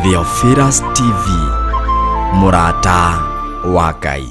Theophilus TV, mũrata wa Ngai.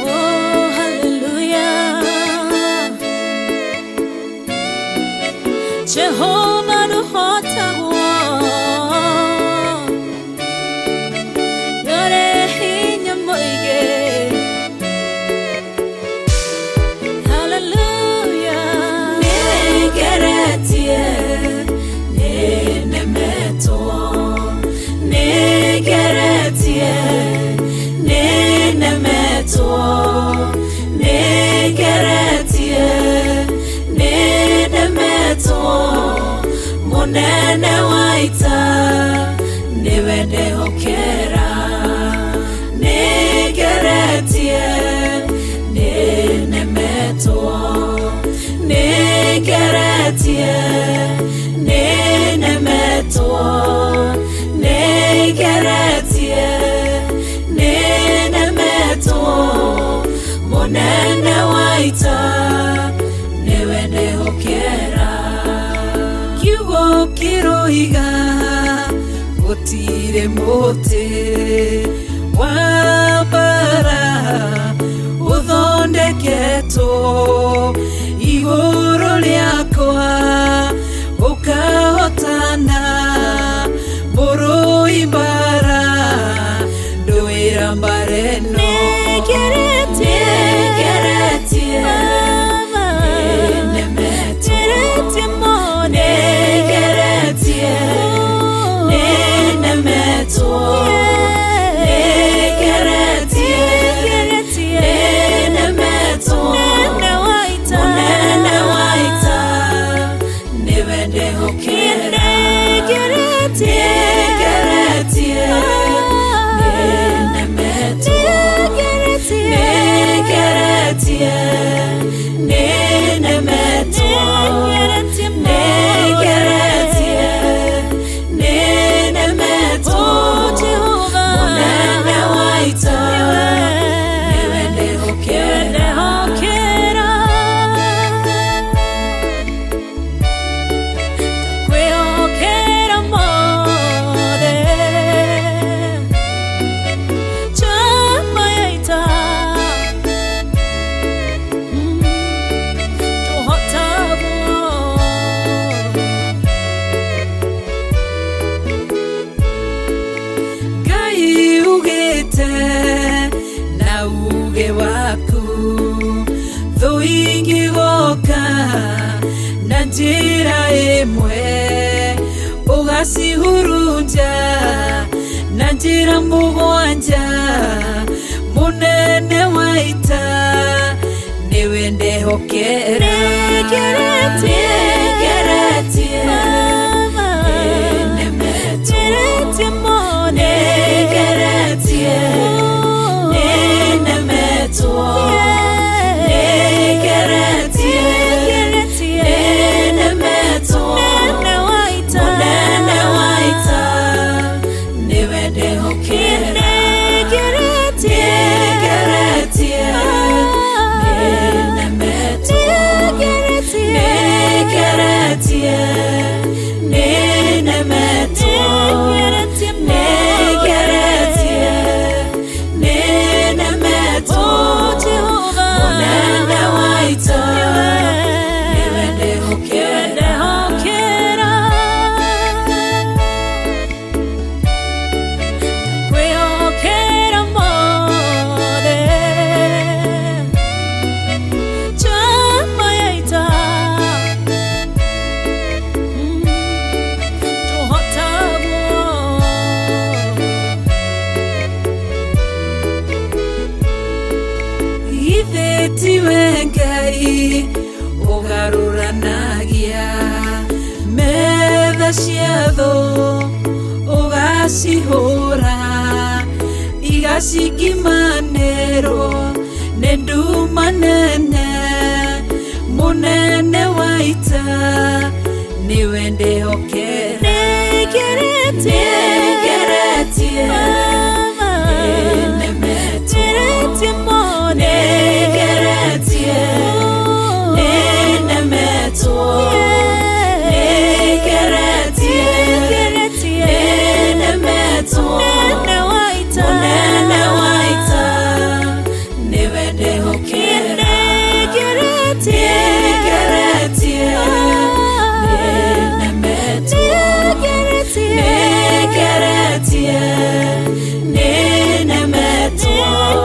Oh, hallelujah. Jehovah nũhotagwo. Nĩũrĩ hinya mũingĩ. Hallelujah. Nĩngeretie, nĩnemetwo. Nĩngeretie, nĩnemetwo. Nĩngeretie, nĩnemetwo. Mũnene wa ita, nĩwe ndehokera. Nĩngeretie, nĩnemetwo. Nĩngeretie, nĩnemetwo. Nĩngeretie, nĩnemetwo. Mũnene wa ita, nĩwe ndehokera. Kiugo kĩroiga gũtirĩ mũtĩ wa mbara ũthondeketwo igũrũ rĩakwa ũkahotana mũrũi mbara ndũĩra mbara ĩno. Nĩngeretie, Nĩngeretie, Baba. nĩnemetwo. Ngeretie mũno. Nĩngeretie, nĩnemetwo. Nĩngeretie, Nĩngeretie, nĩnemetwo. Mũnene wa ita. Mũnene wa ita, nĩwe ndehokera. Nĩngeretie, Nĩngeretie, nĩnemetwo. Nĩngeretie, Nĩngeretie, nĩnemetwo. Nĩngeretie mũno. Nĩngeretie, nĩnemetwo. Oh, Jehovah. Mũnene wa ita, nĩwe ndehokera. Ndehokera. Ndakwĩhokera mothe. Njamba ya ita. Tũhotagwo. Ngai ugĩte na uge waku thũ ingĩgoka na njĩra ĩmwe ũgacihurunja na njĩra mũgwanja mũnene wa ita nĩwe ndehokera. Nĩngeretie, Nĩngeretie, Baba. nĩnemetwo. Ngeretie mũno. Nĩngeretie, nĩnemetwo. Nĩngeretie, Nĩngeretie, nĩnemetwo. Mũnene wa ita. Mũnene wa ita, nĩwe ndehokera. Nĩngeretie, Nĩngeretie, nĩnemetwo. Nĩngeretie, Nĩngeretie, Ita cia thũ ũgacihũra igacikimanĩrwo nĩ nduma nene mũnene wa ita nĩwe ndĩhokera Nĩngeretie Nĩngeretie Baba nĩnemetwo Ngeretie mũno Nĩngeretie nĩnemetwo Nĩngeretie Nĩngeretie nĩnemetwo Mũnene wa ita Mũnene wa ita nĩwe ndĩhokera Nĩngeretie Nĩngeretie nĩnemetwo Nĩngeretie Nĩngeretie nĩnemetwo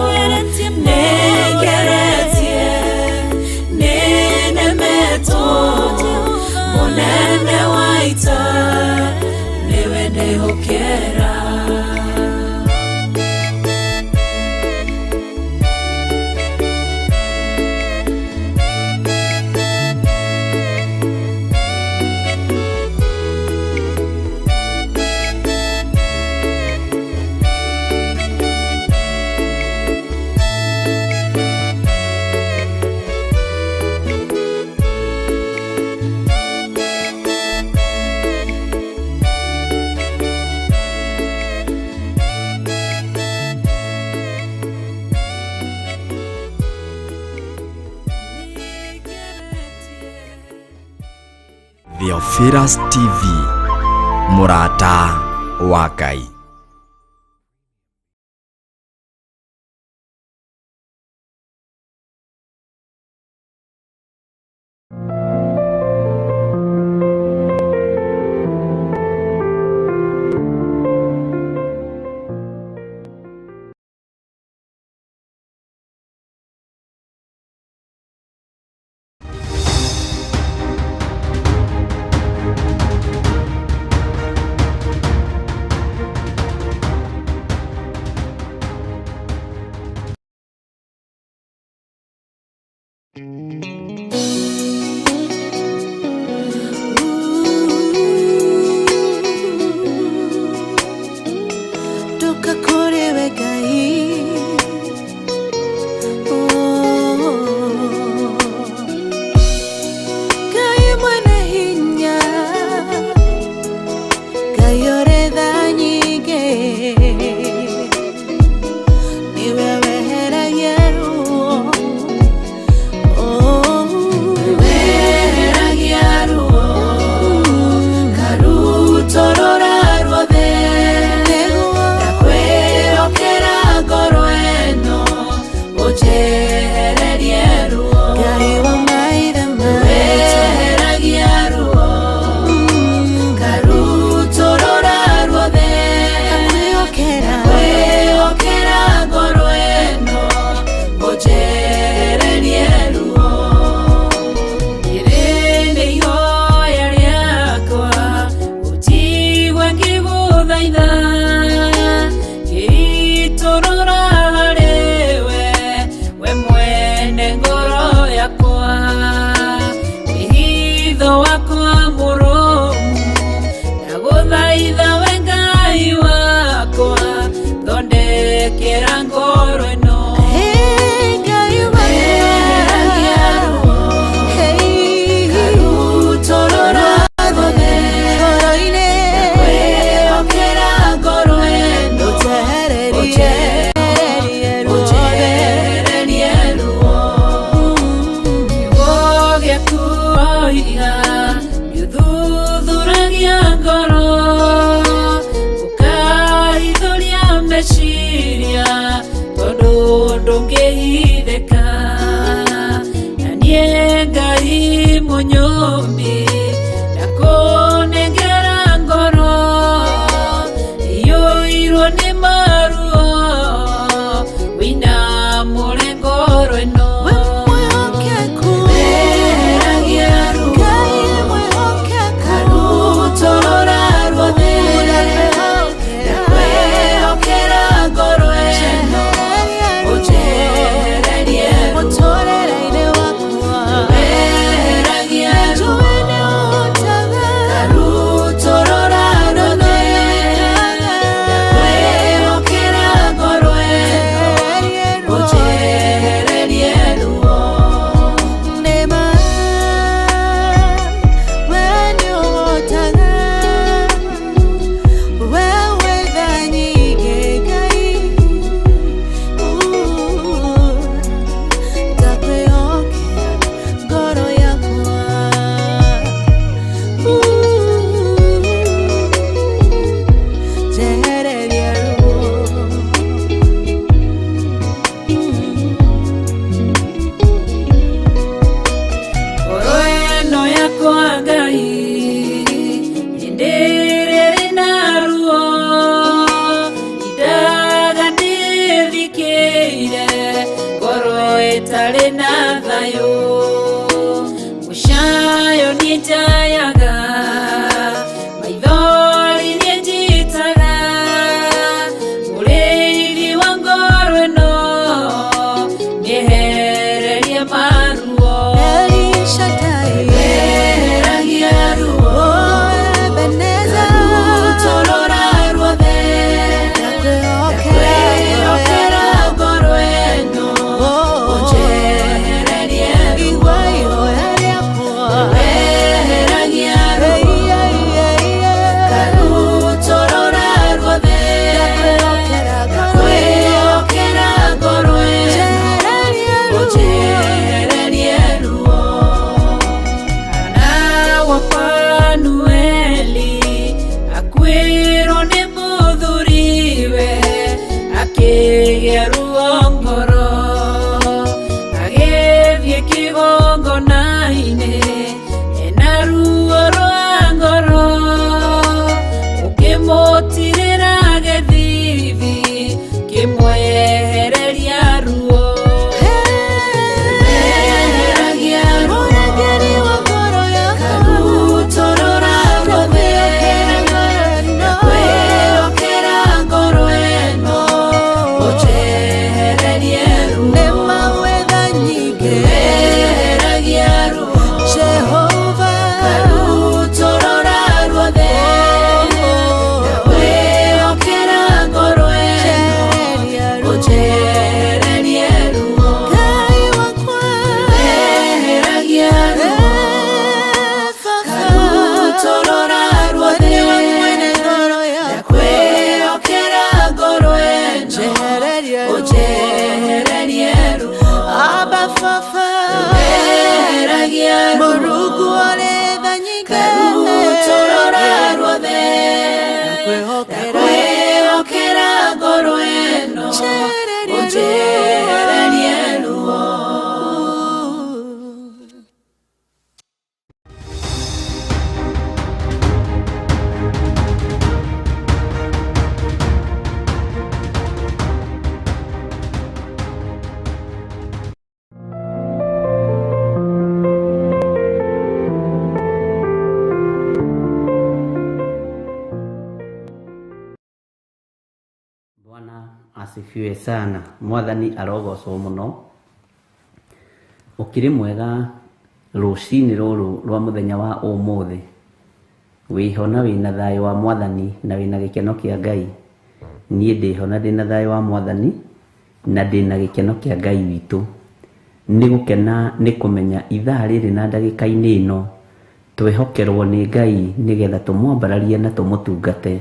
Nĩngeretie Nĩngeretie nĩnemetwo Mũnene wa ita nĩwe ndĩhokera. Theophilus TV Mũrata wa Ngai. Ndoka kũrĩ we Ngai Ngai mwene hinya Ngai ũrĩ tha nyingĩ nĩwe weheragia ruo. Weheragia ruo karutorora ruothe ndakwĩhokera ngoro ĩno ũnjehererie ruo. Ngai wa maithe maitũ Weheragia ruo karutorora ruothe ndakwĩhokera ndakwĩhokera ngoro ĩno ũnjehererie ruo. Rĩrĩ nĩ ihoya rĩakwa ũnjigue ngĩgũthaitha ngĩitũrũra harĩwe we mwene ngoro yakwa wĩhitho wakwa mũrũmu ndagũthaitha we Ngai wakwa thondekera ngoro ĩno. Hey, Ngai Weheragia ruo Hey, karutorora ruothe ngoro-inĩ ndakwĩhokera ngoro ĩno ũnjehererie ruothe. ũnjehererie ruo. Kiugo gĩaku woiga nĩũthuthuragia ngoro ũkahithũria meciria tondũ ndũngĩhithĩka na niĩ Ngai mũnyũmbi ndakũnengera ngoro iyũirwo nĩ maruo wĩinamũre ngoro ĩno. We mwĩhokeku Weheragia ruo Ngai mwĩhokeku karutorora ruothe ndakwĩhokera ngoro ĩno ũnjehererie ruo. Mũtũrĩre-inĩ wakwa Weheragia ruo njũĩ nĩũhotaga karutorora Akĩgĩa ruo ngoro agĩthiĩ kĩgongona-inĩ ena ruo rwa ngoro ũkĩmũtirĩra gĩthithi kĩmwehereria ruo Eheragia ruo Mũrangĩri wa ngoro yakwa Karutorora ruothe Ndakwĩhokera ngoro ĩno ũnjehererie ruo Nĩ mawetha nyingĩ Eheragia ruo Jehova Karutorora ruothe Ndakwĩhokera ngoro ĩno Njehereria ruo ũnjehererie ruo Ngai wakwa Eheragia ruo Karutorora ruothe Nĩwe mwene ngoro yakwa Ndakwĩhokera ngoro ĩno Njehereria ruo ũnjehererie ruo Abba Baba Eheragia ruo Mũrungu ũrĩ tha nyingĩ Karutorora ruothe Ndakwĩhokera Ndakwĩhokera ngoro ĩno Njehereria ũnjehererie ruo Bwana asifiwe sana. Mwathani arogocwo muno. Ukiri mwega rucini ruru rwa muthenya wa umuthi. Wiho na wina thayo wa mwathani na wina gikeno kia Ngai. Niĩ ndĩho na ndĩna thayũ wa mwathani na ndĩna gĩkeno kĩa Ngai witũ. Nĩ gũkena nĩ kũmenya ithaa rĩrĩ na ndagĩka-inĩ ĩno twehokerwo nĩ Ngai nĩgetha tũmwambararie na tũmũtungate.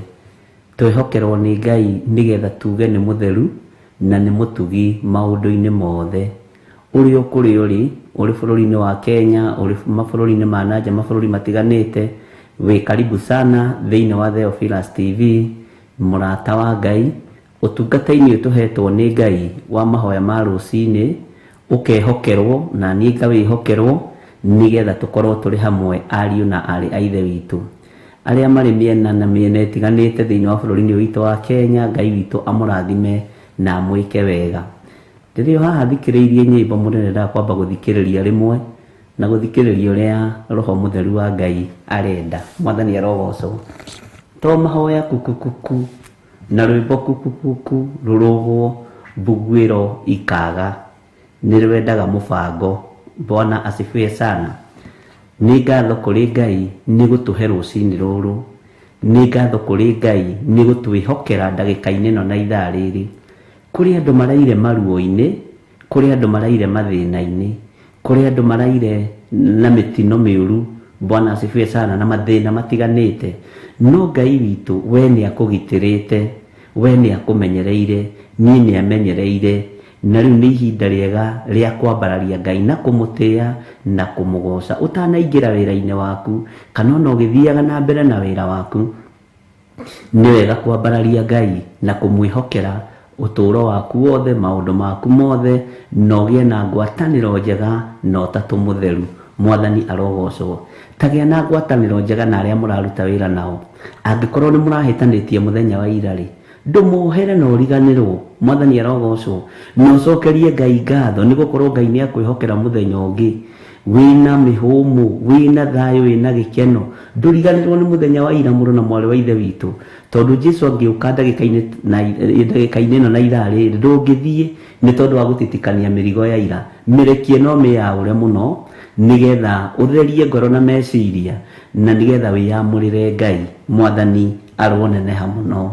Twehokerwo nĩ Ngai nĩgetha tuge nĩ mũtheru na nĩ mũtugi maũndũ-inĩ mothe. Ũrĩ o kũrĩa ũrĩ, ũrĩ bũrũri-inĩ wa Kenya, ũrĩ mabũrũri-inĩ ma nanja, mabũrũri matiganĩte, wĩ karibu sana thĩinĩ wa Theophilus TV, mũrata wa Ngai, ũtungata-inĩ ũyũ tũhetwo nĩ Ngai wa mahoya ma rũcinĩ, ũkehokerwo na niĩ ngawĩhokerwo nĩgetha tũkorwo tũrĩ hamwe ariũ na aarĩ a Ithe witũ arĩa marĩ mĩena na mĩena ĩtiganĩte thĩinĩ wa bũrũri-inĩ witũ wa Kenya. Ngai witũ amũrathime na amwĩke wega. Rĩrĩa haha thikĩrĩirie nyĩmbo mũndũ nĩendaga kwamba gũthikĩrĩria rĩmwe na gũthikĩrĩria ũrĩa Roho Mũtheru wa Ngai arenda. Mwathani arogocwo. To mahoya kukukuku na rwĩmbo kukukuku rũrũgwo mbuguĩro ikaga nĩ rwendaga mũbango. Bwana asifiwe sana. Nĩ ngatho kũrĩ Ngai nĩ gũtũhe rũcinĩ rũrũ. Nĩ ngatho kũrĩ Ngai nĩ gũtwĩhokera ndagĩka-inĩ ĩno na ithaa rĩrĩ. Kũrĩ andũ maraire maruo-inĩ, kũrĩ andũ maraire mathĩna-inĩ, kũrĩ andũ maraire na mĩtino mĩũru. Bwana asifiwe sana, na mathĩna matiganĩte. No Ngai witũ we nĩ akũgitĩrĩte, we nĩ akũmenyereire, niĩ nĩ amenyereire, na rĩu nĩ ihinda rĩega rĩa kwambararia Ngai na kũmũtĩa na kũmũgoca ũtanaingĩra wĩra-inĩ waku kana ona ũgĩthiaga na mbere na wĩra waku. Nĩ wega kwambararia Ngai na kũmwĩhokera ũtũũro waku wothe, maũndũ maku mothe, na ũgĩe na ngwatanĩro njega na ũtatũ mũtheru. Mwathani arogocwo. Tagĩa na ngwatanĩro njega na arĩa mũraruta wĩra nao. Angĩkorwo nĩ mũrahĩtanĩtie mũthenya wa ira rĩ, ndũmohere na ũriganĩrwo. Mwathani arogocwo. Na ũcokerie Ngai ngatho nĩ gũkorwo Ngai nĩ akwĩhokera mũthenya ũngĩ wĩna mĩhũmũ, wĩna thayũ, wĩna gĩkeno. Ndũriganĩrwo nĩ mũthenya wa ira mũrũ na mwarĩ wa Ithe witũ, tondũ Jesũ angĩũka ndagĩka-inĩ ĩno na ithaa rĩrĩ ndũngĩthiĩ nĩ tondũ wa gũtitikania mĩrigo ya ira. Mĩrekie no mĩyaũre mũno nĩgetha ũtherie ngoro na meciria na nĩgetha wĩyamũrĩre Ngai. Mwathani aroneneha mũno.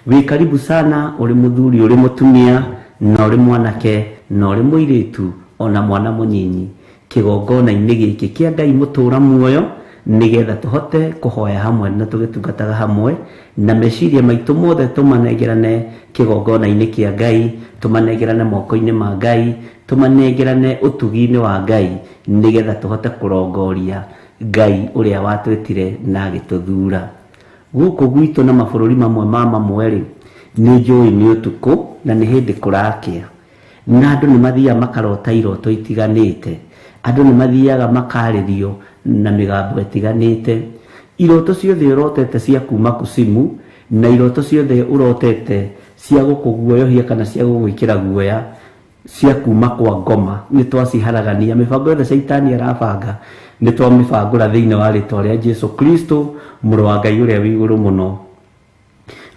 Wĩ karibu sana ũrĩ mũthuri, ũrĩ mũtumia, na ũrĩ mwanake, na ũrĩ mũirĩtu, ona mwana mũnyinyi kĩgongona-inĩ gĩkĩ kĩa Ngai mũtũũra muoyo, nĩgetha tũhote kũhoya hamwe na tũgĩtungataga hamwe na meciria maitũ mothe tũmanengerane kĩgongona-inĩ kĩa Ngai, tũmanengerane moko-inĩ ma Ngai, tũmanengerane ũtugi-inĩ wa Ngai, nĩgetha tũhote kũrongoria Ngai ũrĩa watwĩtire na agĩtũthura. Gũkũ gwitũ na mabũrũri mamwe ma mamwe rĩ, Nĩ njũĩ nĩ ũtukũ na nĩ hĩndĩ kũrakĩa, na andũ nĩ mathiaga makarota iroto itiganĩte, andũ nĩ mathiaga makarĩrio na mĩgambo ĩtiganĩte. Iroto ciothe ũrotete cia kuma kucimu na iroto ciothe ũrotete cia gũkũguoyohia kana cia gũgwĩkĩra guoya cia kuma kwa ngoma nĩ twaciharagania. Mĩbango yothe caitani arabanga nĩ twamĩbangũra thĩinĩ wa rĩtwa rĩa Jesu Kristo, mũrũ wa Ngai ũrĩa wĩ igũrũ mũno.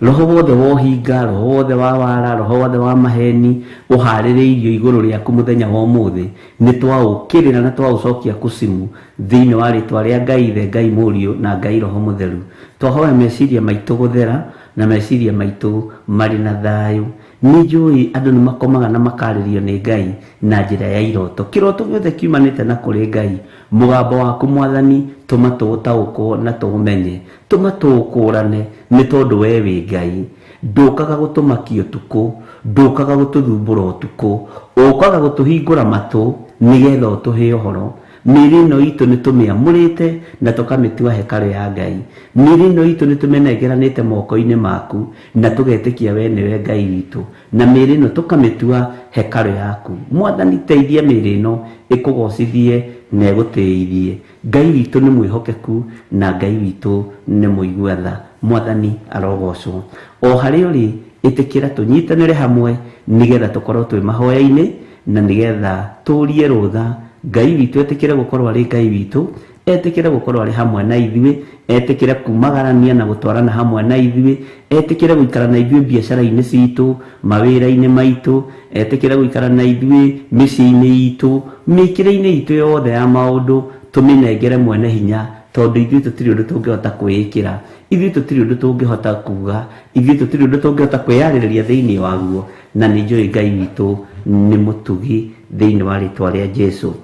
Roho wothe wa ũhinga, roho wothe wa wara, roho wothe wa maheni ũharĩrĩirio igũrũ rĩaku mũthenya wa ũmũthĩ nĩ twaũkĩrĩra na twaũcokia kucimu thĩinĩ wa rĩtwa rĩa Ngai Ithe, Ngai Mũriũ na Ngai Roho Mũtheru. Twahoya meciria maitũ gũthera na meciria maitũ marĩ na thayũ. Nĩ njũĩ andũ nĩ makomaga na makarĩrio nĩ Ngai na njĩra ya iroto. Kĩroto gĩothe kiumanĩte na kũrĩ Ngai, mũgambo waku Mwathani tũma tũũtaũkwo na tũũmenye, tũma tũũkũrane, nĩ tondũ we wĩ Ngai. Ndũkaga gũtũmakia ũtukũ, ndũkaga gũtũthumbũra ũtukũ, ũkaga gũtũhingũra matũ nĩgetha ũtũhe ũhoro. Mĩĩrĩ ĩno itũ nĩ tũmĩamũrĩte na tũkamĩtua hekarũ ya Ngai. Mĩĩrĩ ĩno itũ nĩ tũmĩnengeranĩte moko-inĩ maku na tũgetĩkia we nĩwe Ngai witũ, na mĩĩrĩ ĩno tũkamĩtua hekarũ yaku. Mwathani, teithia mĩĩrĩ ĩno ĩkũgocithie na ĩgũtĩithie. Ngai witũ nĩ mwĩhokeku na Ngai witũ nĩ mũigua tha. Mwathani arogocwo. O harĩa ũrĩ, ĩtĩkĩra tũnyitanĩre hamwe nĩgetha tũkorwo twĩ mahoya-inĩ na nĩgetha tũrie rũtha Ngai witũ etĩkĩre gũkorwo arĩ Ngai witũ, etĩkĩre gũkorwo arĩ hamwe na ithuĩ, etĩkĩre kumagarania na gũtwarana hamwe na ithuĩ, etĩkĩre gũikara na ithuĩ biacara-inĩ citũ, mawĩra-inĩ maitũ, etĩkĩre gũikara na ithuĩ mĩciĩ-inĩ itũ, mĩkĩre-inĩ itũ yothe ya maũndũ, tũmĩnengere mwene hinya, tondũ ithuĩ tũtirĩ ũndũ tũngĩhota kwĩĩkĩra, ithuĩ tũtirĩ ũndũ tũngĩhota kuga, ithuĩ tũtirĩ ũndũ tũngĩhota kwĩyarĩrĩria thĩinĩ waguo, na nĩ njũĩ Ngai witũ nĩ mũtugi thĩinĩ wa rĩtwa rĩa Jesu.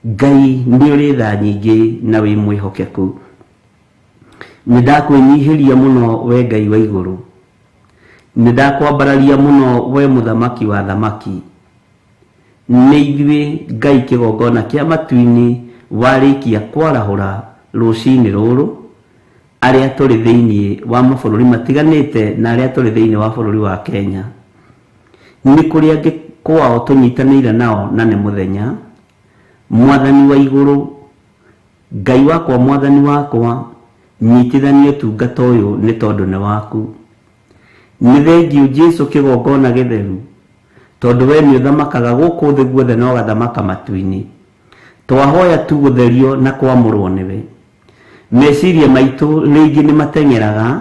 Ngai nĩ ũrĩ tha nyingĩ na wĩ mwĩhokeku. Nĩ ndakwĩnyihĩria mũno we Ngai wa igũrũ, nĩ ndakwambararia mũno we mũthamaki wa thamaki. Nĩ ithuĩ Ngai kĩgongona kĩa matu-inĩ warĩkia kwarahũra rũcinĩ rũrũ, arĩa tũrĩ thĩinĩ wa mabũrũri matiganĩte na arĩa tũrĩ thĩinĩ wa bũrũri wa Kenya. Nĩ kũrĩ angĩ kwao tũnyitanĩire nao na nĩ mũthenya. Mwathani wa igũrũ, Ngai wakwa, Mwathani wakwa, nyitithania ũtungata ũyũ nĩ tondũ nĩ waku. Nĩ thengiũ Jesu kĩgongona gĩtheru, tondũ we nĩ ũthamakaga gũkũ thĩ guothe na ũgathamaka matu-inĩ. Twahoya tu gũtherio na kwamũrwo nĩwe. Meciria maitũ rĩngĩ nĩ mateng'eraga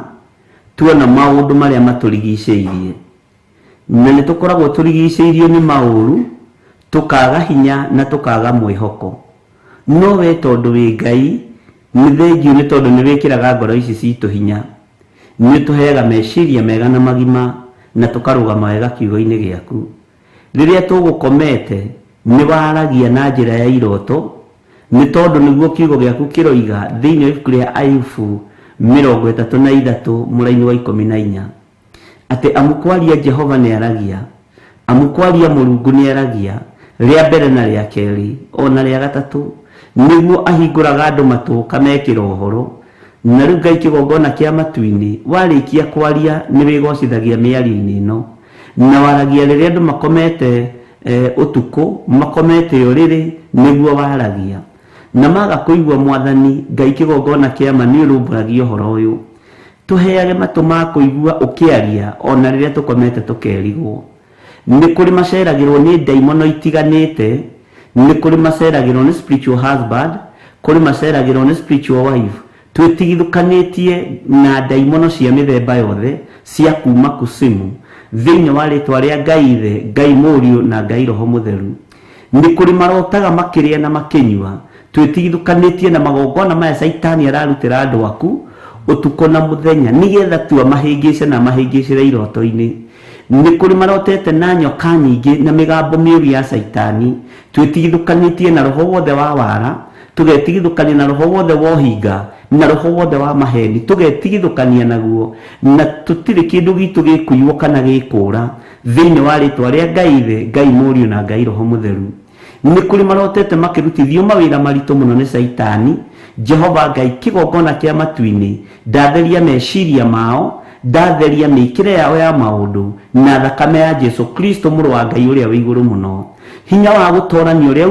tuona maũndũ marĩa matũrigicĩirie, na nĩ tũkoragwo tũrigicĩirio nĩ maũru, tũkaga hinya na tũkaga mwĩhoko. No we tondũ wĩ Ngai, nĩ thengiũ nĩ tondũ nĩ wĩkĩraga ngoro ici citũ hinya, nĩ ũtũheaga meciria mega na magima na tũkarũgama wega kiugo-inĩ gĩaku. Rĩrĩa tũgũkomete nĩ waragia na njĩra ya iroto, nĩ tondũ nĩguo kiugo gĩaku kĩroiga thĩinĩ wa ibuku rĩa Ayubu 33 mũraini wa 14, atĩ amu kwaria Jehova nĩ aragia, amu kwaria Mũrungu nĩ aragia, rĩa mbere na rĩa kerĩ ona rĩa gatatũ, nĩguo ahingũraga andũ matũ kamekĩra ũhoro. Na rĩu Ngai kĩgongona kĩa matu-inĩ, warĩkia kwaria nĩ wĩgocithagia mĩario-inĩ ĩno, na waragia rĩrĩa andũ makomete ũtukũ, makomete ũrĩrĩ, nĩguo waragia. Na maga kũigua Mwathani Ngai kĩgongona kĩa ma nĩ ũrũmbũragia ũhoro ũyũ. Tũheage matũ ma kũigua ũkĩaria ona rĩrĩa tũkomete tũkerigwo. Nĩ kũrĩ maceragĩrwo nĩ ndaimono itiganĩte, nĩ kũrĩ maceragĩrwo nĩ spiritual husband, kũrĩ maceragĩrwo nĩ spiritual wife. Twĩtigithũkanĩtie na ndaimono cia mĩthemba yothe cia kuma kucimu thĩinĩ wa rĩtwa rĩa Ngai Ithe, Ngai Mũriũ na Ngai Roho Mũtheru. Nĩ kũrĩ marotaga makĩrĩa na makĩnyua. Twĩtigithũkanĩtie na magongona maya caitani ararutĩra andũ aku ũtukũ na mũthenya, nĩgetha tu amahĩngĩce na amahĩngĩcĩre iroto-inĩ. Nĩ kũrĩ marotete na nyoka nyingĩ na mĩgambo mĩũru ya caitani. Twĩtigithũkanĩtie na roho wothe wa wara, tũgetigithũkania na roho wothe wa ũhinga na roho wothe wa maheni, tũgetigithũkania naguo, na tũtirĩ kĩndũ gitũ gĩkũiywo kana gĩkũra thĩinĩ wa rĩtwa rĩa Ngai Ithe, Ngai Mũriũ na Ngai Roho Mũtheru. Nĩ kũrĩ marotete makĩrutithio mawĩra maritũ mũno nĩ caitani. Jehova Ngai kĩgongona kĩa matu-inĩ, ndatheria meciria mao, Ndatheria mĩkĩre yao ya maũndũ na thakame ya Jesu Kristo mũrũ wa Ngai ũrĩa wĩ igũrũ mũno. Hinya wa gũtorania ũrĩa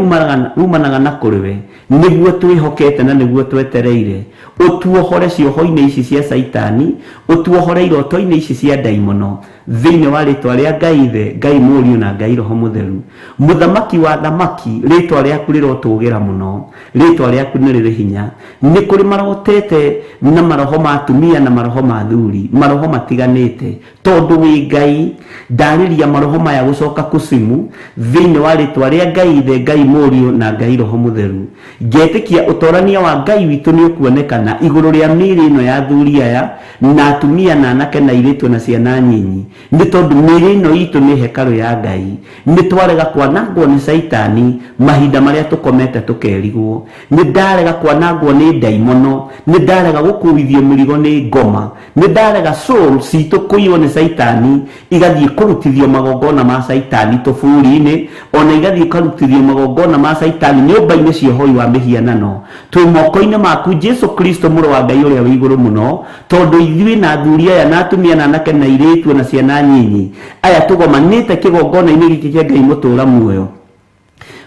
umanaga na kũrĩ we nĩguo twĩhokete na nĩguo twetereire. Ũtuohore cioho-inĩ ici cia Caitani, ũtuohore iroto-inĩ ici cia ndaimono, thĩinĩ wa rĩtwa rĩa Ngai Ithe, Ngai Mũriũ na Ngai Roho Mũtheru. Mũthamaki wa thamaki, rĩtwa rĩaku rĩrotũgĩra mũno, rĩtwa rĩaku nĩ rĩrĩ hinya. Nĩ kũrĩ marotete na maroho ma atumia na maroho ma athuri, maroho matiganĩte, tondũ wĩ Ngai. Ndarĩria maroho maya gũcoka kucimu thĩinĩ wa rĩtwa rĩa Ngai Ithe, Ngai Mũriũ na Ngai Roho Mũtheru. Ngetĩkia ũtorania wa Ngai witũ nĩ ũkuonekana igũrũ rĩa mĩĩrĩ ĩno ya athuri aya na atumia na anake na airĩtu na ciana nyinyi, nĩ tondũ mĩĩrĩ ĩno itũ nĩ hekarũ ya Ngai. Nĩ twarega kwanangwo nĩ Caitani mahinda marĩa tũkomete tũkerigwo. Nĩ ndarega kwanangwo nĩ ndaimono, nĩ ndarega gũkuithio mĩrigo nĩ ngoma, nĩ ndarega soul citũ kũiywo nĩ Caitani igathiĩ kũrutithio magongona ma Caitani tũburi-inĩ, ona igathiĩ karutithio magongona ma Caitani nyũmba-inĩ cia ũhoi wa mĩhianano. Twĩ moko-inĩ maku Jesu Kristo mũrũ wa Ngai ũrĩa wĩ igũrũ mũno, tondũ ithuĩ na athuri aya na atumia na anake na airĩtu na ciana nyinyi aya tũgomanĩte kĩgongona-inĩ gĩkĩ kĩa Ngai mũtũũra muoyo,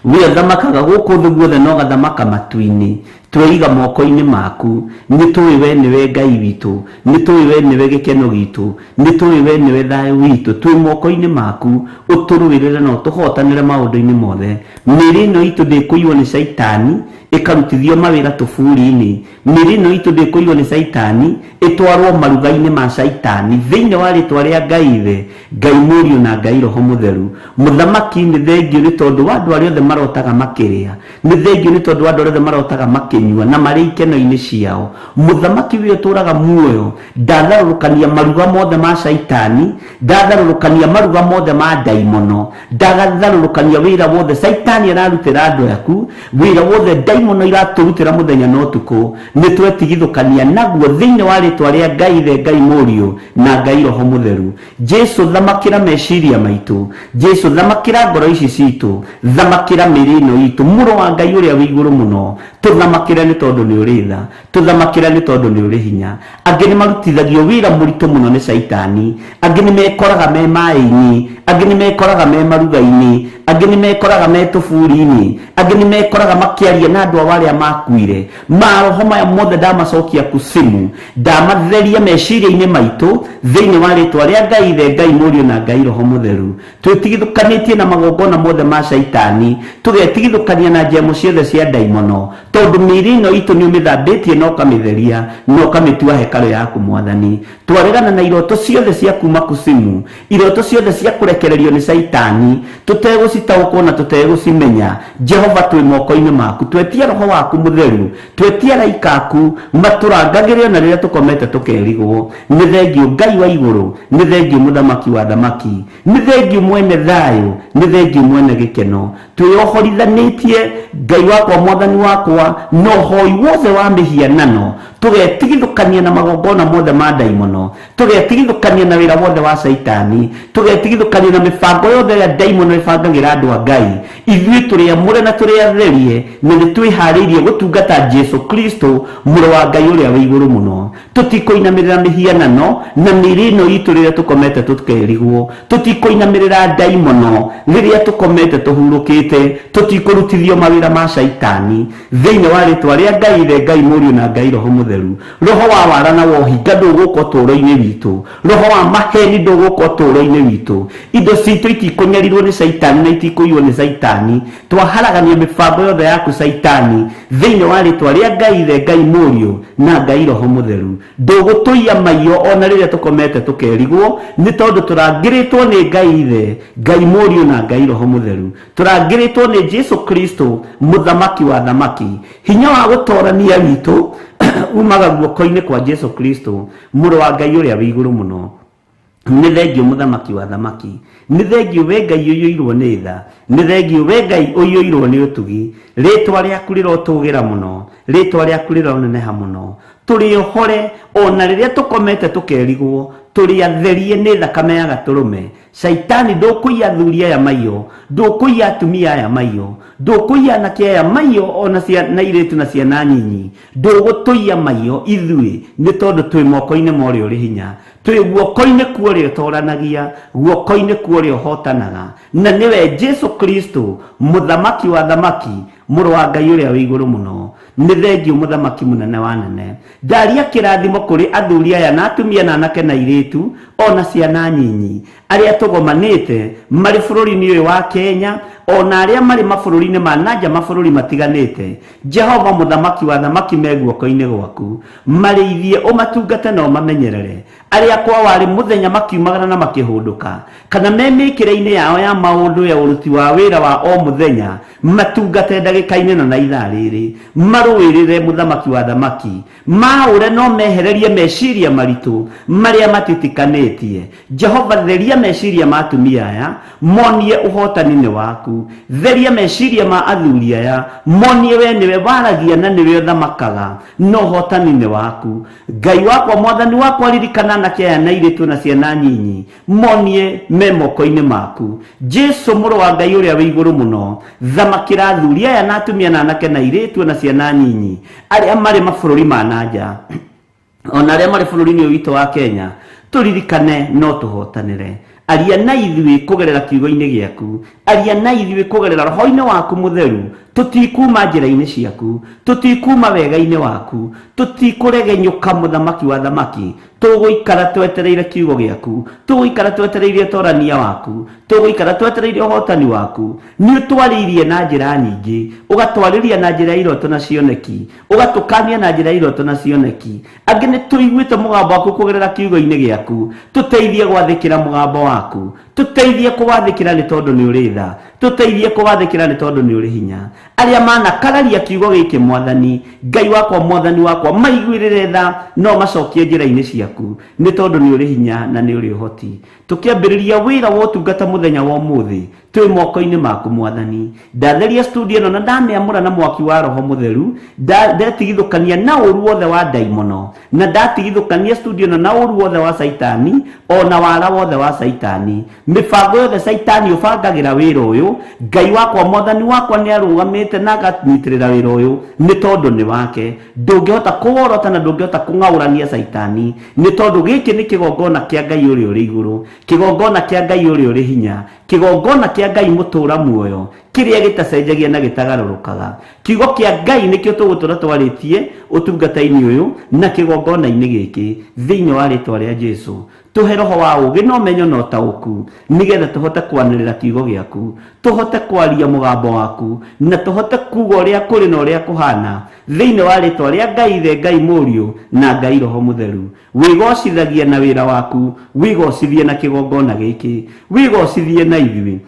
we ũthamakaga gũkũ thĩ guothe na ũgathamaka matu-inĩ, tweiga moko-inĩ maku. Nĩ tũĩ we nĩwe Ngai witũ, nĩ tũĩ we nĩwe gĩkeno gitũ, nĩ tũĩ we nĩwe thayũ witũ. Twĩ moko-inĩ maku, ũtũrũĩrĩre na ũtũhotanĩre maũndũ-inĩ mothe. Mĩĩrĩ ĩno itũ ndĩkũiywo nĩ Caitani ĩkarutithio mawĩra tũburi-inĩ. Mĩĩrĩ ĩno itũ ndĩkũiywo nĩ Caitani ĩtwarwo maruga-inĩ ma Caitani, thĩinĩ wa rĩtwa rĩa Ngai Ithe, Ngai Mũriũ na Ngai Roho Mũtheru. Mũthamaki, nĩ thengio nĩ tondũ wa andũ arĩa othe marotaga makĩrĩa, nĩ thengio nĩ tondũ wa andũ arĩa othe marotaga makĩnyua na marĩ ikeno-inĩ ciao. Mũthamaki we ũtũũraga muoyo, ndatharũrũkania maruga mothe ma Caitani, ndatharũrũkania maruga mothe ma ndaimono, ndagatharũrũkania wĩra wothe Caitani ararutĩra andũ aku, wĩra wothe ndaimono iratũrutĩra mũthenya na ũtukũ, nĩ twetigithũkania naguo thĩinĩ wa rĩtwa rĩa Ngai Ithe, Ngai Mũriũ na Ngai Roho Mũtheru. Jesu thamakĩra meciria maitũ, Jesu thamakĩra ngoro ici citũ, thamakĩra mĩĩrĩ ĩno itũ, mũrũ wa Ngai ũrĩa wĩ igũrũ mũno, tũthamakĩre nĩ tondũ nĩ ũrĩ tha, tũthamakĩre nĩ tondũ nĩ ũrĩ hinya. Angĩ nĩ marutithagio wĩra mũritũ mũno nĩ Caitani, angĩ nĩ mekoraga me maĩ-inĩ, angĩ nĩ mekoraga me maruga-inĩ, angĩ nĩ mekoraga me tũburi-inĩ, angĩ nĩ mekoraga makĩaria na andũ ao arĩa makuire. Maroho maya mothe ndamacokia kucimu, ndamatheria meciria-inĩ maitũ thĩinĩ wa rĩtwa rĩa Ngai Ithe, Ngai Mũriũ na Ngai Roho Mũtheru. Twĩtigithũkanĩtie na magongona mothe ma Caitani, tũgetigithũkania na njemo ciothe cia ndaimono, tondũ mĩĩrĩ ĩno itũ nĩ ũmĩthambĩtie na ũkamĩtheria na ũkamĩtua hekarũ yaku Mwathani. Twaregana na iroto ciothe cia kuma kucimu, iroto ciothe cia kũrekererio nĩ Caitani, tũtegũcitaũkwo na tũtegũcimenya. Jehova, twĩ moko-inĩ maku, twetia Roho waku Mũtheru, twetia araika aku matũrangagĩre ona rĩrĩa tũkomete tũkerigwo. Nĩ thengio Ngai wa igũrũ, nĩ thengio Mũthamaki wa thamaki, nĩ thengio mwene thayũ, nĩ thengio mwene gĩkeno. Twĩohorithanĩtie Ngai wakwa, Mwathani wakwa, na ũhoi wothe wa mĩhianano, tũgetigithũkania na magongona mothe ma ndaimono, tũgetigithũkania na wĩra wothe wa Caitani, tũgetigithũkania na mĩbango yothe ĩrĩa ndaimono ĩbangagĩra andũ a Ngai. Ithuĩ tũrĩ amũre na tũrĩ atherie, na nĩ twĩharĩirie gũtungata Jesu Kristo mũrũ wa Ngai ũrĩa wĩ igũrũ mũno. Tũtikũinamĩrĩra mĩhianano na mĩĩrĩ ĩno itũ rĩrĩa tũkomete tũkerigwo, tũtikũinamĩrĩra ndaimono rĩrĩa tũkomete tũhurũkĩte, tũtikũrutithio mawĩra ma Caitani, thĩinĩ wa rĩtwa rĩa Ngai Ithe, Ngai Mũriũ na Ngai Roho Mũtheru. Roho wa wara na wa ũhinga ndũgũka ũtũũro-inĩ witũ, roho wa maheni ndũgũka ũtũũro-inĩ witũ. Indo citũ itikũnyarirwo nĩ Caitani na itikũiywo nĩ Caitani. Twaharagania mĩbango yothe yaku Caitani, thĩinĩ wa rĩtwa rĩa Ngai Ithe, Ngai Mũriũ na Ngai Roho Mũtheru. Ndũgũtũiya maiyo ona rĩrĩa tũkomete tũkerigwo, nĩ tondũ tũrangĩrĩtwo nĩ Ngai Ithe, Ngai Mũriũ na Ngai Roho Mũtheru. Tũrangĩrĩtwo nĩ Jesu Kristo Mũthamaki wa thamaki. Hinya wa gũtorania witũ umaga guoko-inĩ kwa Jesu Kristo mũrũ wa Ngai ũrĩa wĩ igũrũ mũno. Nĩ thengio Mũthamaki wa thamaki, nĩ thengio we Ngai ũiyũirwo nĩ tha, nĩ thengio we Ngai ũiyũirwo nĩ ũtugi. Rĩtwa rĩaku rĩrotũgĩra mũno, rĩtwa rĩaku rĩroneneha mũno. Tũrĩ ohore ona rĩrĩa tũkomete tũkerigwo, tũrĩ atherie nĩ thakame ya gatũrũme. Caitani ndũkũiya athuri aya maiyo, ndũkũiya atumia aya maiyo, ndũkũiya anake aya maiyo, ona ciana airĩtu na ciana nyinyi, ndũgũtũiya maiyo ithuĩ, nĩ tondũ twĩ moko-inĩ ma ũrĩa ũrĩ hinya, twĩ guoko-inĩ kwa ũrĩa ũtoranagia, guoko-inĩ kwa ũrĩa ũhotanaga, na nĩwe Jesu Kristo, mũthamaki wa thamaki, mũrũ wa Ngai ũrĩa wĩ igũrũ mũno. Nĩ thengiũ mũthamaki mũnene wa nene. Ndaria kĩrathimo kũrĩ athuri aya na atumia na anake na airĩtu ona ciana nyinyi arĩa tũgomanĩte marĩ bũrũri-inĩ ũyũ wa Kenya, ona arĩa marĩ mabũrũri-inĩ ma nanja, mabũrũri matiganĩte. Jehova mũthamaki wa thamaki, me guoko-inĩ gwaku, marĩithie, ũmatungate na ũmamenyerere. Arĩa kwa warĩ mũthenya makiumagara na makĩhũndũka, kana me mĩkĩre-inĩ yao ya maũndũ ya ũruti wa wĩra wa o mũthenya, matungate ndagĩka-inĩ ĩno na ithaa rĩrĩ, marũĩrĩre mũthamaki wa thamaki, maũre no mehererie meciria maritũ marĩa matitikanĩtie. Jehova, theria meciria ma atumia aya, monie ũhotani nĩ waku. Theria meciria ma athuri aya, monie we nĩwe waragia na nĩwe ũthamakaga, na ũhotani nĩ waku. Ngai wakwa, mwathani wakwa, ririkana anake aya na airĩtu na ciana nyinyi, monie me moko-inĩ maku. Jesu mũrũ wa Ngai ũrĩa wĩ igũrũ mũno, thamakĩra athuri aya na atumia na anake na airĩtu na ciana nyinyi arĩa marĩ mabũrũri ma nanja, ona arĩa marĩ bũrũri-inĩ ũyũ witũ wa Kenya. Tũririkane no tũhotanĩre. Aria na ithuĩ kũgerera kiugo-inĩ gĩaku, aria na ithuĩ kũgerera roho-inĩ waku mũtheru. Tũtikuma njĩra-inĩ ciaku, tũtikuma wega-inĩ waku, tũtikũregenyũka mũthamaki wa thamaki. Tũgũikara twetereire kiugo gĩaku, tũgũikara twetereire ũtorania waku, tũgũikara twetereire ũhotani waku. Nĩ ũtwarĩirie na njĩra nyingĩ, ũgatwarĩria na njĩra ya iroto na cioneki, ũgatũkania na njĩra ya iroto na cioneki. Angĩ nĩ tũiguĩte mũgambo waku kũgerera kiugo-inĩ gĩaku. Tũteithie gwathĩkĩra mũgambo waku, tũteithie kũwathĩkĩra, nĩ tondũ nĩ ũrĩ tha. Tũteithie kũwathĩkĩra, nĩ tondũ nĩ ũrĩ hinya. Arĩa manakararia kiugo gĩkĩ, mwathani Ngai wakwa, mwathani wakwa, maiguĩrĩre tha, no macokie njĩra-inĩ ciaku, nĩ tondũ nĩ ũrĩ hinya na nĩ ũrĩ ũhoti. Tũkĩambĩrĩria wĩra wa ũtungata mũthenya wa ũmũthĩ, twĩ moko-inĩ maku mwathani. Ndatheria studio ĩno na ndamĩamũra na mwaki wa roho mũtheru, ndetigithũkania na ũru wothe wa ndaimono, na ndatigithũkania studio ĩno na ũru wothe wa Caitani, ona wara wothe wa Caitani, mĩbango yothe Caitani ũbangagĩra wĩra ũyũ. Ngai wakwa, mwathani wakwa, nĩ arũgamĩte na akanyitĩrĩra wĩra ũyũ, nĩ tondũ nĩ wake. Ndũngĩhota kũworota na ndũngĩhota kũng'aũrania Caitani, nĩ tondũ gĩkĩ nĩ kĩgongona kĩa Ngai ũrĩa ũrĩ igũrũ, kĩgongona kĩa Ngai ũrĩa ũrĩ hinya, kĩgongona kĩa Ngai mũtũũra muoyo, kĩrĩa gĩtacenjagia na gĩtagarũrũkaga. Kiugo kĩa Ngai nĩkĩo tũgũtũra twarĩtie ũtungata-inĩ ũyũ na kĩgongona-inĩ gĩkĩ. Thĩinĩ wa rĩtwa rĩa Jesu, tũhe roho wa ũũgĩ na ũmenyo na ũtaũku, nĩgetha tũhote kwanĩrĩra kiugo gĩaku, tũhote kwaria mũgambo waku, na tũhote kuga ũrĩa kũrĩ na ũrĩa kũhana. Thĩinĩ wa rĩtwa rĩa Ngai Ithe, Ngai Mũriũ na Ngai Roho Mũtheru, wĩgocithagie na wĩra waku, wĩgocithie na kĩgongona gĩkĩ, wĩgocithie na ithuĩ.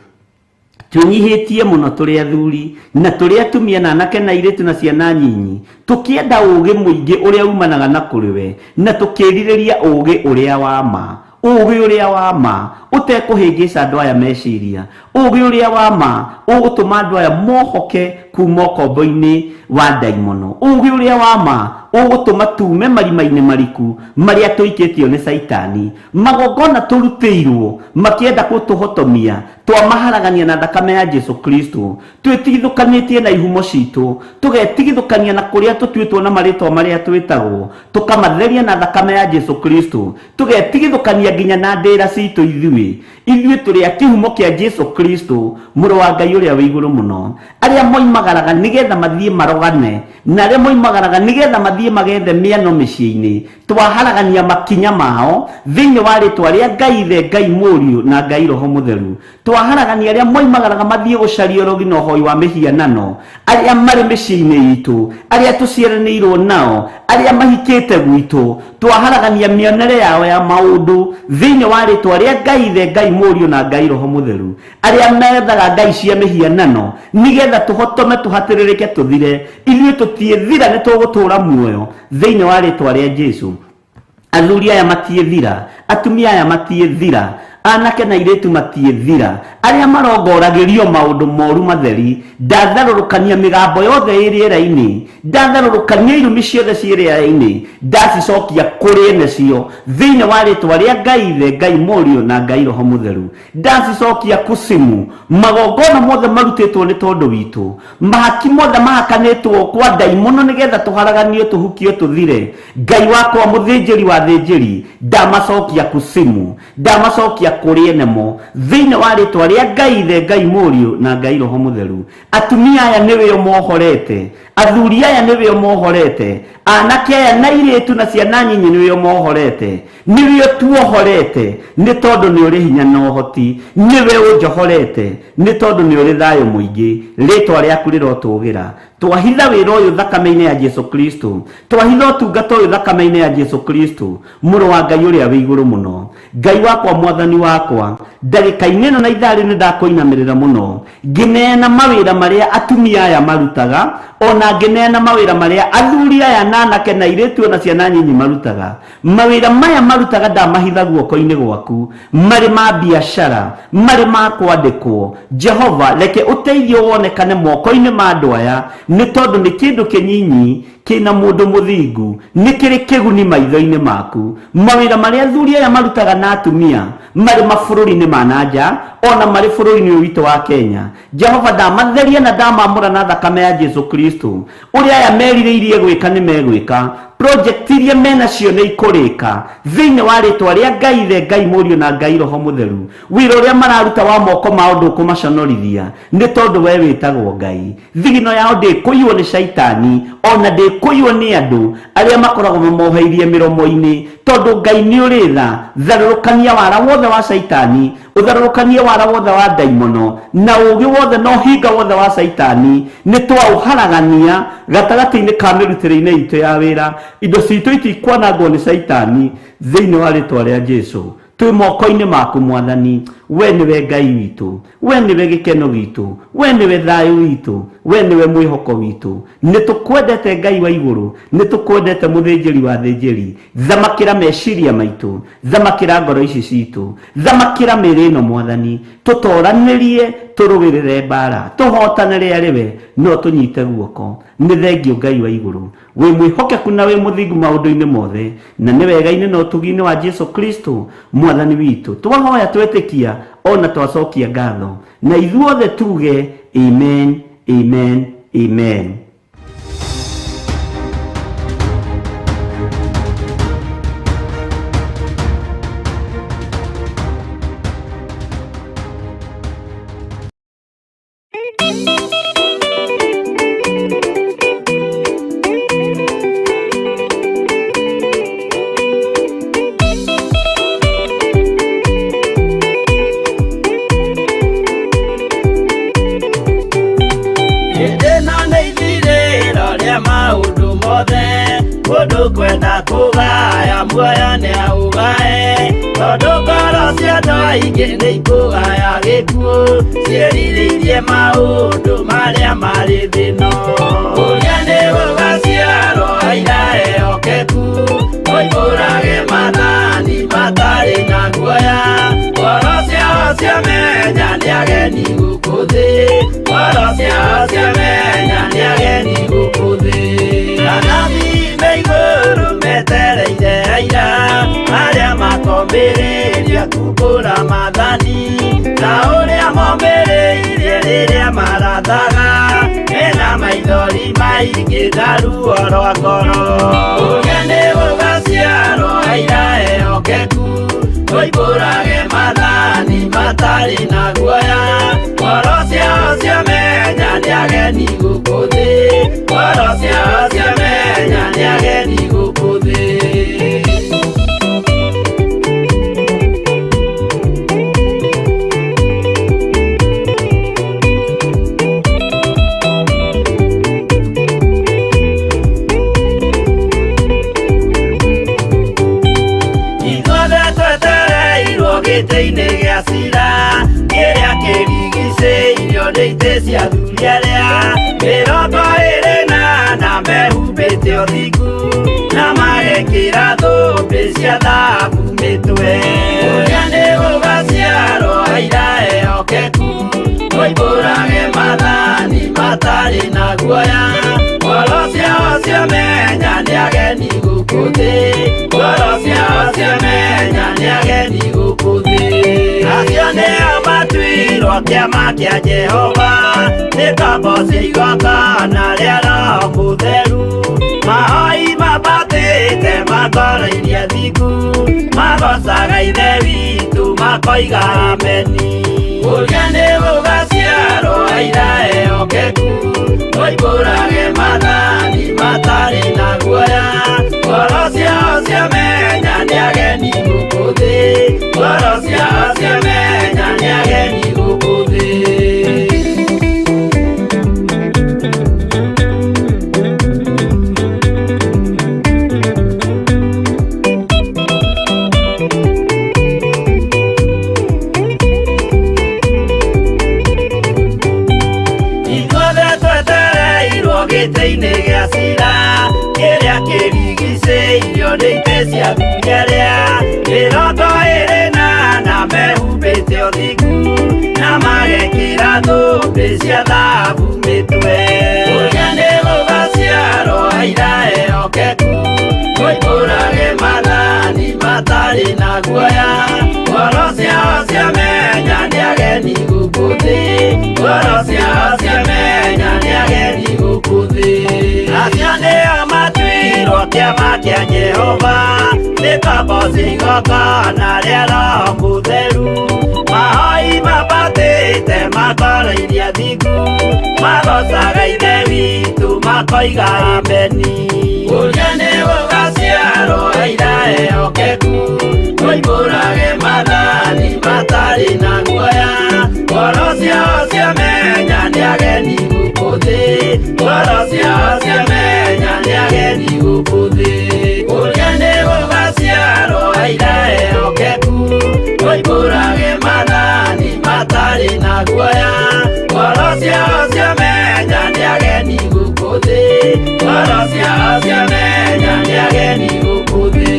Twĩnyihĩtie mũno tũrĩ athuri na tũrĩ atumia na anake na airĩtu na ciana nyinyi, tũkĩenda ũũgĩ mũingĩ ũrĩa umanaga na kũrĩ we, na tũkĩrirĩria ũũgĩ ũrĩa wa ma, ũũgĩ ũrĩa wa ma ũtekũhĩngĩca andũ aya meciria, ũũgĩ ũrĩa wa ma ũgũtũma andũ aya mohoke kuma ũkombo-inĩ wa ndaimono, ũũgĩ ũrĩa wa ma ũgũtũma tume marima-inĩ mariku marĩa tũikĩtio nĩ Caitani. Magongona tũrutĩirwo makĩenda gũtũhotomia, twamaharagania na thakame ya Jesu Kristo. Twĩtigithũkanĩtie na ihumo citũ, tũgetigithũkania na kũrĩa tũtuĩtwo na marĩtwa marĩa twĩtagwo, tũkamatheria na thakame ya Jesu Kristo. Tũgetigithũkania nginya na ndĩra citũ. Ithuĩ tũrĩ a kĩhumo kĩa Jesu Kristo, mũrũ wa Ngai ũrĩa wĩ igũrũ mũno. Arĩa moimagaraga nĩgetha mathiĩ marogane, na arĩa moimagaraga nĩgetha mathiĩ magethe mĩano mĩciĩ-inĩ, twaharagania makinya mao thĩinĩ wa rĩtwa rĩa Ngai Ithe, Ngai Mũriũ na Ngai Roho Mũtheru. Twaharagania arĩa moimagaraga mathiĩ gũcaria ũrogi na ũhoi wa mĩhianano, arĩa marĩ mĩciĩ-inĩ itũ, arĩa tũciaranĩirwo nao, arĩa mahikĩte gwitũ. Twaharagania mĩonere yao ya maũndũ thĩinĩ wa rĩtwa rĩa Ngai Ithe, Ngai Mũriũ na Ngai Roho Mũtheru. Arĩa methaga ngai cia mĩhianano nĩgetha tũhotome, tũhatĩrĩrĩke, tũthire, ithuĩ tũtiĩthira, nĩ tũgũtũũra muoyo thĩinĩ wa rĩtwa rĩa Jesu. Athuri aya matiĩthira, atumia aya matiĩthira, anake na airĩtu matiĩthira. Arĩa marongoragĩrio maũndũ moru matheri, ndatharũrũkania mĩgambo yothe ĩ rĩera-inĩ. Ndatharũrũkania irumi ciothe ciĩ rĩera-inĩ, ndacicokia kũrĩ ene cio thĩinĩ wa rĩtwa rĩa Ngai Ithe, Ngai Mũriũ na Ngai Roho Mũtheru. Ndacicokia kusimu. Magongona mothe marutĩtwo nĩ tondũ witũ, mahaki mothe mahakanĩtwo kwa ndaimono nĩgetha tũharaganio, tũhukio, tũthire. Ngai wakwa mũthĩnjĩri wa thĩnjĩri, ndamacokia kusimu, ndamacokia kũrĩ enemo thĩinĩ wa rĩtwa rĩa Ngai Ithe, Ngai Mũriũ na Ngai Roho Mũtheru. Atumia aya nĩwe ũmohorete, athuri aya nĩwe ũmohorete, anake aya na airĩtu na ciana nyinyi nĩwe ũmohorete, nĩwe ũtuohorete nĩ tondũ nĩ ũrĩ hinya na ũhoti, nĩwe ũnjohorete nĩ tondũ nĩ ũrĩ thayũ mũingĩ. Rĩtwa rĩaku rĩrotũgĩra. Twahitha wĩra ũyũ thakame-inĩ ya Jesu Kristo, twahitha ũtungata ũyũ thakame-inĩ ya Jesu Kristo, mũrũ wa Ngai ũrĩa wĩ igũrũ mũno. Ngai wakwa, mwathani wakwa, ndagĩka-inĩ ĩno na ithaa rĩrĩ nĩndakũinamĩrĩra mũno ngĩneana mawĩra marĩa atumia aya marutaga, ona ngĩneana mawĩra marĩa athuri aya na anake na airĩtu ona ciana nyinyi marutaga. Mawĩra maya marutaga ndamahitha guoko-inĩ gwaku, marĩ ma biacara, marĩ ma kwandĩkwo. Jehova, reke ũteithio wonekane moko-inĩ ma andũ aya, nĩ tondũ nĩ kĩndũ kĩnyinyi kĩna mũndũ mũthingu, nĩ kĩrĩ kĩguni maitho-inĩ maku. Mawĩra marĩa athuri aya marutaga na atumia marĩ mabũrũri-inĩ ma na nja, ona marĩ bũrũri-inĩ ũyũ witũ wa Kenya, Jehova ndamatheria na ndamamũra na thakame ya Jesu Kristo. Ũrĩa aya merirĩirie gwĩka nĩ megwĩka, project iria menacio nĩ ikũrĩka thĩinĩ wa rĩtwa rĩa Ngai Ithe, Ngai Mũriũ na Ngai Roho Mũtheru. Wĩra ũrĩa mararuta wa moko mao ndũkũmaconorithia, nĩ tondũ we wĩtagwo Ngai. Thigino yao ndĩkũiywo nĩ caitani, ona ndĩkũiywo nĩ andũ arĩa makoragwo mamoheirie mĩromo-inĩ, tondũ Ngai nĩ ũrĩ tha. Tharũrũkania wara wothe wa caitani, ũtharũrũkanie wara wothe wa ndaimono, na ũũgĩ wothe na ũhinga wothe wa caitani, nĩ twaũharagania gatagatĩ-inĩ ka mĩrutĩre-inĩ itũ ya wĩra. Indo citũ itikwanangwo nĩ caitani thĩinĩ wa rĩtwa rĩa Jesu. Twĩ moko-inĩ maku mwathani, we nĩwe Ngai witũ, we nĩwe gĩkeno gitũ, we nĩwe thayũ witũ, we nĩwe mwĩhoko witũ. Nĩ tũkwendete Ngai wa igũrũ, nĩ tũkwendete mũthĩnjĩri wa thĩnjĩri. Thamakĩra meciria maitũ, thamakĩra ngoro ici citũ, thamakĩra mĩĩrĩ ĩno mwathani, tũtoranĩrie, tũrũĩrĩre mbara, tũhotanĩre arĩ we, no tũnyite guoko. Nĩ thengio Ngai wa igũrũ, wĩ mwĩhokeku na wĩ mũthingu maũndũ-inĩ mothe, na nĩ wega-inĩ na ũtugi-inĩ wa Jesu Kristo mwathani witũ. Twahoya twetĩkia ona twacokia ngatho, na ithuothe tuge amen, amen, amen. Hĩndĩ ĩno nĩ ithirĩro rĩa maũndũ mothe, mũndũ kwenda kũgaya muoyo nĩ aũgae, tondũ ngoro cia andũ aingĩ nĩ ikũgaya gĩkuũ, ciĩrirĩirie maũndũ marĩa marĩ thĩ ĩno. Ũrĩa nĩ gũgaciarwo aira ehokeku, moimbũrage maathani matarĩ na guoya, ngoro ciao ciamenya nĩ ageni gũkũ thĩ, ngoro ciao ciamenya nĩ ageni gũkũ thĩ. Anabii me igũrũ metereire aira, arĩa makomĩrĩria kumbũra maathani, ta ũrĩa momĩrĩirie rĩrĩa marathaga, mena maithori maingĩ na ruo rwa ngoro. Ũrĩa nĩ gũgaciarwo aira ehokeku, moimbũrage maathani matarĩ na guoya, ngoro ciao ciamenya nĩ ageni gũkũ thĩ, ngoro ciao ciamenya nĩ ageni gũkũ thĩ. Ithuothe twetereirwo gĩtĩ-inĩ gĩa cira, kĩrĩa kĩrigicĩirio nĩ itĩ cia athuri arĩa 24 mehumbĩte ũthingu, na magekĩra thũmbĩ cia thahabu mĩtwe. Ũrĩa nĩ gũgaciarwo aira ehokeku, moimbũrage maathani matarĩ na guoya, ngoro ciao ageni gũkũ thĩ, ngoro ciao ciamenya nĩ ageni gũkũ thĩ. Acio nĩo matuirwo kĩama kĩa Jehova, nĩ ngombo cia igongona rĩa Roho Mũtheru. Mahoi mambatĩte makoro iria thingu, magocaga Ithe witũ makoiga ameni. Ũrĩa nĩ gũgaciarwo aira ehokeku, moimbũrage maathani matarĩ na guoya. Ngoro ciao ciamenya nĩ ageni gũkũ thĩ, ngoro ciao ciamenya nĩ ageni gũkũ thĩ. Ithuothe twetereirwo gĩtĩ-inĩ gĩa cira, kĩrĩa kĩrigicĩirio nĩ itĩ cia athuri arĩa mĩrongo ĩrĩ na ana mehumbĩte ũthingu na magekĩra thũmbĩ cia thahabu mĩtwe. Ũrĩa nĩ gũgaciarwo aira ehokeku, moimbũrage maathani matarĩ na guoya. Ngoro ciao ciamenya nĩ ageni gũkũ thĩ, ngoro ciao ciamenya nĩ ageni gũkũ thĩ. Acio nĩo matuirwo kĩama kĩa Jehova, nĩ ngombo cia igongona rĩa Roho Mũtheru. Mahoi mambatĩte makoro iria thingu, magocaga Ithe witũ makoiga ameni. Ũrĩa nĩ gũgaciarwo aira ehokeku, moimbũrage maathani matarĩ na guoya. Ngoro ciao ciamenya nĩ ageni gũkũ thĩ, ngoro ciao ciamenya nĩ ageni gũkũ thĩ. Ũrĩa nĩ gũgaciarwo aira ehokeku, moimbũrage maathani matarĩ na guoya. Ngoro ciao ciamenya nĩ ageni gũkũ thĩ, ngoro ciao ciamenya nĩ ageni gũkũ thĩ.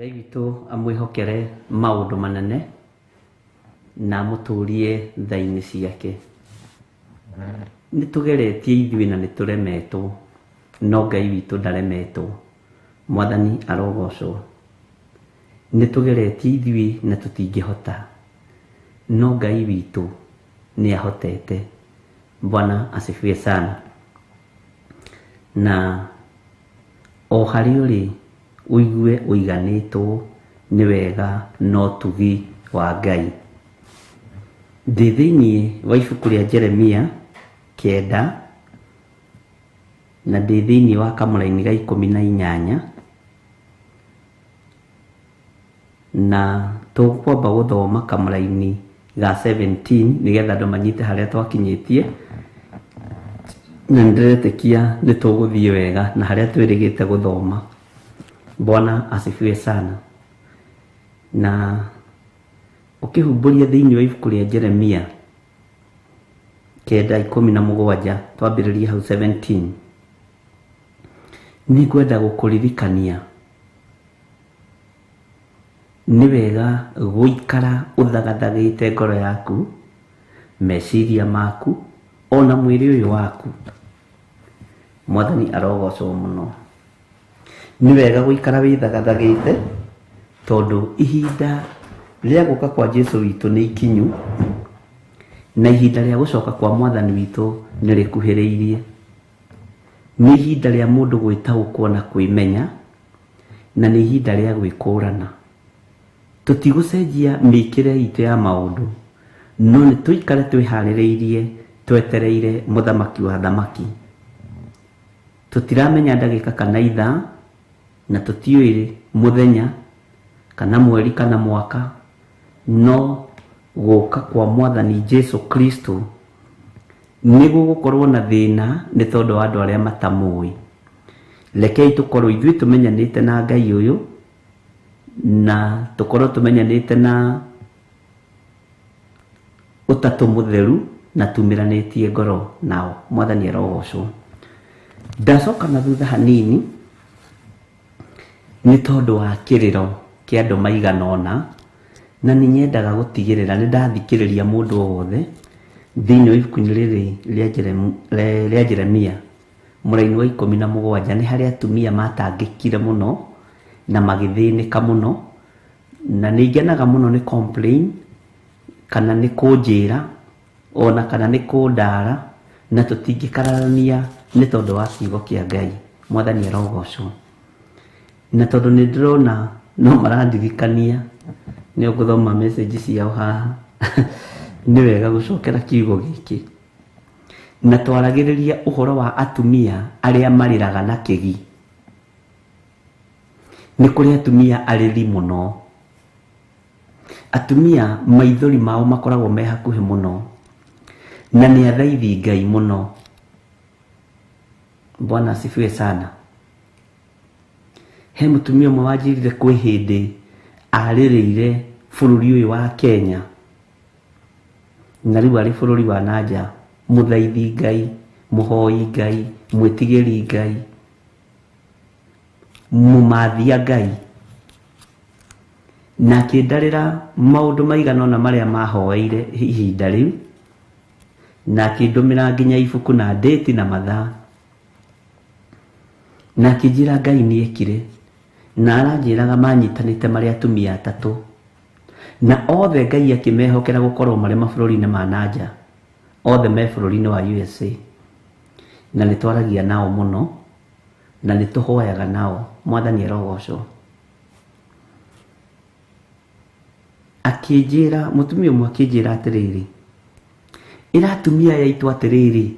Ngai witũ amwĩhokere maũndũ manene na amũtũrie tha-inĩ ciake. Nĩ tũgeretie ithuĩ na nĩ tũremetwo, no Ngai witũ ndaremetwo. Mwathani arogocwo. Nĩ tũgeretie ithuĩ na tũtingĩhota, no Ngai witũ nĩ ahotete. Bwana asifiwe sana. Na o harĩa ũrĩ ũigue ũiganĩtwo nĩ wega na ũtugi wa Ngai. Ndĩ thĩinĩ wa ibuku rĩa Jeremia 9 na ndĩ thĩinĩ wa kamũraini ga 18 na tũkwamba gũthoma kamũraini ga 17 nĩgetha andũ manyite harĩa twakinyĩtie, na nĩndĩretĩkia nĩ tũgũthiĩ wega na harĩa twĩrĩgĩte gũthoma. Bwana asifiwe sana. Na ũkĩhumbũria thĩinĩ wa ibuku rĩa Jeremia 9:17 twambĩrĩrie hau 17, nĩngwenda gũkũririkania nĩ wega gũikara ũthagathagĩte ngoro yaku, meciria maku, ona mwĩrĩ ũyũ waku. Mwathani arogocwo mũno. Nĩ wega gũikara wĩthagathagĩte tondũ ihinda rĩa gũka kwa Jesũ witũ nĩ ikinyu na ihinda rĩa gũcoka kwa Mwathani witũ nĩ rĩkuhĩrĩirie. Nĩ ihinda rĩa mũndũ gwĩtaũkwo na kwĩmenya, na nĩ ihinda rĩa gwĩkũrana. Tũtigũcenjia mĩkĩre itũ ya maũndũ, no nĩ tũikare twĩharĩrĩirie twetereire mũthamaki wa thamaki. Tũtiramenya ndagĩka kana ithaa, na tũtiũĩ mũthenya kana mweri kana mwaka, no gũka kwa Mwathani Jesũ Kristo nĩ gũgũkorwo na thĩna nĩ tondũ wa andũ arĩa matamũĩ. Rekei tũkorwo ithuĩ tũmenyanĩte na Ngai ũyũ, na tũkorwo tũmenyanĩte na ũtatũ mũtheru na tumĩranĩtie ngoro nao. Mwathani arogocwo. Ndacoka na thutha hanini nĩ tondũ wa kĩrĩro kĩa andũ maigana ũna, na nĩ nyendaga gũtigĩrĩra nĩ ndathikĩrĩria mũndũ o wothe thĩinĩ wa ibuku-inĩ rĩrĩ rĩa Jeremia mũraini wa 17 nĩ harĩa atumia matangĩkire mũno na magĩthĩnĩka mũno, na nĩ ngenaga mũno nĩ complain kana nĩ kũnjĩra ona kana nĩ kũndara, na tũtingĩkararania nĩ tondũ wa kiugo kĩa Ngai. Mwathani arogocwo. Na tondũ nĩ ndĩrona no marandirikania nĩ ũgũthoma message ciao haha, nĩ wega gũcokera kiugo gĩkĩ. Na twaragĩrĩria ũhoro wa atumia arĩa marĩraga na kĩgi. Nĩ kũrĩ atumia arĩri mũno, atumia maithori mao makoragwo me hakuhĩ mũno, na nĩ athaithi Ngai mũno. Bwana asifiwe sana. He mũtumia ũmwe wanjĩrire kwĩ hĩndĩ arĩrĩire bũrũri ũyũ wa Kenya, na rĩu arĩ bũrũri wa nanja, mũthaithi Ngai, mũhoi Ngai, mwĩtigĩri Ngai, mũmathia Ngai, na akĩndarĩra maũndũ maigana ũna marĩa mahoeire ihinda rĩu, na akĩndũmĩra nginya ibuku na ndĩti na mathaa, na akĩnjĩra Ngai nĩ ekire, na aranjĩraga manyitanĩte marĩ atumia atatũ, na othe Ngai akĩmehokera gũkorwo marĩ mabũrũri-inĩ ma nanja, othe me bũrũri-inĩ wa USA, na nĩ twaragia nao mũno na nĩ tũhoyaga nao. Mwathani arogocwo. Akĩnjĩra mũtumia ũmwe akĩnjĩra atĩrĩrĩ, ĩra atumia aya aitũ atĩrĩrĩ,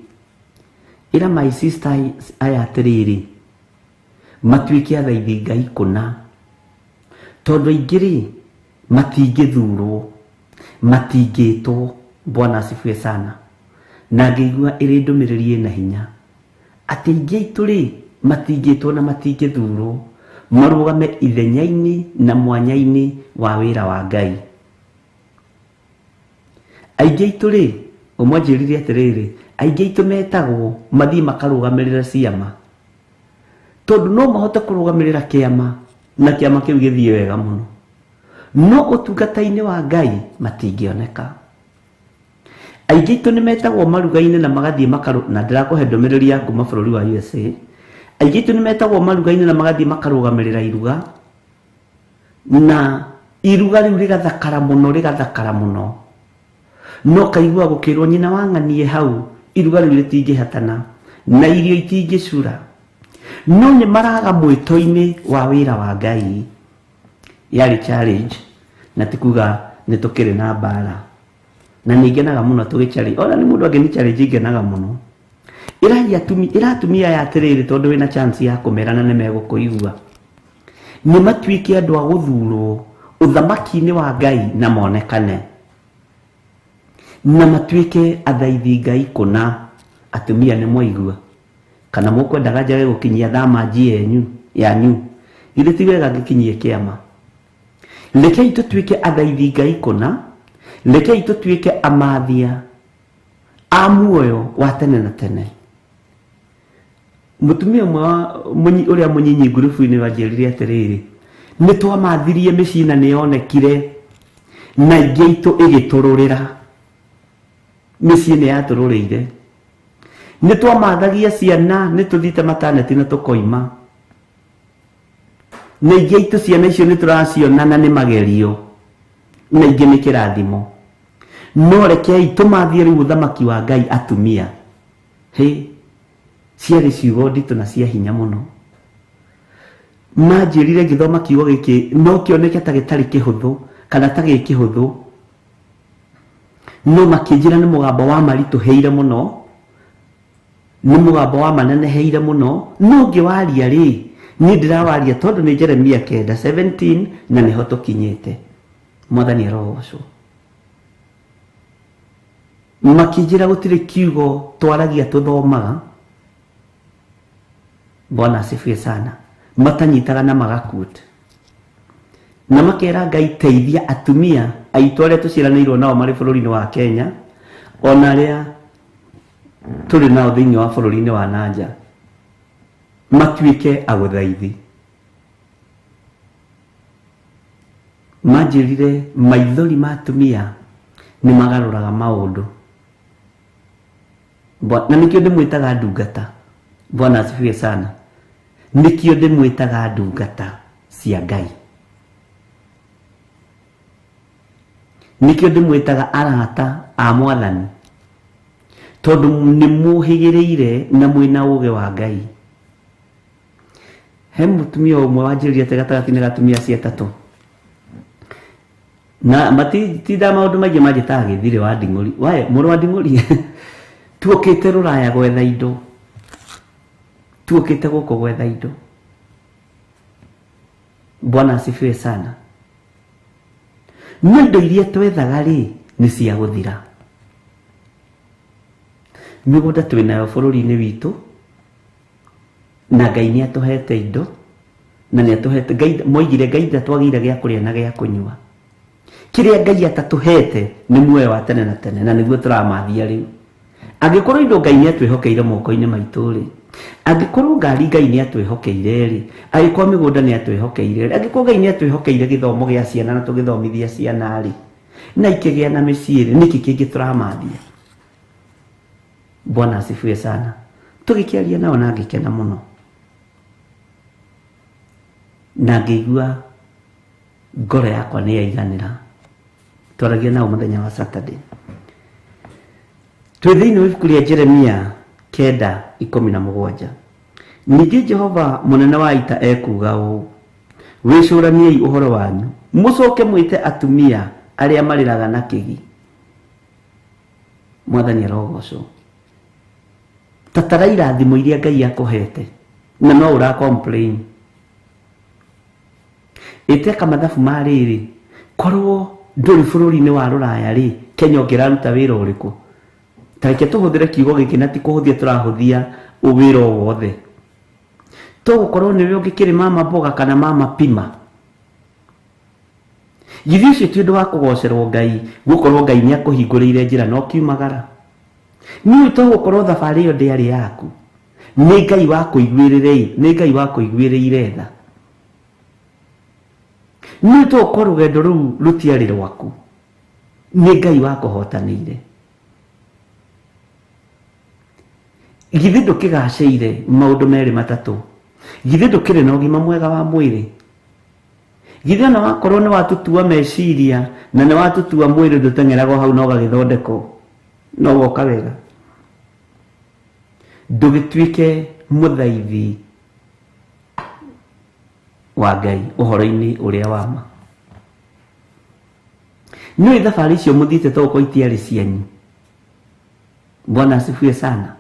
ĩra my sister aya atĩrĩrĩ, matuĩke athaithi Ngai kũna, tondũ aingĩ rĩ matingĩthurwo, matingĩtwo. Bwana asifiwe sana. Na ngĩigua ĩrĩ ndũmĩrĩri ĩna hinya atĩ aingĩ aitũ rĩ matingĩtwo na matingĩthurwo, marũgame ithenya-inĩ na mwanya-inĩ wa wĩra wa Ngai. Aingĩ aitũ rĩ, ũmwe anjĩrire atĩrĩrĩ, aingĩ aitũ metagwo mathiĩ makarũgamĩrĩra ciama, tondũ no mahote kũrũgamĩrĩra kĩama Na kĩama kĩu gĩthiĩ wega mũno. No ũtungata-inĩ wa Ngai matingĩoneka. Aingĩ aitũ nĩ metagwo maruga-inĩ na magathiĩ makarũ na ndĩrakũhe ndũmĩrĩri ya kuma bũrũri wa USA. Aingĩ aitũ nĩ metagwo maruga-inĩ na magathiĩ makarũgamĩrĩra iruga, na iruga rĩu rĩgathakara mũno, rĩgathakara mũno. No kaigua gũkĩrwo nyina wa ng'anie hau, iruga rĩu rĩtingĩhatana na irio itingĩcura. No nĩ maraga mwĩto-inĩ wa wĩra wa Ngai. Yarĩ challenge, na ti kuga nĩ tũkĩrĩ na mbara. Na nĩ ngenaga mũno tũgĩ challenge. Ona nĩ mũndũ angĩni challenge ngenaga mũno. Ĩraria aya atĩrĩrĩ, tondũ wĩna chance ya kũmera na nĩ megũkũigua. Nĩ matuĩke andũ a gũthurwo ũthamaki-inĩ wa Ngai na monekane. Na matuĩke athaithi Ngai kũna. Atumia nĩ mwaigua. Kana mũkwendaga njage gũkinyia thamanji yanyu. Githĩ ti wega ngĩkinyie kĩama? Rekei tũtuĩke athaithi Ngai kũna. Rekei tũtuĩke amathia a muoyo wa tene na tene. Mũtumia ũmwe ũrĩa mũnyinyi ngurubu-inĩ wanjĩrire atĩrĩrĩ, nĩ twamathirie mĩciĩ na nĩ yonekire na ingĩ itũ ĩgĩtũrũrĩra. Mĩciĩ nĩ yatũrũrĩire. Nĩ twamathagia ciana, nĩ tũthiĩte mataneti na tũkoima. Na ingĩ itũ ciana icio nĩ tũraciona na nĩ magerio, na ingĩ nĩ kĩrathimo. No rekei tũmathie rĩu ũthamaki wa Ngai atumia. Hĩ, ciarĩ ciugo nditũ na cia hinya mũno. Manjĩrire ngĩthoma kiugo gĩkĩ no kĩoneke ta gĩtarĩ kĩhũthũ kana ta gĩ kĩhũthũ, no makĩnjĩra nĩ mũgambo wa maritũhĩire mũno, nĩ mũgambo wa maneneheire mũno. No ngĩwaria rĩ, niĩ ndĩrawaria tondũ nĩ Jeremia 9:17 na nĩho tũkinyĩte. Mwathani arogocwo. Makĩnjĩra gũtirĩ kiugo twaragia tũthomaga. Bwana asifiwe sana. Matanyitaga na magakuta. Na makera Ngai teithia atumia aitũ arĩa tũciaranĩirwo nao marĩ bũrũri-inĩ wa Kenya, ona arĩa tũrĩ nao thĩinĩ wa bũrũri-inĩ wa nanja, matuĩke agũthaithi. Manjĩrire maithori ma atumia nĩ magarũraga maũndũ. Na nĩkĩo ndĩmwĩtaga ndungata. Bwana asifiwe sana. Nĩkĩo ndĩmwĩtaga ndungata cia Ngai. Nĩkĩo ndĩmwĩtaga arata a Mwathani, tondũ nĩ mũhĩgĩrĩire na mwĩna ũũgĩ wa Ngai. He mũtumia ũmwe wanjĩrire atĩ gatagatĩ-inĩ ga atumia acio atatũ, na matindaga maũndũ maingĩ manjĩtaga gĩthirĩ wa nding'ũri. Wae mũrũ wa nding'ũri, tuokĩte rũraya gwetha indo, tuokĩte gũkũ gwetha indo. Bwana asifiwe sana. No indo iria twethaga rĩ nĩ cia gũthira. Mĩgũnda twĩnayo bũrũri-inĩ witũ, na Ngai nĩ atũhete indo, na nĩ atũhete Ngai. Moigire Ngai ndatwagĩire gĩa kũrĩa na gĩa kũnyua. Kĩrĩa Ngai atatũhete nĩ muoyo wa tene na tene, na nĩguo tũramathia rĩu. Angĩkorwo indo Ngai nĩ atwĩhokeire moko-inĩ maitũ rĩ, angĩkorwo ngari Ngai nĩ atwĩhokeire rĩ, angĩkorwo mĩgũnda nĩ atwĩhokeire rĩ, angĩkorwo Ngai nĩ atwĩhokeire gĩthomo gĩa ciana na tũgĩthomithia ciana rĩ, na ikĩgĩa na mĩciĩ rĩ, nĩkĩ kĩngĩ tũramathia? Bwana asifiwe sana. Tũgĩkĩaria nao na ngĩkena mũno, na ngĩigua ngoro yakwa nĩ yaiganĩra. Twaragia nao mũthenya wa Saturday. Twĩ thĩinĩ wa ibuku rĩa Jeremia 9:17. Ningĩ Jehova mũnene wa ita ekuuga ũũ, wĩcũraniei ũhoro wanyu, mũcoke mwĩte atumia arĩa marĩraga na kĩgi. Mwathani arogocwo. Tatara irathimo iria Ngai akũhete, na no ũra complain. Ĩteka mathabu ma rĩrĩ, korwo ndũrĩ bũrũri-inĩ wa rũraya rĩ, Kenya ũngĩraruta wĩra ũrĩkũ? Ta reke tũhũthĩre kiugo gĩkĩ na ti kũhũthia tũrahũthia wĩra o wothe. Tũgũkorwo nĩwe ũngĩkĩrĩ mama mboga kana mama pima. Githĩ ũcio ti ũndũ wa kũgocerwo Ngai, gũkorwo Ngai nĩ akũhingũrĩire njĩra na ũkiumagara? Nĩũĩ tũgũkorwo thabarĩ ĩyo ndĩarĩ yaku. Nĩ Ngai wakũiguĩrĩire, nĩ Ngai wakũiguĩrĩire tha. Nĩ tũkorwo rũgendo rũu rũtiarĩ rwaku, nĩ Ngai wakũhotanĩire. Githĩ ndũkĩgacĩire maũndũ merĩ matatũ? Githĩ ndũkĩrĩ na ũgima mwega wa mwĩrĩ? Githĩ ona wakorwo nĩ watutua meciria na nĩ watutua mwĩrĩ ndũteng'eragwo hau na ũgagĩthondekwo no woka wega? Ndũgĩtuĩke mũthaithi wa Ngai ũhoro-inĩ ũrĩa wa ma. Nĩũĩ thabarĩ icio mũthiĩte to gũkorwo itiarĩ cianyu. Bwana asifiwe sana.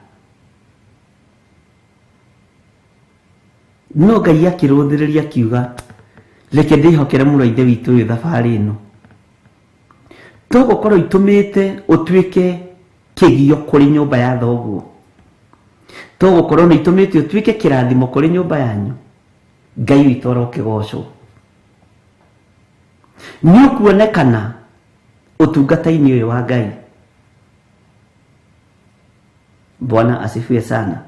No Ngai akĩrũthĩrĩria akiuga reke ndĩhokere mũrũ wa ithe witũ ũyũ thabarĩ ĩno. To gũkorwo itũmĩte ũtuĩke kĩgio kũrĩ nyũmba ya thoguo, to gũkorwo nĩ itũmĩte ũtuĩke kĩrathimo kũrĩ nyũmba yanyu. Ngai witũ arokĩgocwo. Nĩ ũkuonekana ũtungata-inĩ ũyũ wa Ngai. Bwana asifiwe sana.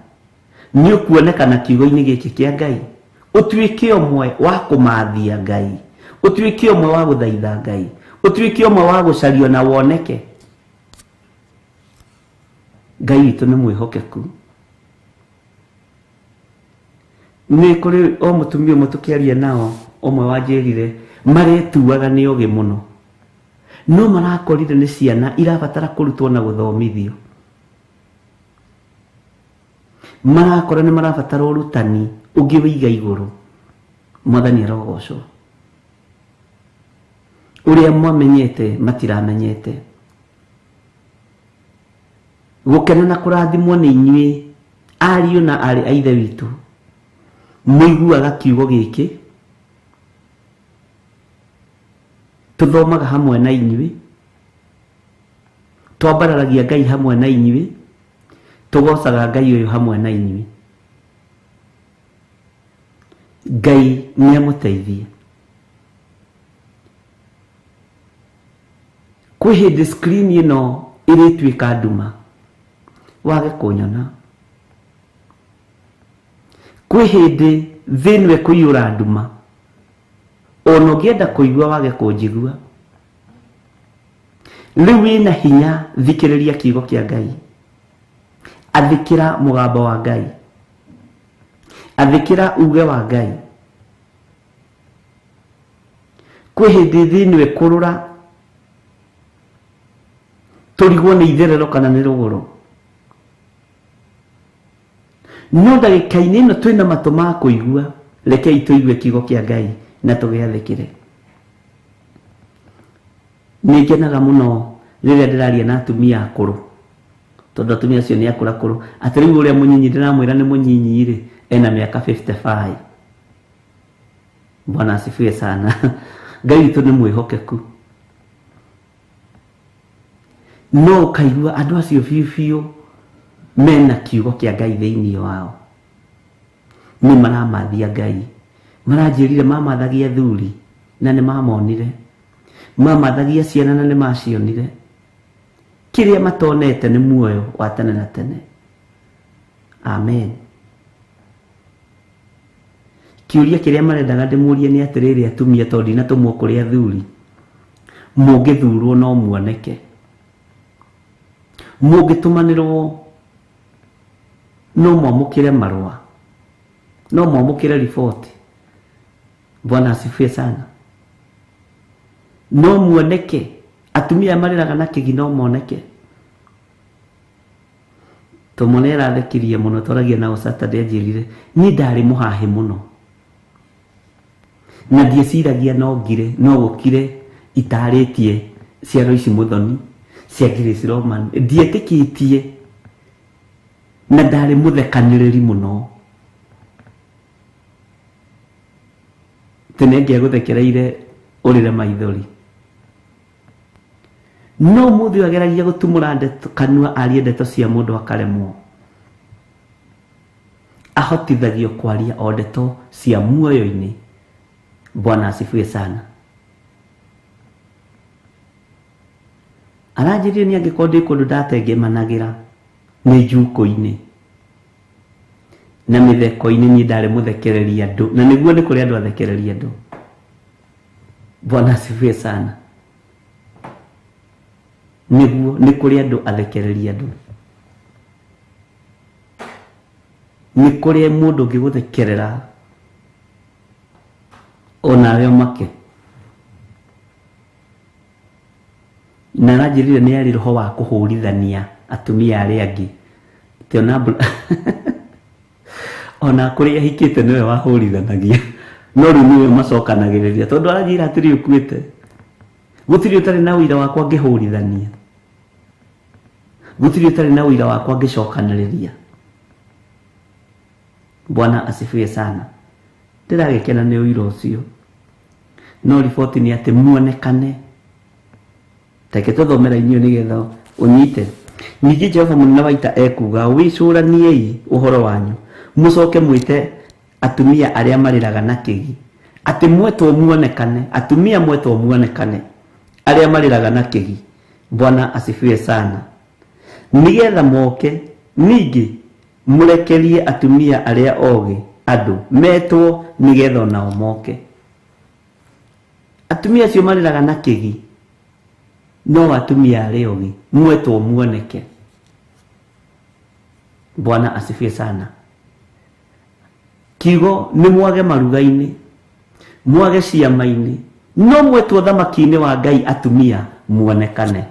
Nĩ ũkuonekana kiugo-inĩ gĩkĩ kĩa Ngai, ũtuĩke ũmwe wa kũmathia Ngai, ũtuĩke ũmwe wa gũthaitha Ngai, ũtuĩke ũmwe wa gũcario na woneke. Ngai witũ nĩ mwĩhokeku. Nĩ kũrĩ o mũtumia ũmwe tũkĩaria nao, ũmwe wanjĩrire maretuaga nĩ ogĩ mũno, no marakorire nĩ ciana irabatara kũrutwo na gũthomithio. Marakora nĩ marabatara ũrutani ũngĩ wĩiga igũrũ. Mwathani arogocwo. Ũrĩa mwamenyete matiramenyete. Gũkena na kũrathimwo nĩ inyuĩ ariũ na aarĩ a ithe witũ mũiguaga kiugo gĩkĩ, tũthomaga hamwe na inyuĩ, twambararagia Ngai hamwe na inyuĩ, tũgocaga Ngai ũyũ hamwe na inyuĩ. Ngai nĩ amũteithie. Kwĩ hĩndĩ screen ĩno ĩrĩtuĩka nduma wage kũnyona. Kwĩ hĩndĩ thĩ ĩno ĩkũiyũra nduma, ona ũngĩenda kũigua wage kũnjigua. Rĩu wĩna hinya, thikĩrĩria kiugo kĩa Ngai, athĩkĩra mũgambo wa Ngai, athĩkĩra uge wa Ngai. Kwĩ hĩndĩ thĩ ĩno ĩkũrũra tũrigwo nĩ itherero kana nĩ rũgũrũ, no ndagĩka-inĩ ĩno twĩna matũ ma kũigua, rekei tũigue kiugo kĩa Ngai na tũgĩathĩkĩre. Nĩ ngenaga mũno rĩrĩa ndĩraria na atumia akũrũ, tondũ atumia acio nĩ akũrũ akũrũ. Atĩ rĩu ũrĩa mũnyinyi ndĩramwĩra nĩ mũnyinyi rĩ, ena mĩaka 55. Bwana asifiwe sana. Ngai witũ nĩ mwĩhokeku. No ũkaigua andũ acio biũ biũ mena kiugo kĩa Ngai thĩinĩ wao, nĩ maramathia Ngai. Maranjĩrire mamathagia athuri na nĩ mamonire, mamathagia ciana na nĩ macionire. Kĩrĩa matonete nĩ muoyo wa tene na tene. Amen. Kĩũria kĩrĩa marendaga ndĩmũrie nĩ atĩrĩrĩ, atumia, tondũ ndinatũmwo kũrĩ athuri, mũngĩthurwo no muoneke, mũngĩtũmanĩrwo no mwamũkĩre marũa, no mwamũkĩre riboti. Bwana asifiwe sana. No muoneke, atumia marĩraga na kĩgi no moneke. Tũmũ nĩ arathekirie mũno, twaragia nao Saturday, anjĩrire niĩ ndarĩ mũhahĩ mũno na ndieciragia no ngire no gũkire itarĩtie ciaro ici mũthoni cia Grace Roman, ndietĩkĩtie na ndarĩ mũthekanĩrĩri mũno. Tene ngĩagũthekereire ũrĩre maithori, no mũthĩ ũyũ ageragia gũtumũra ndeto kanua arie ndeto cia mũndũ akaremwo. Ahotithagio kwaria o ndeto cia muoyo-inĩ. Bwana asifiwe sana. Aranjĩrire nĩ angĩkorwo ndĩ kũndũ ndatengemanagĩra nĩ njukũ-inĩ na mĩtheko-inĩ, niĩ ndarĩ mũthekereria andũ, na nĩguo nĩ kũrĩ andũ athekereria andũ. Bwana asifiwe sana. Nĩguo nĩ kũrĩ andũ athekereria andũ, nĩ kũrĩ mũndũ ũngĩgũthekerera onawe ũmake. Na aranjĩrire nĩ arĩ roho wa kũhũrithania atumia arĩa angĩ. Atĩ ona ona kũrĩa ahikĩte nĩwe wahũrithanagia, no rĩu nĩwe macokanagĩrĩria tondũ aranjĩra atĩrĩ ũkuĩte, gũtirĩ ũtarĩ na ũira wakwa ngĩhũrithania, gũtirĩ ũtarĩ na ũira wakwa ngĩcokanĩrĩria. Bwana asifiwe sana. Ndĩragĩkena nĩ ũira ũcio, no riboti nĩ atĩ muonekane. Reke tũthomera inyuĩ nĩgetha ũnyite. Ningĩ Jehova mũnene wa ita ekuga, wĩcũraniei ũhoro wanyu, mũcoke mwĩte atumia arĩa marĩraga na kĩgi, atĩ mwetwo muonekane, atumia mwetwo muonekane arĩa marĩraga na kĩgi. Bwana asifiwe sana. Nĩgetha moke, ningĩ mũrekerie atumia arĩa ogĩ andũ metwo, nĩgetha onao moke. Atumia acio marĩraga na kĩgi no atumia arĩa ogĩ mwetwo muoneke. Bwana asifiwe sana. Kiugo nĩ mwage maruga-inĩ, mwage ciama-inĩ, no mwetwo thamaki-inĩ wa Ngai atumia muonekane.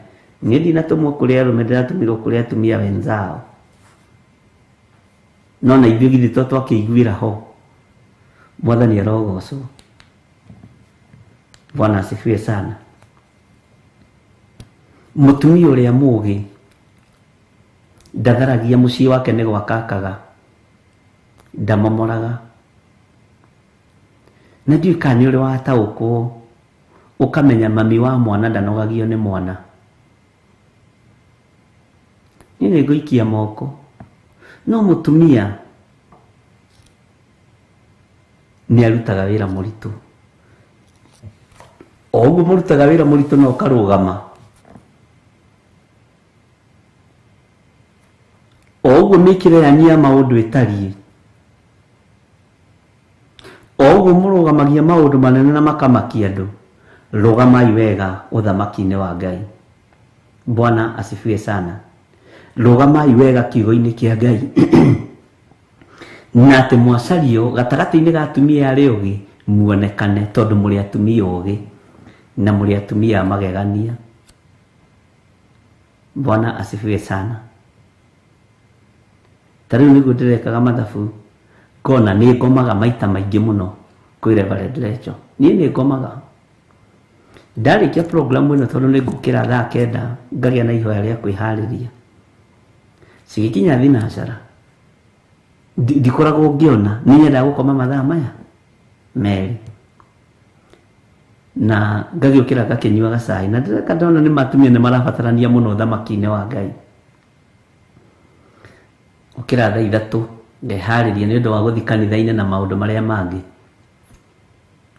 Niĩ ndinatũmwo kũrĩ arũme, ndĩratũmirwo kũrĩ atumia wenzao. No na ithuĩ githĩ to twakĩiguĩra ho. Mwathani arogocwo. Bwana asifiwe sana. Mũtumia ũrĩa mũũgĩ ndatharagia mũciĩ wake nĩ gwakakaga, ndamomoraga. Na ndiũĩ kana nĩ ũrĩ wataũkwo ũkamenya mami wa mwana ndanogagio nĩ mwana. Niĩ nĩ ngũikia moko, no mũtumia nĩ arutaga wĩra mũritũ. O ũguo mũrutaga wĩra mũritũ na ũkarũgama, o ũguo mĩkĩre yanyu ya maũndũ ĩtariĩ, o ũguo mũrũgamagia maũndũ manene na makamakia andũ, rũgamai wega ũthamaki-inĩ wa Ngai. Bwana asifiwe sana. Rũgamai wega kiugo-inĩ kĩa Ngai. Na atĩ mwacario gatagatĩ-inĩ ga atumia arĩa ogĩ muonekane, tondũ mũrĩ atumia ogĩ na mũrĩ atumia a magegania. Bwana asifiwe sana. Ta rĩu nĩguo ndĩrekaga mathabu, ngona nĩ ngomaga maita maingĩ mũno kwĩ Reverend Rachel. Niĩ nĩ ngomaga. Ndarĩkia program ĩno tondũ nĩ ngũkĩra thaa 9 ngagĩa na ihoya rĩa kwĩharĩria. Cigĩkinya thinacara ndikoragwo ngĩona, nĩ nyendaga gũkoma mathaa maya merĩ, na ngagĩũkĩra ngakĩnyua gacai, na ndĩreka ndona nĩ matumia nĩ marabatarania mũno thamaki-inĩ wa Ngai. Ũkĩra thaa 3 ngeharĩria nĩ ũndũ wa gũthiĩ kanitha-inĩ na maũndũ marĩa mangĩ.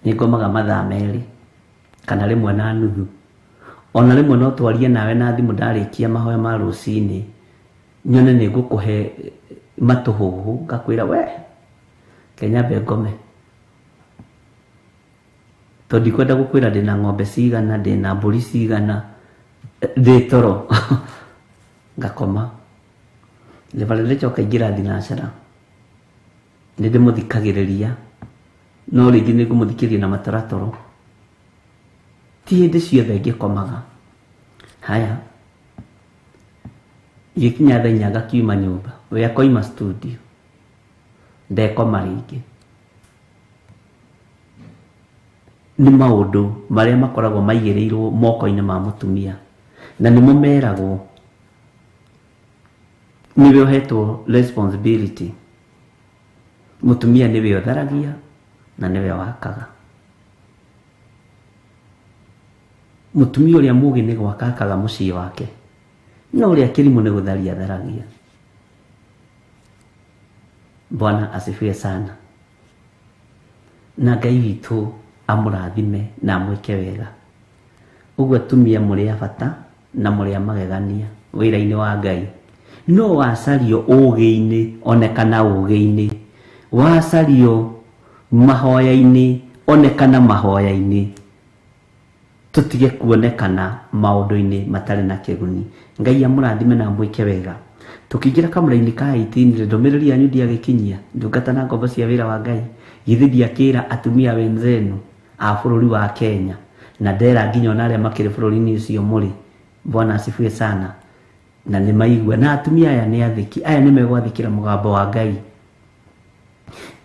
Nĩ ngomaga mathaa 2 kana 1.5. Ona rĩmwe no twarie nawe na thimũ ndarĩkia mahoya ma rũcinĩ, nyone nĩ ngũkũhe matũhũhũ, ngakwĩra we reke nyambe ngome, tondũ ndikwenda gũkwĩra ndĩna ng'ombe cigana, ndĩna mbũri cigana, ndĩ toro. Ngakoma. Reverend Rachel akaingĩra thinacara, nĩ ndĩmũthikagĩrĩria, no rĩngĩ nĩ ngũmũthikĩrĩria na mataratoro. Ti hĩndĩ ciothe ngĩkomaga. Haya, igĩkinya thaa 4 ngakiuma nyũmba, we akoima studio, ndekoma rĩngĩ. Nĩ maũndũ marĩa makoragwo maigĩrĩirwo moko-inĩ ma mũtumia, na nĩmo meragwo nĩwe ũhetwo responsibility. Mũtumia nĩwe ũtharagia na nĩwe wakaga. Mũtumia ũrĩa mũũgĩ nĩ gwaka akaga mũciĩ wake, no ũrĩa kĩrimũ nĩ gũtharia atharagia. Bwana asifiwe sana. Na Ngai witũ amũrathime na amwĩke wega. Ũguo atumia mũrĩ a bata na mũrĩ a magegania wĩra-inĩ wa Ngai. No wacario ũũgĩ-inĩ, onekana ũũgĩ-inĩ, wacario mahoya-inĩ, onekana mahoya-inĩ. Tũtige kuonekana maũndũ-inĩ matarĩ na kĩguni. Ngai amũrathime na amwĩke wega. Tũkĩingĩra kamũra-inĩ ka 18 ndũmĩrĩri yanyu ndiagĩkinyia ndungata na ngombo cia wĩra wa Ngai. Githĩ ndiakĩra atumia wenzenu a bũrũri wa Kenya na ndera nginya ona arĩa makĩrĩ bũrũri-inĩ ũcio mũrĩ. Bwana asifiwe sana. Na nĩ maigua na atumia aya nĩ athĩki, aya nĩ megwathĩkĩra mũgambo wa Ngai,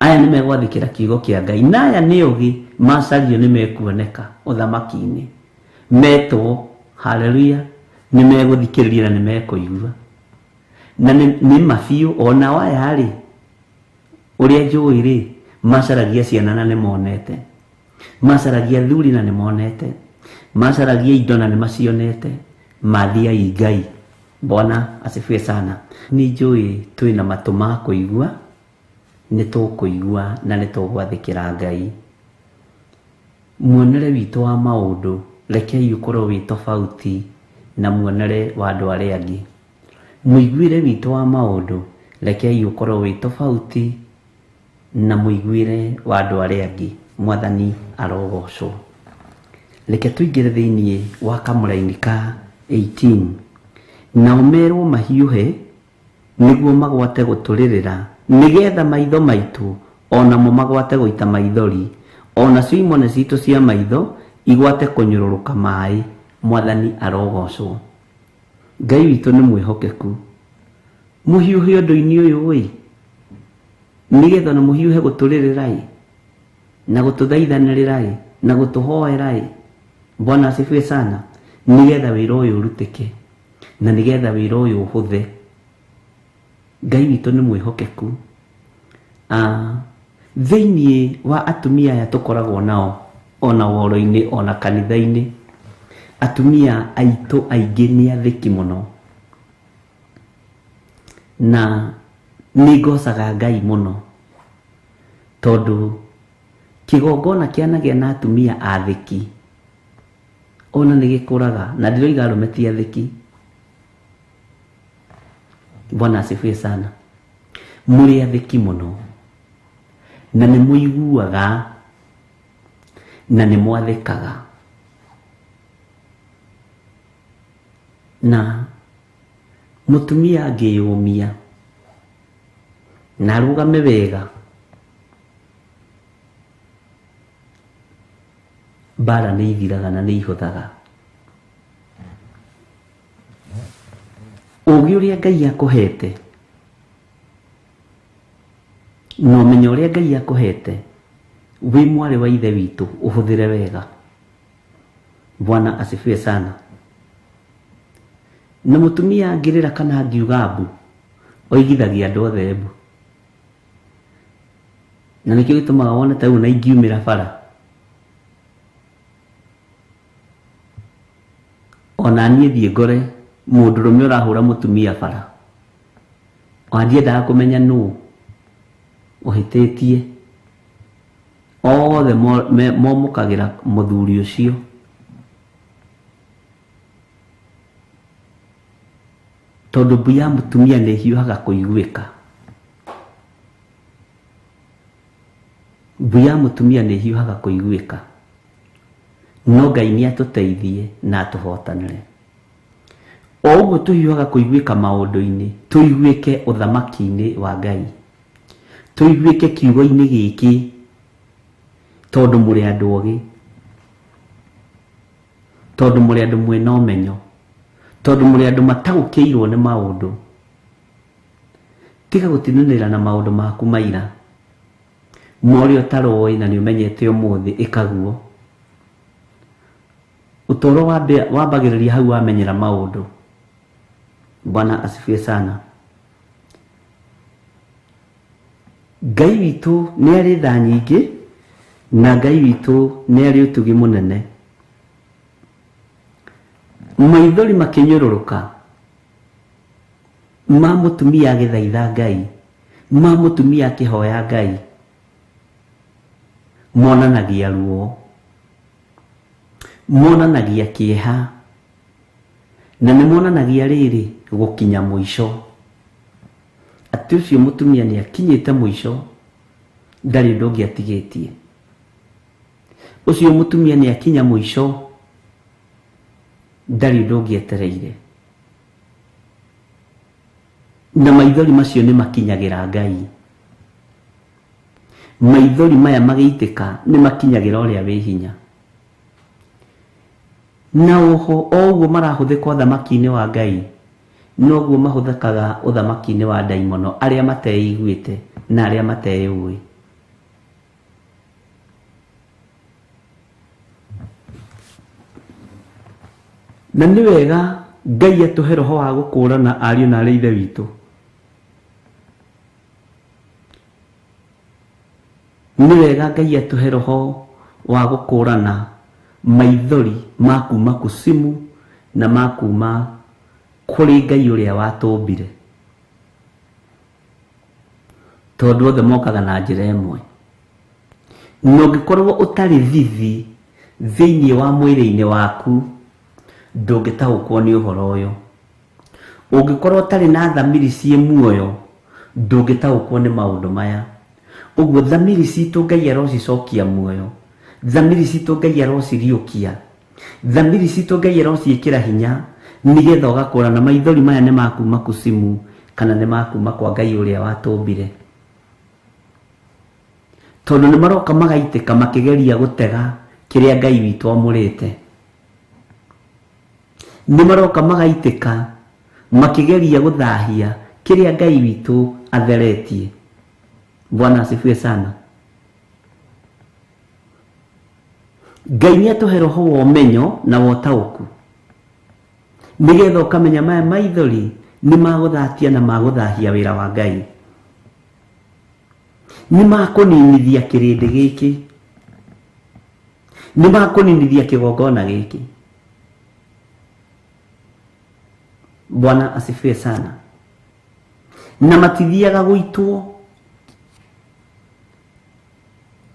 aya nĩ megwathĩkĩra kiugo kĩa Ngai, na aya nĩ ũgĩ macario nĩ mekuoneka ũthamaki-inĩ metwo. Haleluya. Nĩ megũthikĩrĩria na nĩ mekũigua na nĩ mabiũ. Ona aya rĩ, ũrĩa njũĩ rĩ, macaragia ciana na nĩ monete, macaragia thuri na nĩ monete, macaragia indo na nĩ macionete. Mathiai Ngai. Bwana asifiwe sana. Nĩ njũĩ twĩna matũ ma kũigua, nĩ tũkũigua na nĩ tũgwathĩkĩra Ngai. Muonere witũ wa maũndũ rekei ũkorwo wĩ tofauti na muonere wa andũ arĩa angĩ. Mũiguĩre witũ wa maũndũ rekei ũkorwo wĩ tofauti na mũiguĩre wa andũ arĩa angĩ. Mwathani arogocwo. Reke tũingĩre thĩinĩ wa kamũra-inĩ ka 18. Nao merwo mahiũhe nĩguo magwate gũtũrĩrĩra, nĩgetha maitho maitũ onamo magwate gũita maithori, onacio imone citũ cia maitho igwate kũnyũrũrũka maĩ. Mwathani arogocwo. Ngai witũ nĩ mwĩhokeku. Mũhiũhe ũndũ-inĩ ũyũ ĩ, nĩgetha ona mũhiũhe gũtũrĩrĩra ĩ, na gũtũthaithanĩrĩra ĩ, na gũtũhoera ĩ. Bwana asifiwe sana. Nĩgetha wĩra ũyũ ũrutĩke na nĩgetha wĩra ũyũ ũhũthe. Ngai witũ nĩ mwĩhokeku. Thĩinĩ wa atumia aya tũkoragwo nao ona woro-inĩ ona kanitha-inĩ, atumia aitũ aingĩ nĩ athĩki mũno, na nĩ ngocaga Ngai mũno tondũ kĩgongona kĩanagĩa na atumia athĩki ona nĩ gĩkũraga, na ndĩroiga arũme ti athĩki. Bwana asifiwe sana. Mũrĩ athĩki mũno na nĩ mũiguaga na nĩ mwathĩkaga, na mũtumia angĩyũmia na arũgame wega, mbara nĩ ithiraga na nĩ ihũthaga. Ũũgĩ ũrĩa Ngai akũhete na ũmenyo ũrĩa Ngai akũhete wĩ mwarĩ wa ithe witũ ũhũthĩre wega. Bwana asifiwe sana. Na mũtumia angĩrĩra kana angiuga mbu, oigithagia andũ othe mbu, na nĩkĩo gĩtũmaga wone ta rĩu na ingiumĩra bara ona niĩ thiĩ ngore mũndũrũme ũrahũra mũtumia bara, ona ndiendaga kũmenya nũ ũhĩtĩtie, othe momũkagĩra mũthuri ũcio. Tondũ mbu ya mũtumia nĩ ĩhiũhaga kũiguĩka. Mbu ya mũtumia nĩ ĩhiũhaga kũiguĩka. No Ngai nĩ atũteithie na atũhotanĩre. O ũguo tũhiũhaga kũiguĩka maũndũ-inĩ, tũiguĩke ũthamaki-inĩ wa Ngai, tũiguĩke kiugo-inĩ gĩkĩ, tondũ mũrĩ andũ ogĩ, tondũ mũrĩ andũ mwĩna ũmenyo, tondũ mũrĩ andũ mataũkĩirwo nĩ maũndũ. Tiga gũtinanĩra na maũndũ maku maira morĩa ũtaroĩ na nĩ ũmenyete ũmũthĩ, ĩkaguo. Ũtũũro wambagĩrĩria hau wamenyera maũndũ. Bwana asifiwe sana. Ngai witũ nĩ arĩ tha nyingĩ na Ngai witũ nĩ arĩ ũtugi mũnene. Maithori makĩnyũrũrũka ma mũtumia agĩthaitha Ngai, ma mũtumia akĩhoya Ngai, monanagia ruo, monanagia kĩeha, na nĩ monanagia rĩrĩ gũkinya mũico, atĩ ũcio mũtumia nĩ akinyĩte mũico, ndarĩ ũndũ ũngĩ atigĩtie. Ũcio mũtumia nĩ akinya mũico, Ndarĩ ũndũ ũngĩ etereire. Na maithori macio nĩ makinyagĩra Ngai. Maithori maya magĩitĩka nĩ makinyagĩra ũrĩa wĩ hinya. Na oho o ũguo marahũthĩka ũthamaki-inĩ wa Ngai, noguo mahũthĩkaga ũthamaki-inĩ wa ndaimono, arĩa mateiguĩte na arĩa mateyũĩ. Na nĩ wega Ngai atũhe roho wa gũkũrana ariũ na arĩ ithe witũ. Nĩ wega Ngai atũhe roho wa gũkũrana maithori ma kuma kusimu na ma kuma kũrĩ Ngai ũrĩa watũmbire. Tondũ othe mokaga na njĩra ĩmwe. Na ũngĩkorwo ũtarĩ thithi thĩinĩ wa mwĩrĩ-inĩ waku, ndũngĩtaũkwo nĩ ũhoro ũyũ. Ũngĩkorwo ũtarĩ na thamiri ciĩ muoyo, ndũngĩtaũkwo nĩ maũndũ maya. Ũguo thamiri citũ Ngai arocicokia muoyo, thamiri citũ Ngai arociriũkia, thamiri citũ Ngai arociĩkĩra hinya, nĩgetha ũgakũra. Na maithori maya nĩ makuma kusimu kana nĩ makuma kwa Ngai ũrĩa watũmbire. Tondũ nĩ maroka magaitĩka makĩgeria gũtega kĩrĩa Ngai witũ amũrĩte. Nĩ maroka magaitĩka makĩgeria gũthahia kĩrĩa Ngai witũ atheretie. Bwana asifiwe sana. Ngai nĩ atũhe roho wa ũmenyo na wa ũtaũku, nĩgetha ũkamenya maya maithori nĩ magũthatia na magũthahia wĩra wa Ngai, nĩ makũninithia kĩrĩndĩ gĩkĩ, nĩ makũninithia kĩgongona gĩkĩ. Bwana asifiwe sana. Na matithiaga gũitwo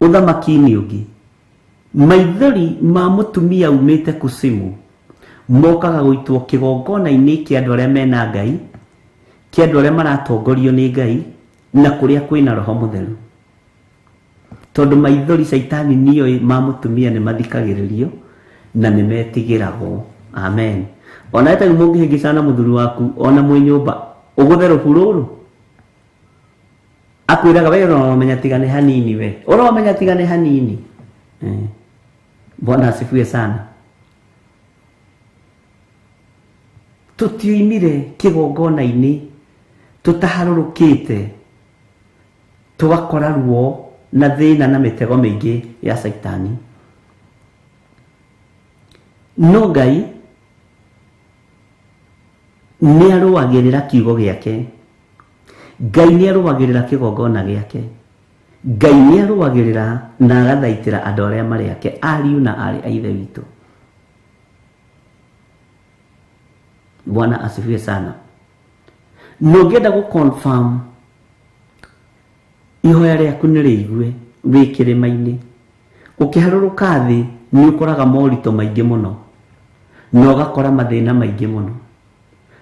ũthamaki-inĩ ũngĩ. Maithori ma mũtumia umĩte kusimu mokaga gũitwo kĩgongona-inĩ kĩa andũ arĩa mena Ngai, kĩa andũ arĩa maratongorio nĩ Ngai, na kũrĩa kwĩna roho mũtheru. Tondũ maithori caitani nĩoĩ ma mũtumia nĩ mathikagĩrĩrio na nĩ metigĩragwo. Amen. Ona ĩtagĩ mũngĩhĩngĩcana mũthuri waku ona mwĩ nyũmba ũgũthe rũbu rũrũ, akwĩraga we ũromenya tiga nĩ hanini, we ũromenya tiga nĩ hanini. Bwana asifiwe sana. Tũtioimire kĩgongona-inĩ tũtaharũrũkĩte tũgakora ruo na thĩna na mĩtego mĩingĩ ya caitani. No Ngai nĩ arũagĩrĩra kiugo gĩake, Ngai nĩ arũagĩrĩra kĩgongona gĩake, Ngai nĩ arũagĩrĩra na agathaitĩra andũ arĩa marĩ ake, ariũ na aarĩ a ithe witũ. Bwana asifiwe sana. Na ũngĩenda gũ confirm ihoya rĩaku nĩ rĩigue wĩ kĩrĩma-inĩ, ũkĩharũrũka thĩ nĩ ũkoraga moritũ maingĩ mũno, na ũgakora mathĩna maingĩ mũno,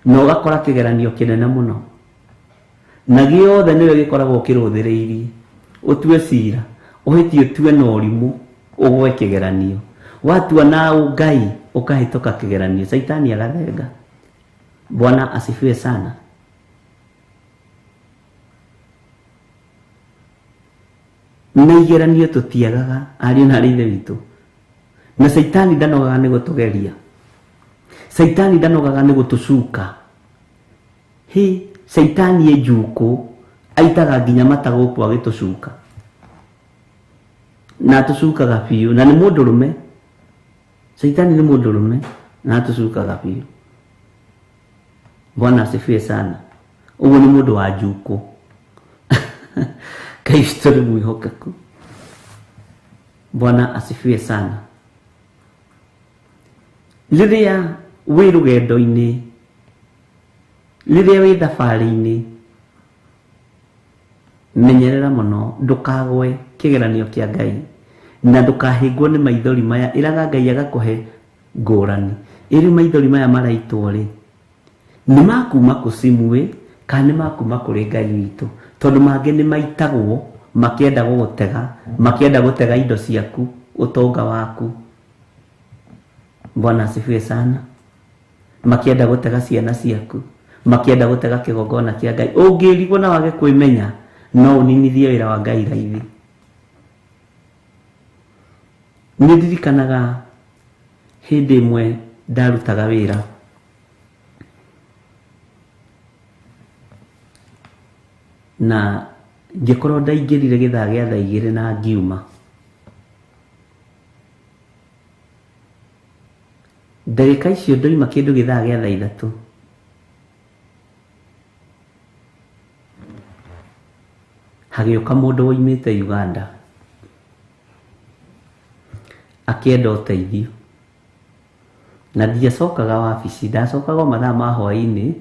na ũgakora kĩgeranio kĩnene mũno, na gĩothe nĩwe gĩkoragwo kĩrũthĩrĩirie. Ũtue cira, ũhĩtie ũtue na ũrimũ, ũgwe kĩgeranio. Watua na ũngai ũkahĩtũka kĩgeranio, caitani agathenga. Bwana asifiwe sana. Na igeranio tũtiagaga ariũ na arĩ ithe witũ. Na caitani ndanogaga nĩ gũtũgeria, caitani ndanogaga nĩ gũtũcuka. Hĩ, caitani ĩ njukũ, aitaga nginya mata gũkũ agĩtũcuka, na atũcukaga biũ. Na nĩ mũndũrũme, caitani nĩ mũndũrũme na atũcukaga biũ. Bwana asifiwe sana. Ũguo nĩ mũndũ wa njukũ. Ngai witũ nĩ mwĩhokeku. Bwana asifiwe sana. Rĩrĩa wĩ rũgendo-inĩ, rĩrĩa wĩ thabarĩ-inĩ, menyerera mũno ndũkagwe kĩgeranio kĩa Ngai, na ndũkahĩngwo nĩ maithori maya. Ĩraga Ngai agakũhe ngũrani. Ĩrĩ maithori maya maraitwo rĩ, nĩ makuma kusimu ĩ, kana nĩ makuma kũrĩ Ngai witũ? Tondũ mangĩ nĩ maitagwo makĩenda gũgũtega, makĩenda gũtega indo ciaku, ũtonga waku. Bwana asifiwe sana. Makĩenda gũtega ciana ciaku, makĩenda gũtega kĩgongona kĩa Ngai. Ũngĩrigwo na wage kwĩmenya, no ũninithie wĩra wa Ngai raithi. Nĩ ndirikanaga hĩndĩ ĩmwe ndarutaga wĩra, na ngĩkorwo ndaingĩrire gĩthaa gĩa thaa 2 na ngiuma. Ndagĩka icio ndoima kĩndũ gĩthaa gĩa thaa 3. Hagĩũka mũndũ woimĩte Uganda akĩenda ũteithio, na ndiacokaga wabici, ndacokaga o mathaa ma hwaĩ-inĩ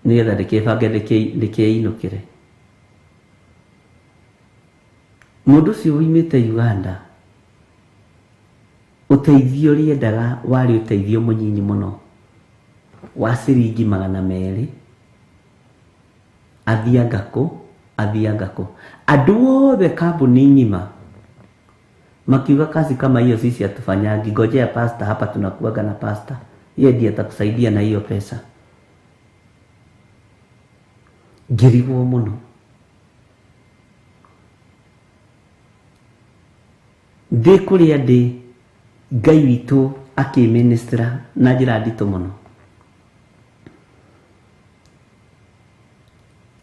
nĩgetha ndĩkĩbange ndĩkĩinũkĩre. Mũndũ ũcio woimĩte Uganda ũteithio ũrĩa endaga warĩ ũteithio mũnyinyi mũno wa ciringi 200. Athianga kũ andũ othe kambuni ng'ima makiuga kazi kama hiyo sisi hatufanyangi, ngojea pasta hapa, tunakuaga na pasta, yeye ndiye atakusaidia na hiyo pesa. Ngĩrigwo mũno. Ndĩ kũrĩa ndĩ, Ngai witũ akĩministra na njĩra nditũ mũno,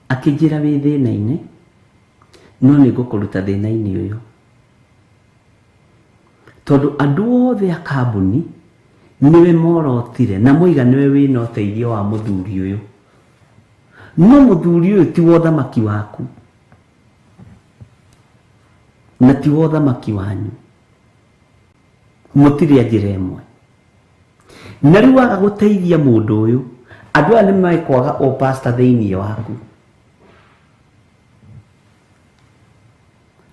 akĩnjĩra wĩ thĩna-inĩ, no nĩ ngũkũruta thĩna-inĩ ũyũ, tondũ andũ othe a kambuni nĩwe morotire na moiga nĩwe wĩna ũteithio wa mũthuri ũyũ, no mũthuri ũyũ ti wa ũthamaki waku na ti wa ũthamaki wanyu, mũtirĩ a njĩra ĩmwe. Na rĩu waga gũteithia mũndũ ũyũ, andũ aya nĩ mekwaga ũpasta thĩinĩ waku,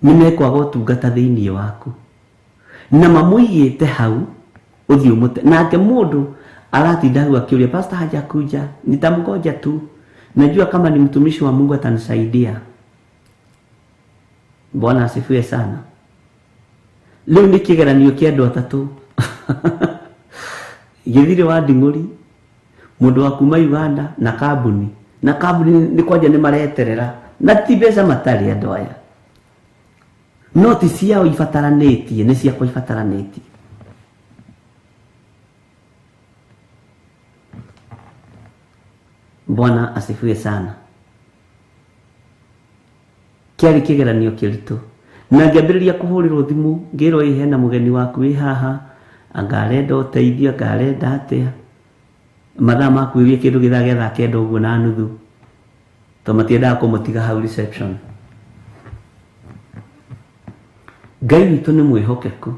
nĩ mekwaga ũtungata thĩinĩ waku, na mamũigĩte hau ũthiĩ ũmũte. Nake mũndũ aratinda hau akĩũria pastor hajakuja, nitamgoja tu, najua kama ni mtumishi wa Mungu atanisaidia. Bwana asifiwe sana. Rĩu nĩ kĩgeranio kĩa andũ atatũ. Gĩthirĩ wa Nding'ũri, mũndũ wa kuma Uganda na kambuni, na kambuni nĩ kwanja nĩ mareterera, na ti mbeca matarĩ andũ aya, no ti ciao ibataranĩtie, nĩ ciakwa ibataranĩtie. Bwana asifiwe sana. Kĩarĩ kĩgeranio kĩritũ, na ngĩambĩrĩria kũhũrĩrwo thimũ ngĩrwo ĩ hena mũgeni waku wĩ haha, anga arenda ũteithio, anga arenda atĩa. Mathaa ma kwĩria kĩndũ gĩthaa gĩa thaa 9 ũguo na nuthu, tondũ matiendaga kũmũtiga hau reception. Ngai witũ nĩ mwĩhokeku,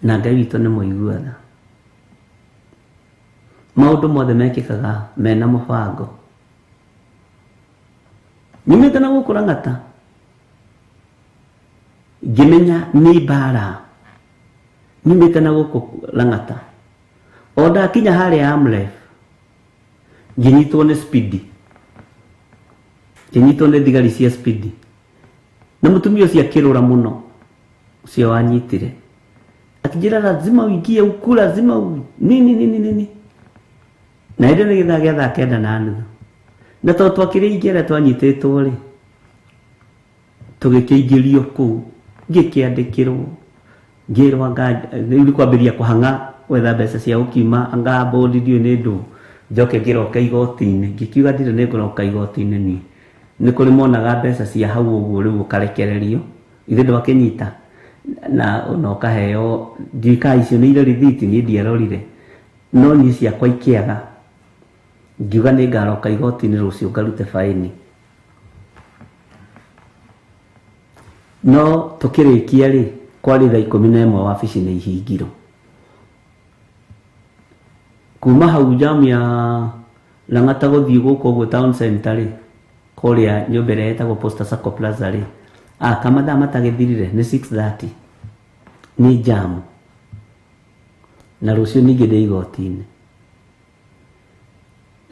na Ngai witũ nĩ mũigua tha. Maũndũ mothe mekĩkaga mena mũbango. Nyumĩte na gũkũ Lang'ata, ngĩmenya nĩ mbara. Nyumĩte na gũkũ Lang'ata, o ndakinya harĩa Amref, ngĩnyitwo nĩ speed, ngĩnyitwo nĩ thigari cia speed, na mũtumia ũcio akĩrũra mũno, ũcio wanyitire akĩnjĩra lazima uingie huku, lazima nini nini nini. Na hĩndĩ nĩ gĩthaa gĩa thaa 9 na nuthu, na tondũ twakĩrĩ aingĩ arĩa twanyitĩtwo rĩ, tũgĩkĩingĩrio kũu, ngĩkĩandĩkĩrwo, ngĩrwo anga rĩu nĩ kwambĩrĩria kũhang'a gwetha mbeca cia gũkiuma, anga bũndi ndiũĩ nĩ ndũ, njoke ngĩroka igoti-inĩ. Ngĩkiuga ndirĩ nĩ ngũroka igoti-inĩ niĩ, nĩ kũrĩ monaga mbeca cia hau ũguo rĩu ũkarekererio, ithe ndwakĩnyita na ũkaheo, ndiũĩ kana icio nĩ irĩ rithiti, niĩ ndiarorire, no niĩ ciakwa ikĩaga. Ngiuga nĩ ngaroka igoti-inĩ rũciũ ngarute baĩni. No tũkĩrĩkia rĩ, kwarĩ thaa 11 wabici nĩ ihingirwo. Kuma hau jamu ya Lang'ata gũthiĩ gũkũ ũguo town center rĩ, kũrĩa nyũmba ĩrĩa ĩtagwo Posta Sacco Plaza rĩ, kamathaa matagĩthirire nĩ 6:30 nĩ jamu, na rũciũ ningĩ ndĩ igoti-inĩ.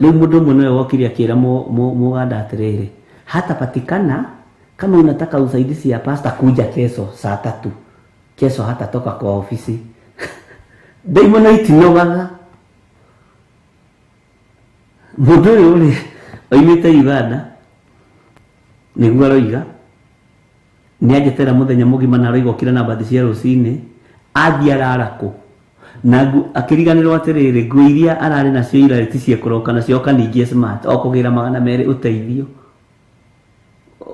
Rĩu mũndũ ũmwe nĩwe wokire akĩra mũganda atĩrĩrĩ, hatapatikana kama unataka usaidizi ya pasta kuja kesho saa 3. Kesho hatatoka kwa ofisi. Ndaimono itinogaga. Mũndũ ũyũ rĩ oimĩte Uganda nĩguo aroiga nĩ anjetera mũthenya mũgima na aroiga okĩra na mbathi cia rũcinĩ athiĩ arara kũ na akĩriganĩrwo atĩrĩrĩ nguo iria ararĩ nacio ira ti cia kũroka nacio oka ningĩ smart okũgĩra 200 ũteithio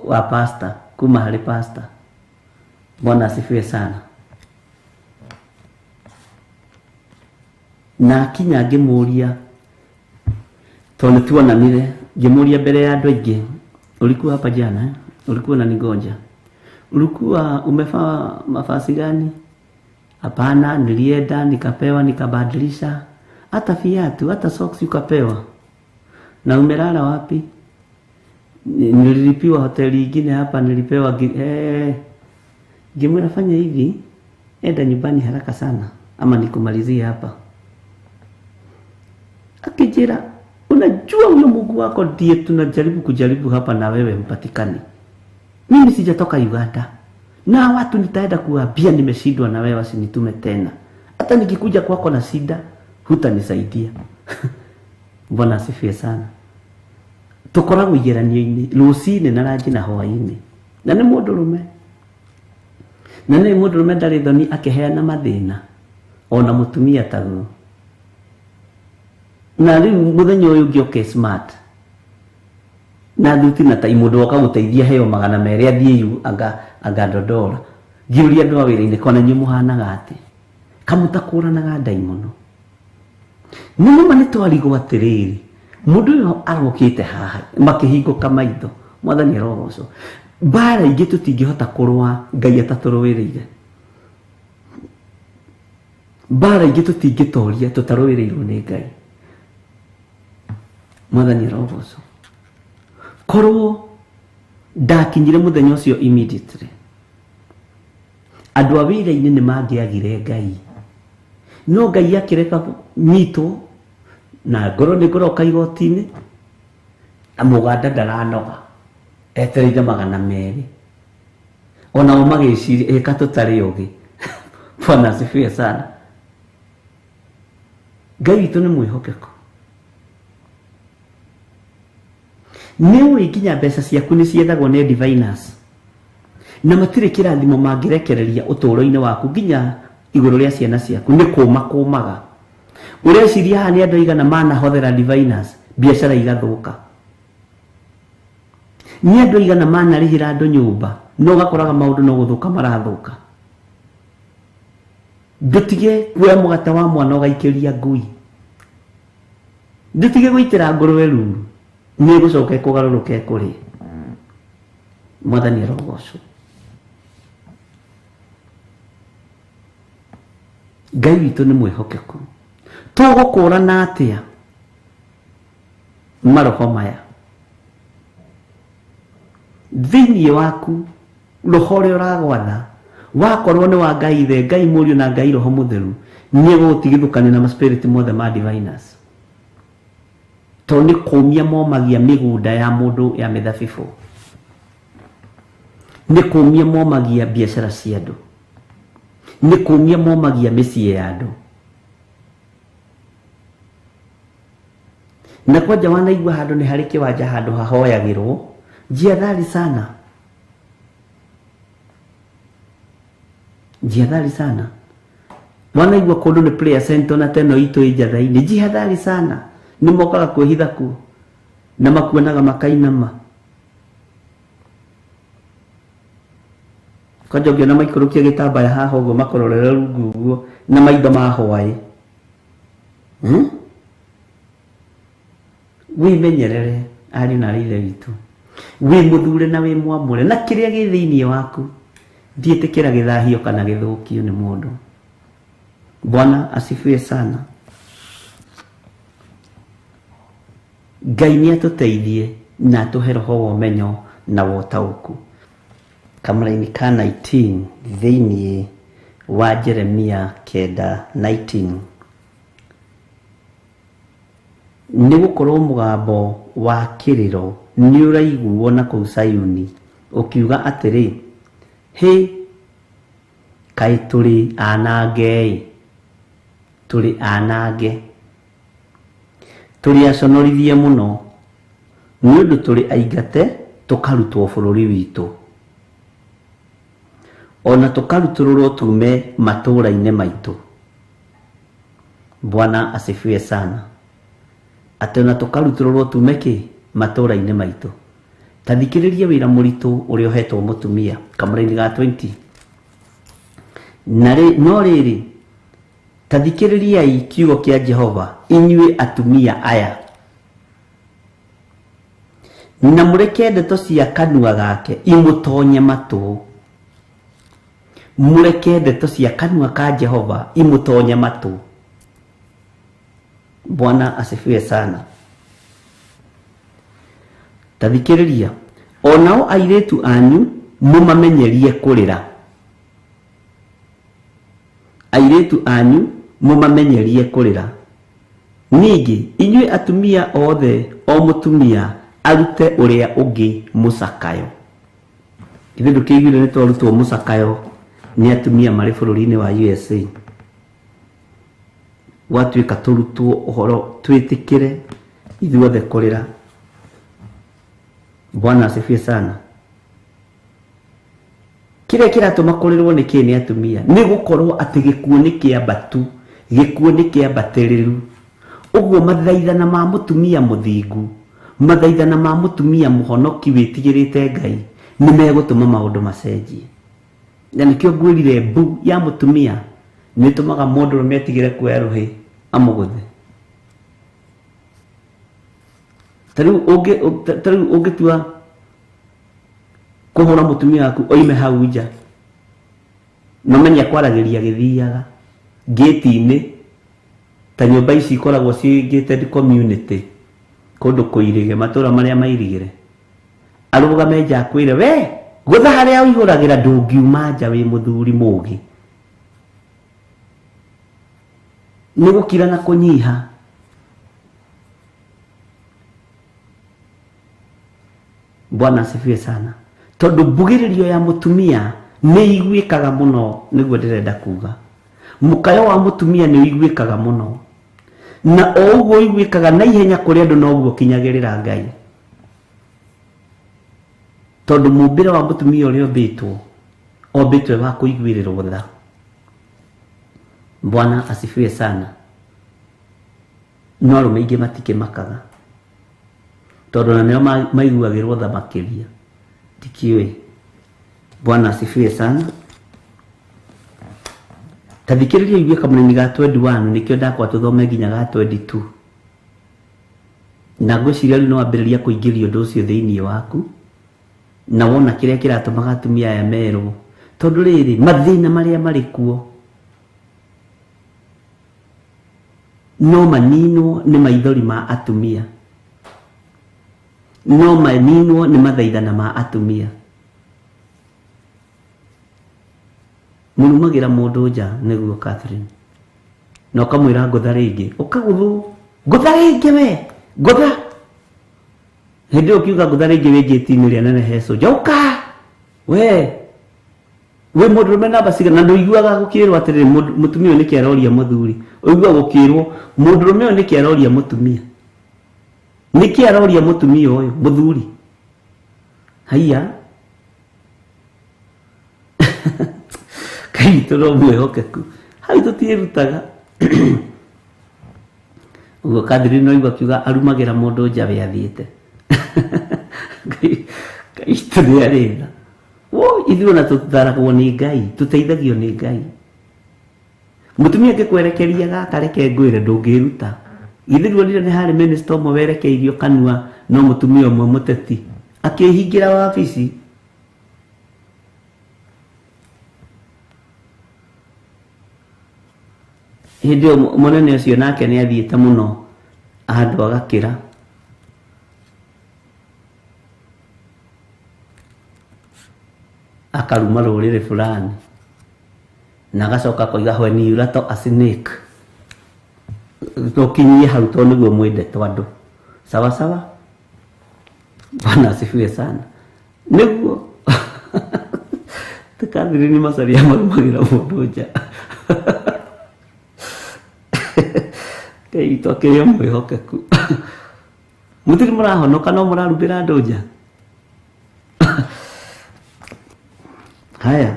wa pasta kuma harĩ pasta. Bwana asifiwe sana. Na akinya ngĩmũria tondũ nĩtuonanire ngĩmũria mbere ya andũ aingĩ, ulikuwa hapa jana eh? Ulikuwa unanigonja, ulikuwa umevaa mavazi gani? Hapana, nilienda nikapewa nikabadilisha, hata viatu hata socks ukapewa. Na umelala wapi? Nililipiwa hoteli ingine hapa, nilipewa ngĩmwĩra fanya hivi, enda nyumbani haraka sana ama nikumalizie hapa. Akijira, unajua huyo Mungu wako ndiye tunajaribu kujaribu hapa na wewe mpatikani. Mimi sijatoka Uganda. Na watu nitaenda kuambia nimeshindwa na wewe wasinitume tena. Hata nikikuja kwako na shida hutanisaidia. Bwana asifiwe sana. Tukoragwo igeranio-inĩ rũcinĩ na ranji na hwaĩ-inĩ. Na nĩ mũndũrũme. Na nĩ mũndũrũme ndarĩ thoni akĩheana mathĩna ona mũtumia taguo. Na rĩu mũthenya ũyũ ũngĩ oke smart na thuti na tai mũndũ woka gũteithia heo 200 athiĩ yu anga ndondora. Ngĩũria andũ a wĩra-inĩ kona inyuĩ mũhanaga atĩ kamũtakũranaga ndaimono. Nĩ nĩma nĩ twarigwo atĩrĩrĩ mũndũ ũyũ arokĩte haha makĩhingũka maitho. Mwathani arogocwo. Mbara ingĩ tũtingĩhota kũrũa Ngai atatũrũĩrĩire. Mbara ingĩ tũtingĩtoria tũtarũĩrĩirwo nĩ Ngai. Mwathani arogocwo. Korwo ndakinyire mũthenya ũcio immediately andũ a wĩra-inĩ nĩ mangĩagire Ngai. No Ngai akĩreka nyitwo na ngoro nĩ ngũroka igoti-inĩ na mũganda ndaranoga etereire 200 onao magĩciria ĩka tũtarĩ ũgĩ. Bwana asifiwe sana. Ngai witũ nĩ mwĩhokeku. Nĩ ũĩ nginya mbeca ciaku nĩ ciethagwo nĩ diviners na matirĩ kĩrathimo mangĩrekereria ũtũũro-inĩ waku nginya igũrũ rĩa ciana ciaku nĩ kũma kũmaga. Ũreciria haha nĩ andũ aigana manahothera diviners biacara igathũka. Nĩ andũ aigana manarĩhĩra andũ nyũmba no ũgakoraga maũndũ no gũthũka marathũka. Ndũtige kuoya mũgate wa mwana ũgaikĩria ngui. Ndũtige gũitĩra ngũrwe ruru nĩ ĩgũcoka ĩkũgarũrũke ĩkũrĩe. Mwathani arogocwo. Ngai witũ nĩ mwĩhokeku. Tũgũkũrana atĩa maroho maya? Thĩinĩ waku roho ũrĩa ũragwatha wakorwo nĩ wa Ngai Ithe, Ngai Mũriũ na Ngai Roho Mũtheru nĩ ĩgũgũtigithũkania na maspiriti mothe ma diviners. Tondũ nĩ kũmia momagia mĩgũnda ya mũndũ ya mĩthabibũ, nĩ kũmia momagia biacara cia andũ, nĩ kũmia momagia mĩciĩ ya andũ. Na kwanja wanaigua handũ nĩ harĩ kĩwanja handũ hahoyagĩrwo, jiadhari sana. Jiadhari sana. Wanaigua kũndũ nĩ prayer center na teno itũ ĩ njatha-inĩ, jihadhari sana. Nĩ mokaga kwĩhitha kuo na makuonaga makainama. Kwanja ũngĩona maikũrũkia gĩtambaya haha ũguo makũrorera rungu ũguo na maitho ma hwaĩ. Wĩmenyerere ariũ na aarĩ a Ithe witũ. Wĩ mũthure na wĩ mwamũre na kĩrĩa gĩ thĩinĩ waku ndiĩtĩkĩra gĩthahio kana gĩthũkio nĩ mũndũ. Bwana asifiwe sana. Ngai nĩ atũteithie na atũhe roho wa ũmenyo na wa ũtaũku. Kamũraini ka 19 thĩinĩ wa Jeremia 9:19 nĩ gũkorwo mũgambo wa kĩrĩro nĩ ũraiguo na kũu Sayuni ũkiuga atĩrĩ, hĩ Kaĩ tũrĩ anange-ĩ, tũrĩ anange, tũrĩ aconorithie mũno, nĩ ũndũ tũrĩ aingate tũkarutwo bũrũri witũ, ona tũkarutũrũrwo tume matũũra-inĩ maitũ. Bwana asifiwe sana. Atĩ ona tũkarutũrũrwo tume kĩ matũũra-inĩ maitũ. Ta thikĩrĩria wĩra mũritũ ũrĩa ũhetwo mũtumia kamũra-inĩ ga 20. Na no rĩrĩ, ta thikĩrĩriai kiugo kĩa Jehova inyuĩ atumia aya, na mũreke ndeto cia kanua gake imũtonye matũ. Mũreke ndeto cia kanua ka Jehova imũtonye matũ. Bwana asifiwe sana. Ta thikĩrĩria, onao airĩtu anyu mũmamenyerie kũrĩra. Airĩtu anyu mũmamenyerie kũrĩra. Ningĩ inyuĩ atumia othe, o mũtumia arute ũrĩa ũngĩ mũcakayo. Ithuĩ ndũkĩiguire nĩ twarutwo mũcakayo nĩ atumia marĩ bũrũri-inĩ wa USA. Gwatuĩka tũrutwo ũhoro twĩtĩkĩre ithuothe kũrĩra. Bwana asifiwe sana. Kĩrĩa kĩratũma kũrĩrwo nĩ kĩ nĩ atumia nĩ gũkorwo atĩ gĩkuũ nĩ kĩambatu, gĩkuũ nĩ kĩambatĩrĩru. Ũguo mathaithana ma mũtumia mũthingu, mathaithana ma mũtumia mũhonoki wĩtigĩrĩte Ngai nĩ megũtũma maũndũ macenjie. Na nĩkĩo ngwĩrire mbu ya mũtumia nĩ ĩtũmaga mũndũrũme atigĩre kuoya rũhĩ amũgũthe. Ta rĩu ũngĩtua kũhũra mũtumia waku oime hau nja, no menye kwaragĩria gĩthiaga ngĩti-inĩ, ta nyũmba ici ikoragwo ciĩ gated community, kũndũ kũirige, matũũra marĩa mairigĩre, arũgame nja akwĩre we gũtha harĩa ũihũragĩra ndũngiuma nja wĩ mũthuri mũũgĩ. Nĩ gũkira na kũnyiha. Bwana asifiwe sana. Tondũ mbugĩrĩrio ya mũtumia nĩ iguĩkaga mũno, nĩguo ndĩrenda kuga. Mũkayo wa mũtumia nĩ ũiguĩkaga mũno, na o ũguo ũiguĩkaga na ihenya kũrĩ andũ noguo ũkinyagĩrĩra Ngai. Tondũ mũmbĩre wa mũtumia ũrĩa ũmbĩtwo, ombĩtwo wa kũiguĩrĩrwo tha. Bwana asifiwe sana. No arũme aingĩ matikĩmakaga, tondũ na nĩo maiguagĩrwo tha makĩria. Ndikĩũĩ. Bwana asifiwe sana. Ta thikĩrĩria ũigue kamũra-inĩ ga 21, nĩkĩo ndakwa tũthome nginya ga 22. Na ngwĩciria rĩu nĩ wambĩrĩria kũingĩria ũndũ ũcio thĩinĩ waku, na wona kĩrĩa kĩratũmaga atumia aya merwo. Tondũ rĩrĩ, mathĩna marĩa marĩ kuo no maninwo nĩ maithori ma atumia, no maninwo nĩ mathaithana ma atumia. Mũrumagĩra mũndũ nja nĩguo Catherine, na ũkamwĩra ngũtha rĩngĩ, ũkagũthwo ngũtha rĩngĩ we ngũtha. Hĩndĩ ĩyo ũkiuga ngũtha rĩngĩ wĩ ngĩti-inĩ ĩrĩa nene he cũnja, ũka we wĩ mũndũrũme namba cigana, na ndũiguaga gũkĩrwo atĩrĩrĩ mũtumia ũyũ nĩkĩ aroria mũthuri, ũiguaga gũkĩrwo mũndũrũme ũyũ nĩkĩ aroria mũtumia, nĩkĩ aroria mũtumia ũyũ mũthuri. Haiya, Ngai witũ no mwĩhokeku, hau tũtiĩrutaga. Ũguo Catherine no aigua akiuga arumagĩra mũndũ nja we athiĩte. Ngai witũ nĩ arĩ tha. Ithuĩ ona tũtaragwo nĩ Ngai, tũteithagio nĩ Ngai. Mũtumia angĩkwerekeria gaka reke ngwĩre ndũngĩruta. Githĩ nduonire nĩ harĩ minister ũmwe werekeirio kanua no mũtumia ũmwe mũteti akĩhingĩra wabici. Hĩndĩ ĩyo mũnene ũcio nake nĩ athiĩte mũno handũ agakĩra. Akaruma rũrĩrĩ fulani, na agacoka akoiga when you rattle a snake. Tũkinyie hau tondũ nĩguo mwendetwo andũ. Sawa sawa. Bwana asifiwe sana. Nĩguo Catherine Macharia marumagĩra mũndũ nja. Ngai witũ akĩrĩ o mwĩhokeku. Mũtirĩ mũrahonoka no mũrarumĩra andũ nja. Haya,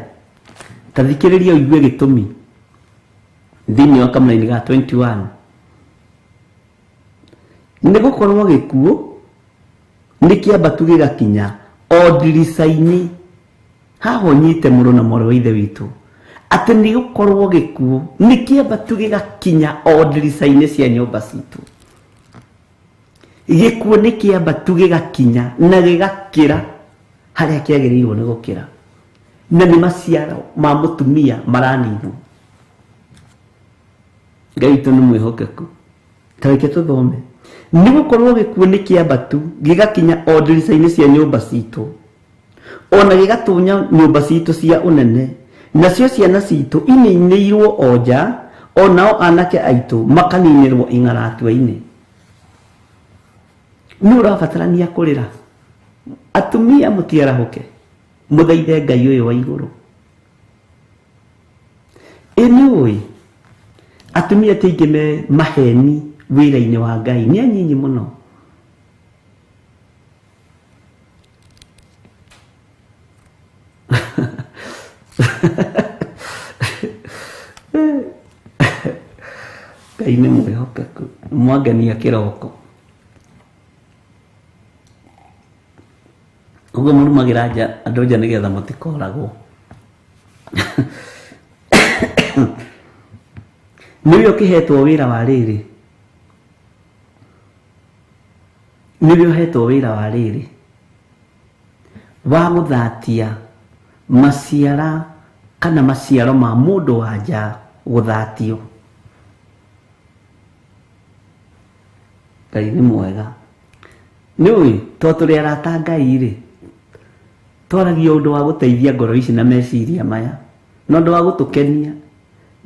ta thikĩrĩria ũigue gĩtũmi thĩinĩ wa kamũraini ga 21. Nĩ gũkorwo gĩkuũ nĩ kĩambatu gĩgakinya o ndirica-inĩ. Haha ũnyite mũrũ na mwarĩ wa ithe witũ atĩ nĩ gũkorwo gĩkuũ nĩ kĩambatu gĩgakinya o ndirica-inĩ cia nyũmba citũ. Gĩkuũ nĩ kĩambatu gĩgakinya na gĩgakĩra harĩa kĩagĩrĩirwo nĩ gũkĩra, na nĩ maciaro ma mũtumia maraninwo. Ngai witũ nĩ mwĩhokeku. Ta reke tũthome. Nĩ gũkorwo gĩkuũ nĩ kĩambatu gĩgakinya o ndirica-inĩ cia nyũmba citũ, ona gĩgatunya nyũmba citũ cia ũnene, nacio ciana citũ ininĩirwo o nja, onao anake aitũ makaninĩrwo ing'aratua-inĩ. Nĩ ũrabatarania kũrĩra. Atumia mũtiarahũke, mũthaithe Ngai ũyũ wa igũrũ. Ĩ nĩũĩ atumia ti aingĩ me maheni wĩra-inĩ wa Ngai, nĩ anyinyi mũno. Ngai nĩ mwĩhokeku. Mwangenia kĩroko. Ũguo mũrumagĩra nja andũ nja nĩgetha mũtikoragwo. Nĩwe ũkĩhetwo wĩra wa rĩrĩ. Nĩwe ũhetwo wĩra wa rĩrĩ wa gũthatia maciara kana maciaro ma mũndũ wa nja gũthatio. Ngai nĩ mwega. Nĩũĩ to tũrĩ arata Ngai rĩ, twaragia ũndũ wa gũteithia ngoro ici na meciria maya, na ũndũ wa gũtũkenia.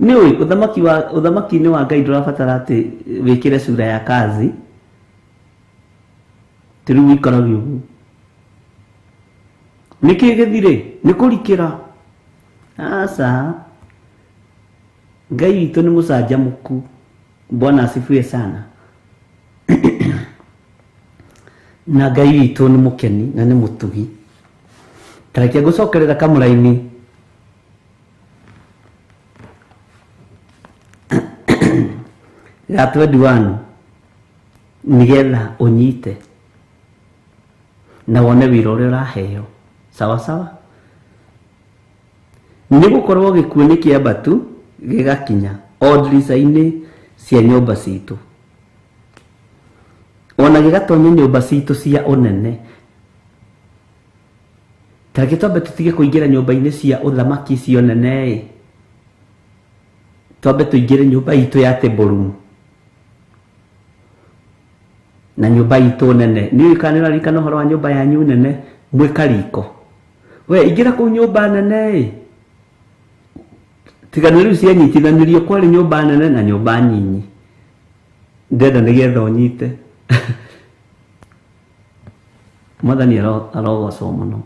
Nĩũĩ ũthamaki-inĩ wa Ngai ndũrabatara atĩ wĩkĩre cura ya kazi, ti rĩu ũikarage ũguo. Nĩkĩ gĩthirĩ? Nĩ kũrikĩra. Aca, Ngai witũ nĩ mũcanjamũku. Bwana asifiwe sana. Na Ngai witũ nĩ mũkeni na nĩ mũtugi. Ta reke ngũcokerera kamũraini ga 21 nĩgetha ũnyite na wone wĩra ũrĩa ũraheo. Sawa sawa. Nĩ gũkorwo gĩkuũ nĩ kĩambatu gĩgakinya o ndirica-inĩ cia nyũmba citũ, ona gĩgatonya nyũmba citũ cia ũnene. Ta reke twambe tũtige kũingĩra nyũmba-inĩ cia ũthamaki icio nene ĩ, twambe tũingĩre nyũmba itũ ya table room na nyũmba itũ nene. Nĩ ũĩ kana nĩ ũraririkana ũhoro wa nyũmba yanyu nene mwĩ kariko? We ingĩra kũu nyũmba nene ĩ, tiga nĩ rĩu cianyitithanirio, kwarĩ nyũmba nene na nyũmba nyinyi. Ndĩrenda nĩgetha ũnyite. Mwathani arogocwo mũno.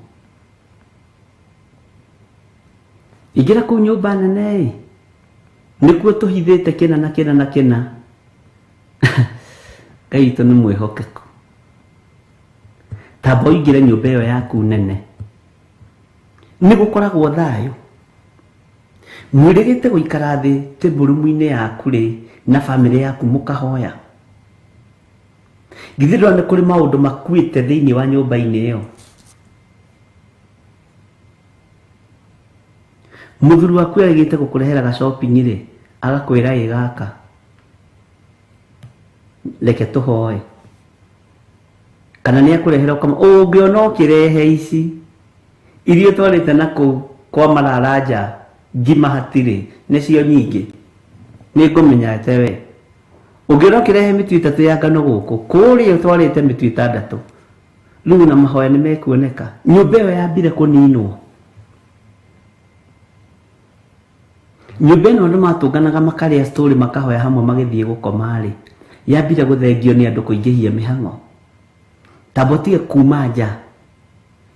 Ingĩra kũu nyũmba nene ĩ, nĩkuo tũhithĩte kĩna na kĩna na kĩna. Ngai witũ nĩ mwĩhokeku. Tamba ũingĩre nyũmba ĩyo yaku nene, nĩ gũkoragwo thayũ. Mwĩrĩgĩte gũikara thĩ table room-inĩ yaku rĩ na bamĩrĩ yaku mũkahoya. Githĩ ndũrona nĩ kũrĩ maũndũ makuĩte thĩinĩ wa nyũmba-inĩ ĩyo? Mũthuri waku erĩgĩte gũkũrehera ga shopping rĩ, agakwĩra ĩ gaka, reke tũhoe. Kana nĩ akũrehera ũkama, ũngĩona ũkĩrehe ici iria ũtwarĩte na kũu kwa mararanja ngima hatirĩ, nĩcio nyingĩ, nĩ ngũmenya ate we. Ũngĩona ũkĩrehe mĩtu ĩtatũ ya ngano gũkũ, kũrĩa ũtwarĩte mĩtu ĩtandatũ, rĩu na mahoya nĩ mekuoneka. Nyũmba ĩyo yambire kũninwo. Nyũmba ĩno andũ matũnganaga makarĩa story makahoya hamwe magĩthiĩ gũkoma rĩ, yambire gũthengio nĩ andũ kũingĩhia mĩhang'o. Tamba ũtige kuma nja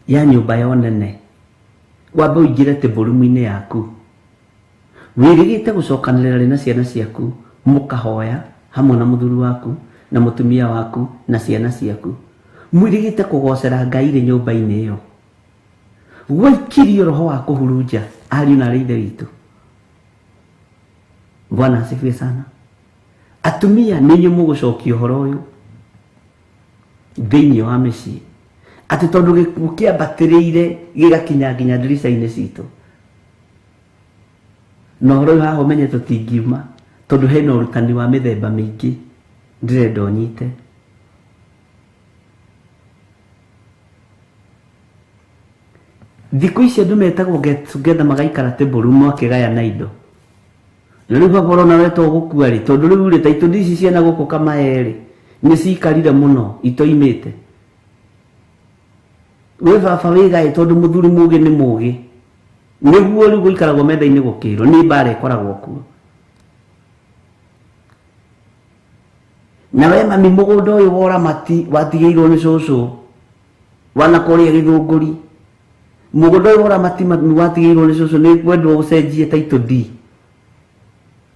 ya nyũmba yo nene, Wambe ũingĩre table-inĩ yaku. Wĩrĩgĩte gũcokanĩrĩra rĩ na ciana ciaku, mũkahoya hamwe na mũthuri waku na mũtumia waku na ciana ciaku. Mwĩrĩgĩte kũgocera Ngai rĩ nyũmba-inĩ ĩyo. Gwaikirio roho wa kũhurunja ariũ na arĩ ithe witũ. Bwana asifiwe sana. Atumia nĩ inyuĩ mũgũcokia ũhoro ũyũ thĩinĩ wa mĩciĩ, atĩ tondũ gĩkuũ kĩambatĩrĩire gĩgakinya nginya ndirica-inĩ citũ. Na ũhoro ũyũ haha ũmenye tũtingiuma tondũ hena ũrutani wa mĩthemba mĩingĩ ndĩrenda ũnyite. Thikũ ici andũ metagwo get together magaikara table room makĩgayana indo. Na rĩu baba ũrona we to gũkua rĩ, tondũ rĩu rĩ ta itũndi ici ciana gũkũ Kamae rĩ nĩ ciikarire mũno itoimĩte. We baba wĩgaĩ tondũ mũthuri mũgĩ nĩ mũgĩ. Nĩguo rĩu gũikaragwo metha-inĩ gũkĩrwo nĩ mbara ĩkoragwo kuo. Na we mami mũgũnda ũyũ wa ũramati watigĩirwo nĩ cũcũ wana kũrĩa Gĩthũngũri. Mũgũnda ũyũ wa ũramati mami watigĩirwo nĩ cũcũ nĩ kwendwo ũcenjie title deed.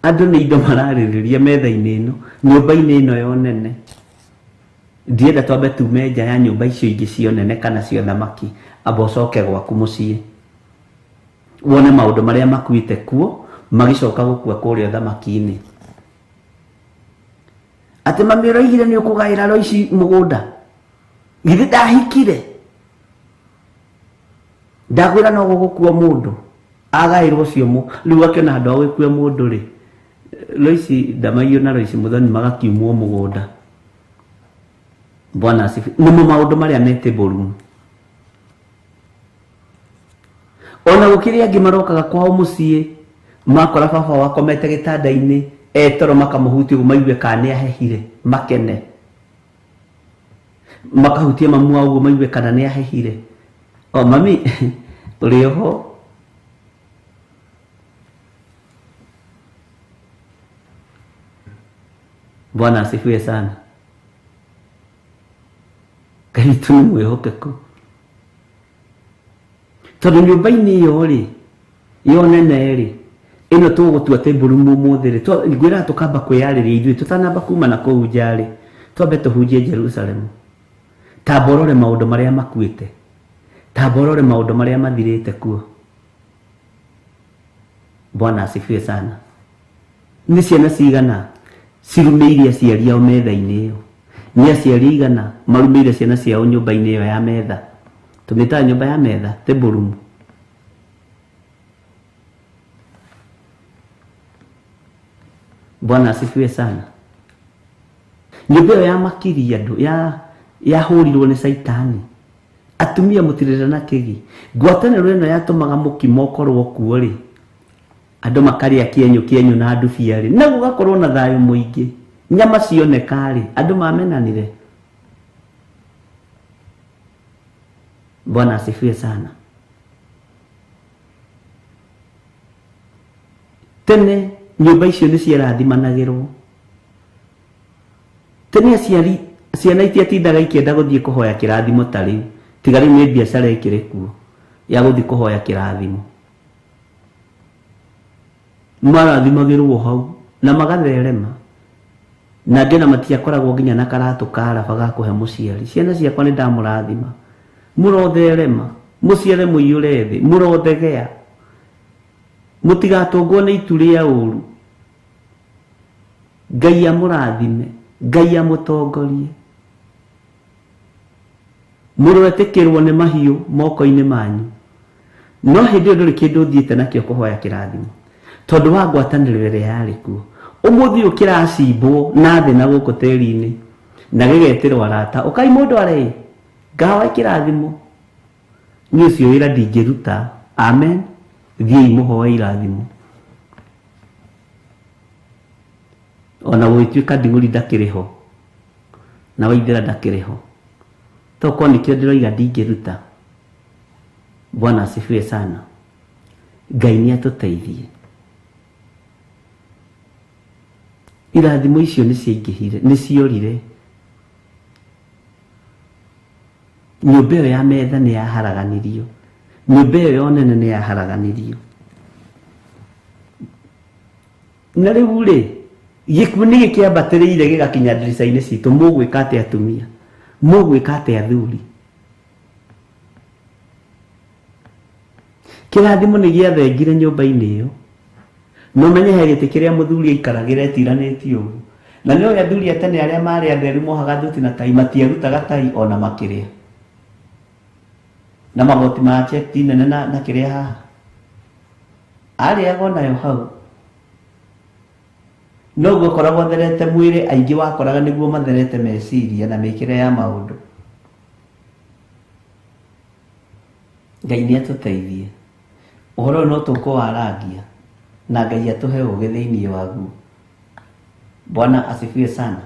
Andũ nĩ indo mararĩrĩria metha-inĩ ĩno, nyũmba-inĩ ĩno yo nene. Ndienda twambe tume nja ya nyũmba icio ingĩ cio nene kana cio thamaki, amba ũcoke gwaku mũciĩ wone maũndũ marĩa makuĩte kuo magĩcoka gũkua kũrĩa thamaki-inĩ. Atĩ mami ũroigire nĩ ũkũgaĩra Loici mũgũnda, githĩ ndahikire? Ndakwĩra no gũgũkua mũndũ agaĩrwo ũcio rĩu akĩona handũ ha gũgĩkua mũndũ rĩ, Loici Ndamaiyũ na Loici Mũthoni magakiumwo mũgũnda. Bwana asifiwe. Nĩmo maũndũ marĩa me table room. Ona gũkĩrĩ angĩ marokaga kwao mũciĩ makora baba wakomete gĩtanda-inĩ etoro makamũhutia ũguo maigue kana nĩ ahehire makene, makahutia mamu wao ũguo maigue kana nĩ ahehire. O mami ũrĩ oho? Bwana asifiwe sana. Ngai witũ nĩ mwĩhokeku. Tondũ nyũmba-inĩ ĩyo rĩ, ĩyo nene rĩ, ĩno tũgũtua table room ũmũthĩ rĩ, ngwĩraga tũkamba kwĩyarĩria ithuĩ tũtanamba kuma na kũu nja rĩ, twambe tũhunjie Jerusalemu. Tamba ũrore maũndũ marĩa makuĩte, tamba ũrore maũndũ marĩa mathirĩte kuo. Bwana asifiwe sana. Nĩ ciana cigana cirumĩire aciari ao metha-inĩ ĩyo? Nĩ aciari aigana marumĩire ciana ciao nyũmba-inĩ ĩyo ya metha? Tũmĩtaga nyũmba ya metha, table room. Bwana asifiwe sana. Nyũmba ĩyo ya makiria andũ, yahũrirwo nĩ Caitani. Atumia mũtirĩra na kĩgi. Ngwatanĩro ĩno yatũmaga mũkimo ũkorwo kuo rĩ, andũ makarĩa kĩenyũ kĩenyũ na ndubia rĩ, na gũgakorwo na thayũ mũingĩ. Nyama cioneka rĩ, andũ mamenanire. Bwana asifiwe sana. Tene nyũmba icio nĩ ciarathimanagĩrwo. Tene aciari ciana itiatindaga ikĩenda gũthiĩ kũhoya kĩrathimo ta rĩu, tiga rĩu nĩ biacara ĩkĩrĩ kuo ya gũthiĩ kũhoya kĩrathimo. Marathimagĩrwo hau na magatherema, na angĩ ona matiakoragwo nginya na karatũ ka raba ga kũhe mũciari. Ciana ciakwa nĩ ndamũrathima, mũrotherema, mũciare mũiyũre thĩ, mũrothegea, mũtigatũngwo nĩ itu rĩa ũru. Ngai amũrathime, Ngai amũtongorie. Mũroetĩkĩrwo nĩ mahiũ moko-inĩ manyu. No hĩndĩ ĩyo ndũrĩ kĩndũ ũthiĩte nakĩo kũhoya kĩrathimo, tondũ wa ngwatanĩro ĩrĩa yarĩ kuo. Ũmũthĩ ũyũ kĩracimbwo na thĩ na gũkũ tĩri-inĩ na gĩgetĩrwo arata, ũkai mũndũ arĩ ngahoe kĩrathimo. Niĩ ũcio wĩra ndingĩruta. Amen. Thiĩi mũhoe irathimo. Ona gũgĩtuĩka nding'ũri ndakĩrĩ ho na Waithera ndakĩrĩ ho, tokorwo nĩkĩo ndĩroiga ndingĩruta. Bwana asifiwe sana. Ngai nĩ atũteithie. Irathimo icio nĩ ciaingĩhire, nĩ ciorire. Nyũmba ĩyo ya metha nĩ yaharaganirio. Nyũmba ĩyo yo nene nĩ yaharaganirio. Na rĩu rĩ, gĩkuũ nĩ gĩkĩambatĩrĩire gĩgakinya ndirica-inĩ citũ. Mũgwĩka atĩa atumia? Mũgwĩka atĩa athuri? Kĩrathimo nĩ gĩathengire nyũmba-inĩ ĩyo. No menye he gĩtĩ kĩrĩa mũthuri aikaragĩra etiranĩtie ũguo. Na nĩ ũĩ athuri a tene arĩa marĩ atheru mohaga thuti na tai, matiarutaga tai ona makĩrĩa. Na magoti ma cheti nene na kĩrĩa haha. Arĩaga onayo hau. Noguo akoragwo atherete mwĩrĩ, aingĩ wakoraga nĩguo matherete meciria na mĩkĩre ya maũndũ. Ngai nĩ atũteithie. Ũhoro ũyũ no tũkũwarangia na Ngai atũhe ũũgĩ thĩinĩ waguo. Bwana asifiwe sana.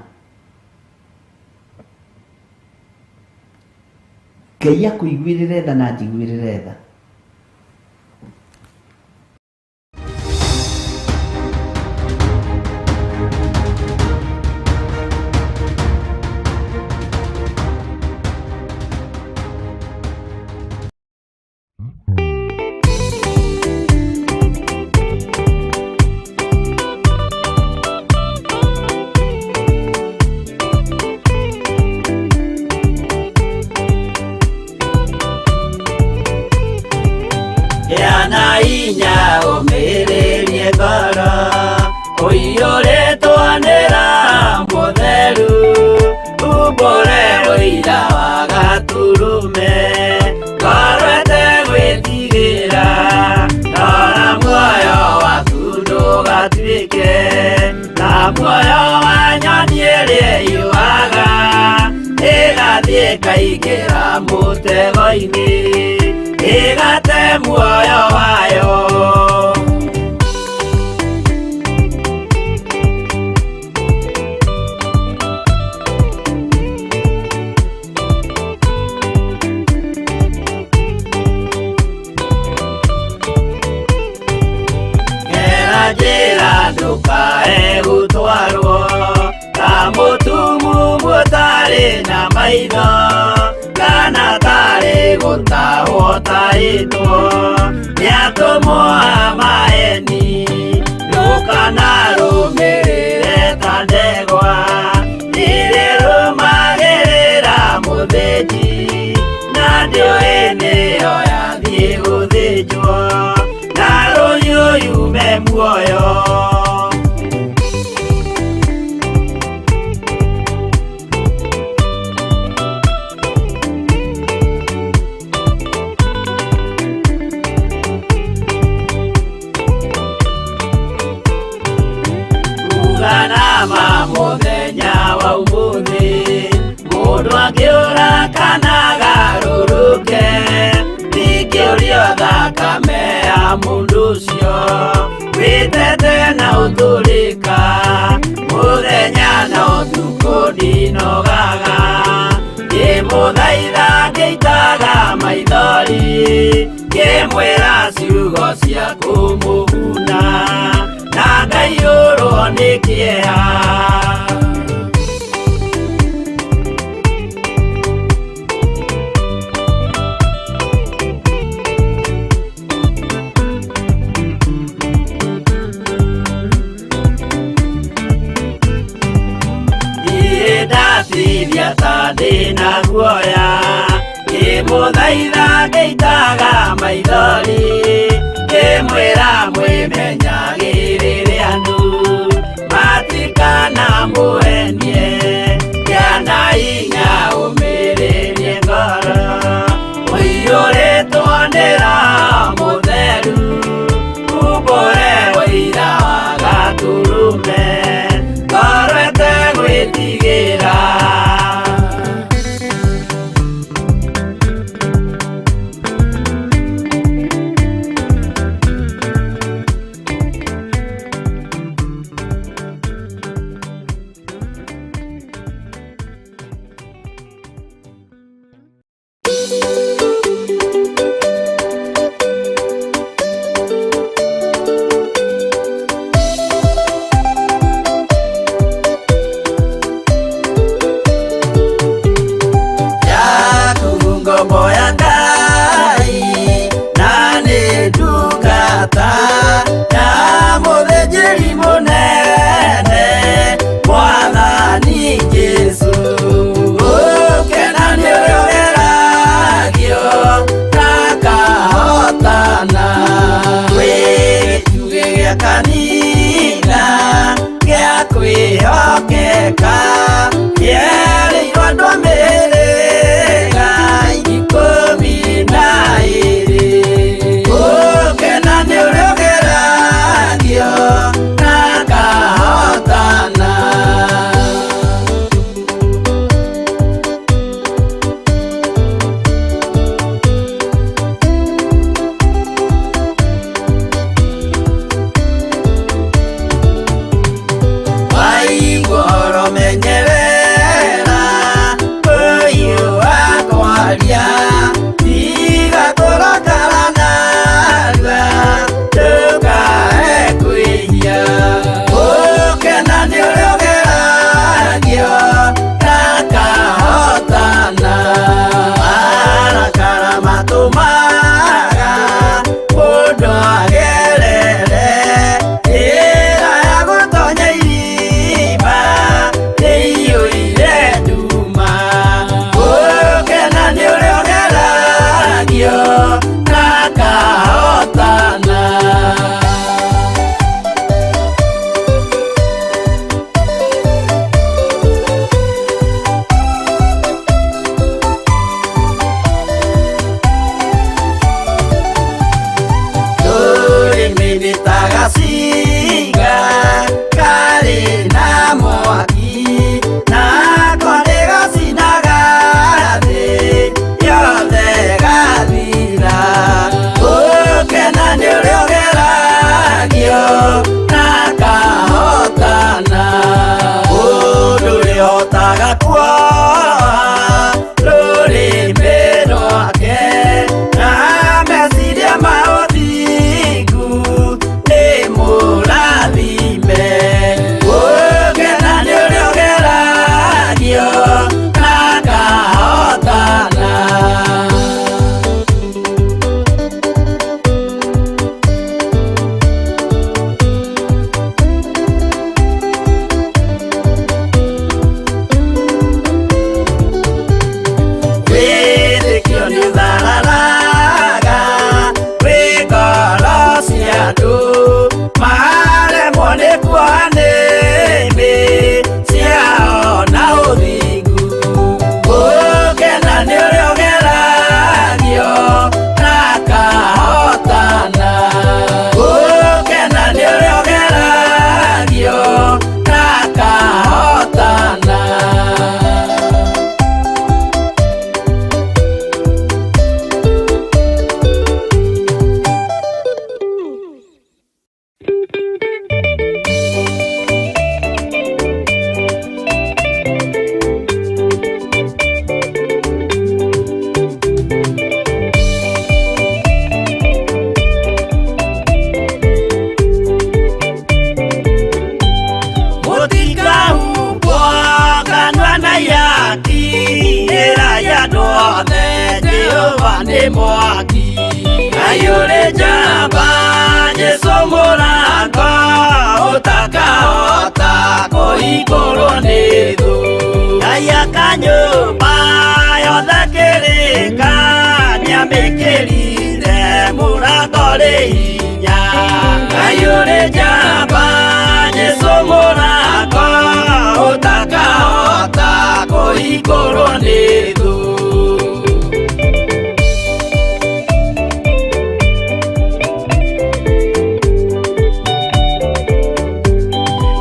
Ngai akũiguĩrĩre tha na njiguĩrĩre tha. Gĩa inya ũmĩrĩrie ngoro, ũiyũrĩtwo nĩ Roho Mũtheru, umbũre ũira wa Gatũrũme, ngoro ĩtegwĩtigĩra, rora muoyo waku ndũgatuĩke ta muoyo wa nyoni ĩrĩa ĩyũaga, ĩgathiĩ ĩkaingĩra mũtego-inĩ, ĩgate muoyo wayo. Gera njĩra ndũkae gũtwarwo ta mũtumumu ũtarĩ na maitho, kana tarĩ gũtahwo tahĩtwo nĩ atũmwo a maeni. Ndũkanarũmĩrĩre ta ndegwa irĩrũmagĩrĩra mũthĩnji, na ndĩũĩ nĩyo yathiĩ gũthĩnjwo, na rũhiũ yume muoyo. Uganama mũthenya wa ũmũthĩ, mũndũ angĩũra kana agarũrũke, ndingĩũrio thakame ya mũndũ ũcio wĩtete na ũtũrĩka, mũthenya na ũtukũ ndinogaga, ngĩmũthaitha ngĩitaga maithori, ngĩmwĩra ciugo cia kũmũguna, na ngaiyũrwo nĩ kĩeha. Niĩ ndatithia ta ndĩna guoya, ngĩmũthaitha ngĩitaga maithori, ngĩmwĩra mwĩmenyagĩrĩre andũ matikanamũhenie, gĩa na hinya ũmĩrĩrie ngoro, ũiyũrĩtwo nĩ Roho Mũtheru, umbũre ũira wa Gatũrũme, ngoro ĩtegwĩtigĩra. nĩ mwaki. Ngai ũrĩ njamba Jesũ mũrango ũtakahota kũhingũrwo nĩ thũ. Ngai aka nyũmba yothe kĩrĩka nĩamĩkĩrire mũrango rĩ hinya. Ngai ũrĩ njamba Jesũ mũrango ũtakahota kũhingũrwo nĩ thũ.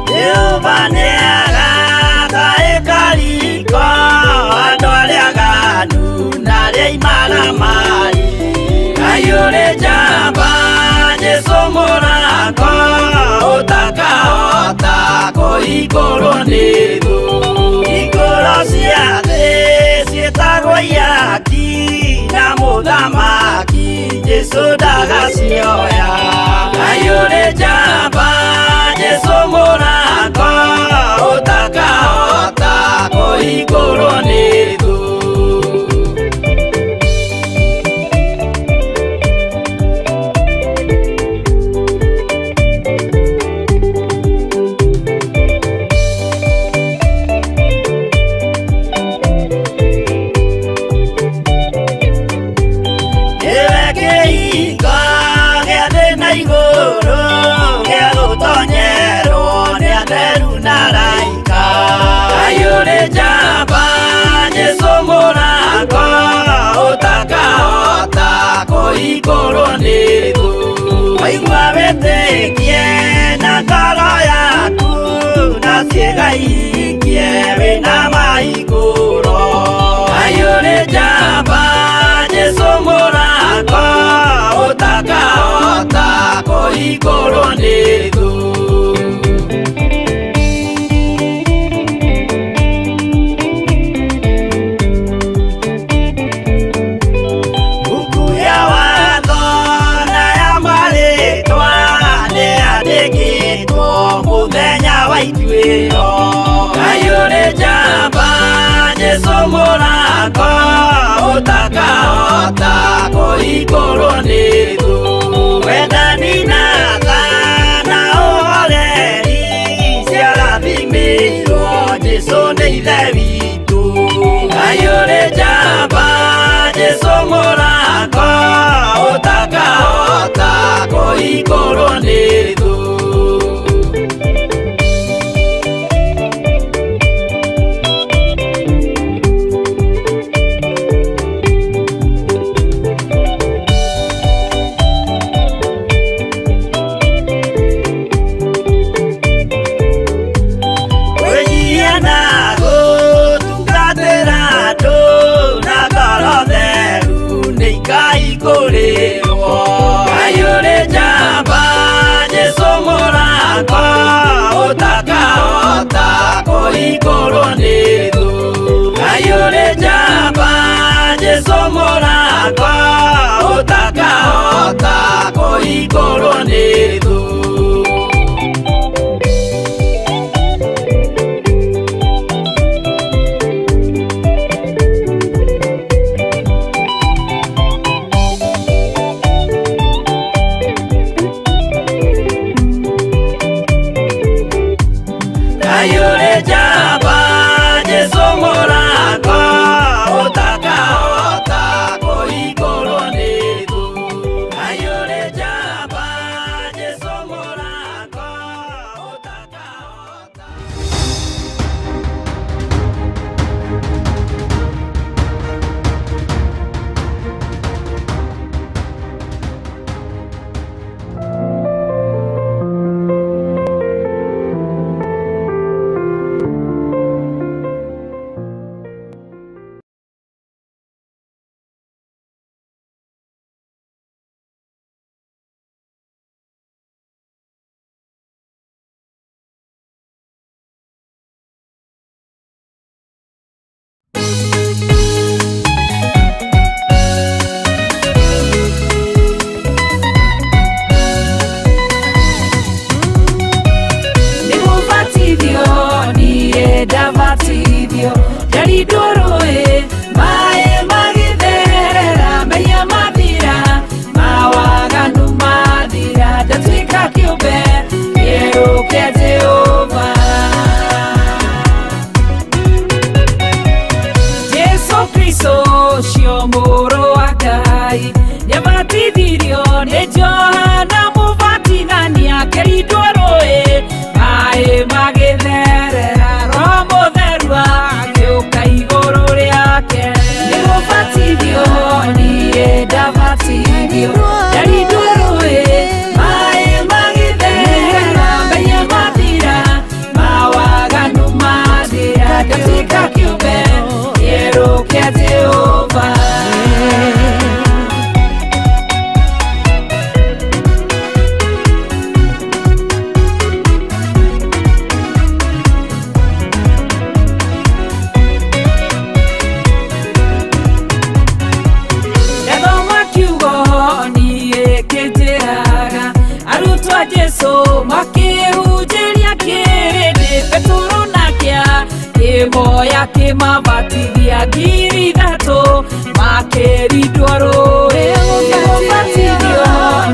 Jehova nĩagaka ĩkariko andũ arĩa aganu na arĩa imaramari. Ngai ũrĩ njamba Jesũ mũrango ũtakahota kũhingũrwo nĩ thũ. Hingũro cia thĩ ciĩtagwo ihaki na mũthamaki Jesũ ndagacioya. Ngai ũrĩ njamba Jesũ mũrango ũtakahota kũhingũrwo nĩ thũ. Nĩwe kĩhingo gĩa thĩ na igũrũ gĩa gũtonyerwo nĩ atheru na araika. Ngai ũrĩ njamba Jesũ mũrango ũtakahota kũhingũrwo nĩ thũ. Waigua wĩtĩkie na ngoro yaku na ciĩga ihingie wĩna mahingũro. Ngai ũrĩ njamba Jesũ mũrango ũtakahota kũhingũrwo nĩ thũ. Buku ya watho na ya marĩtwa nĩyandĩkĩtwo mũthenya wa ituĩro. Ngai ũrĩ njamba Jesũ mũrango ũtakahota kũhingũrwo nĩ thũ. Wendani na tha na ũhoreri ciarathimĩirwo Jesũ nĩ Ithe witũ. Ngai ũrĩ njamba Jesũ mũrango ũtakahota kũhingũrwo nĩ thũ. Kwĩnyihia na gũtungatĩra andũ na ngoro theru nĩ ikahingũrĩrwo. Ngai ũrĩ njamba Jesũ mũrango ũtakahota kũhingũrwo nĩ thũ. Ngai ũrĩ njamba Jesũ mũrango ũtakahota kũhingũrwo nĩ thũ. Ngai ũrĩ njamba Jesũ mũrango ũtakahota kũhingũrwo nĩ thũ. Ngai ũrĩ njamba Jesũ mũrango ũtakahota. Nĩgũbatithio niĩ ndabatithio ndarindwo rũĩ maĩ magĩtherera mehia. Akĩmabatithia 3,000 makĩrindwo rũĩ. Nĩgũbatithio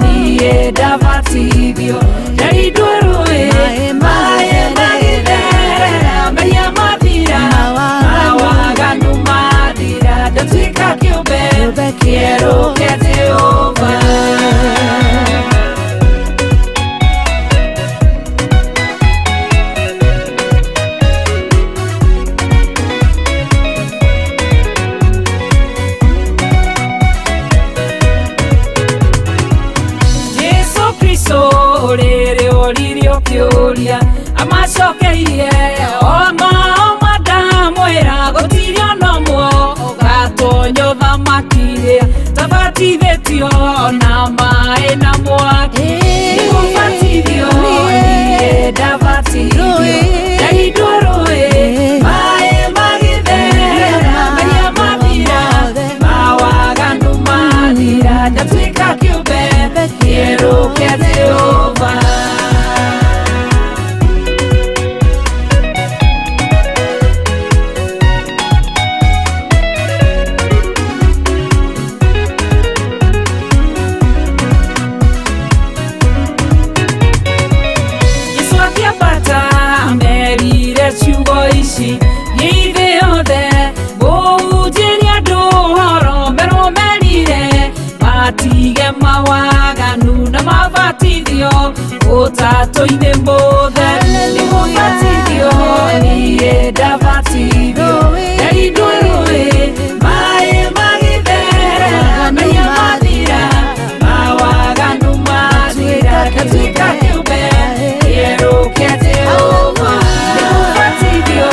niĩ ndabatithio ndarindwo rũĩ, maĩ magĩtherera, mehia mathira, mawaganu mathira, ndatuĩka kĩũmbe kĩerũ kĩa Jehova. Jesu Kristo rĩrĩ oririo kĩũria amacokeirie oma oma ndamwĩra gũtirĩ ona ũmwe ũgatonya ũthamaki tabatithĩtio na maĩ na mwaki. Nĩgũbatithio niĩ ndabatithio ndaindwo rũĩ, maĩ magĩtherera, mehia mathira, mawaganu mathira, ndatuĩka kĩũmbe kĩerũ kĩa Jehova. Jesũ akĩambata amerire ciugo ici, thiĩ thĩ yothe mũhunjĩrie andũ ũhoro, merwo merire matige mawaganu na mabatithio ũtatũ-inĩ mũtheru. Nĩgũbatithio niĩ ndabatithio ndarindwo rũĩ, maĩ magĩtherera, mehia mathira, mawaganu mathira, ndatuĩka kĩũmbe kĩerũ kĩa Jehova. Nĩgũbatithio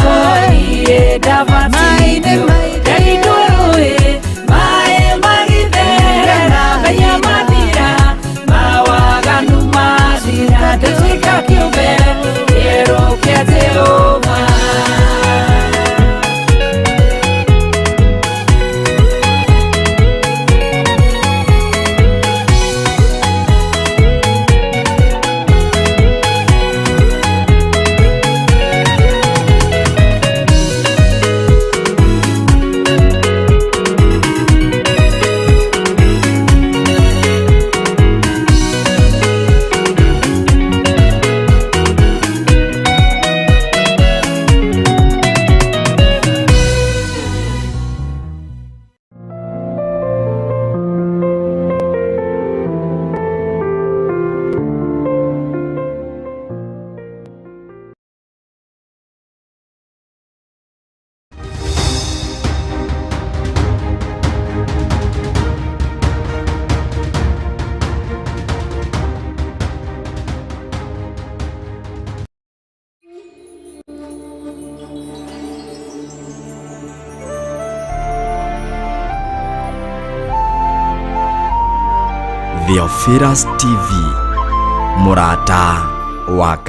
niĩ ndabatithio ndarindwo rũĩ, maĩ magĩtherera, mehia mathira, mawaganu mathira, ndatuĩka kĩũmbe kĩerũ kĩa Jehova. Theophilus TV, mũrata wa Ngai.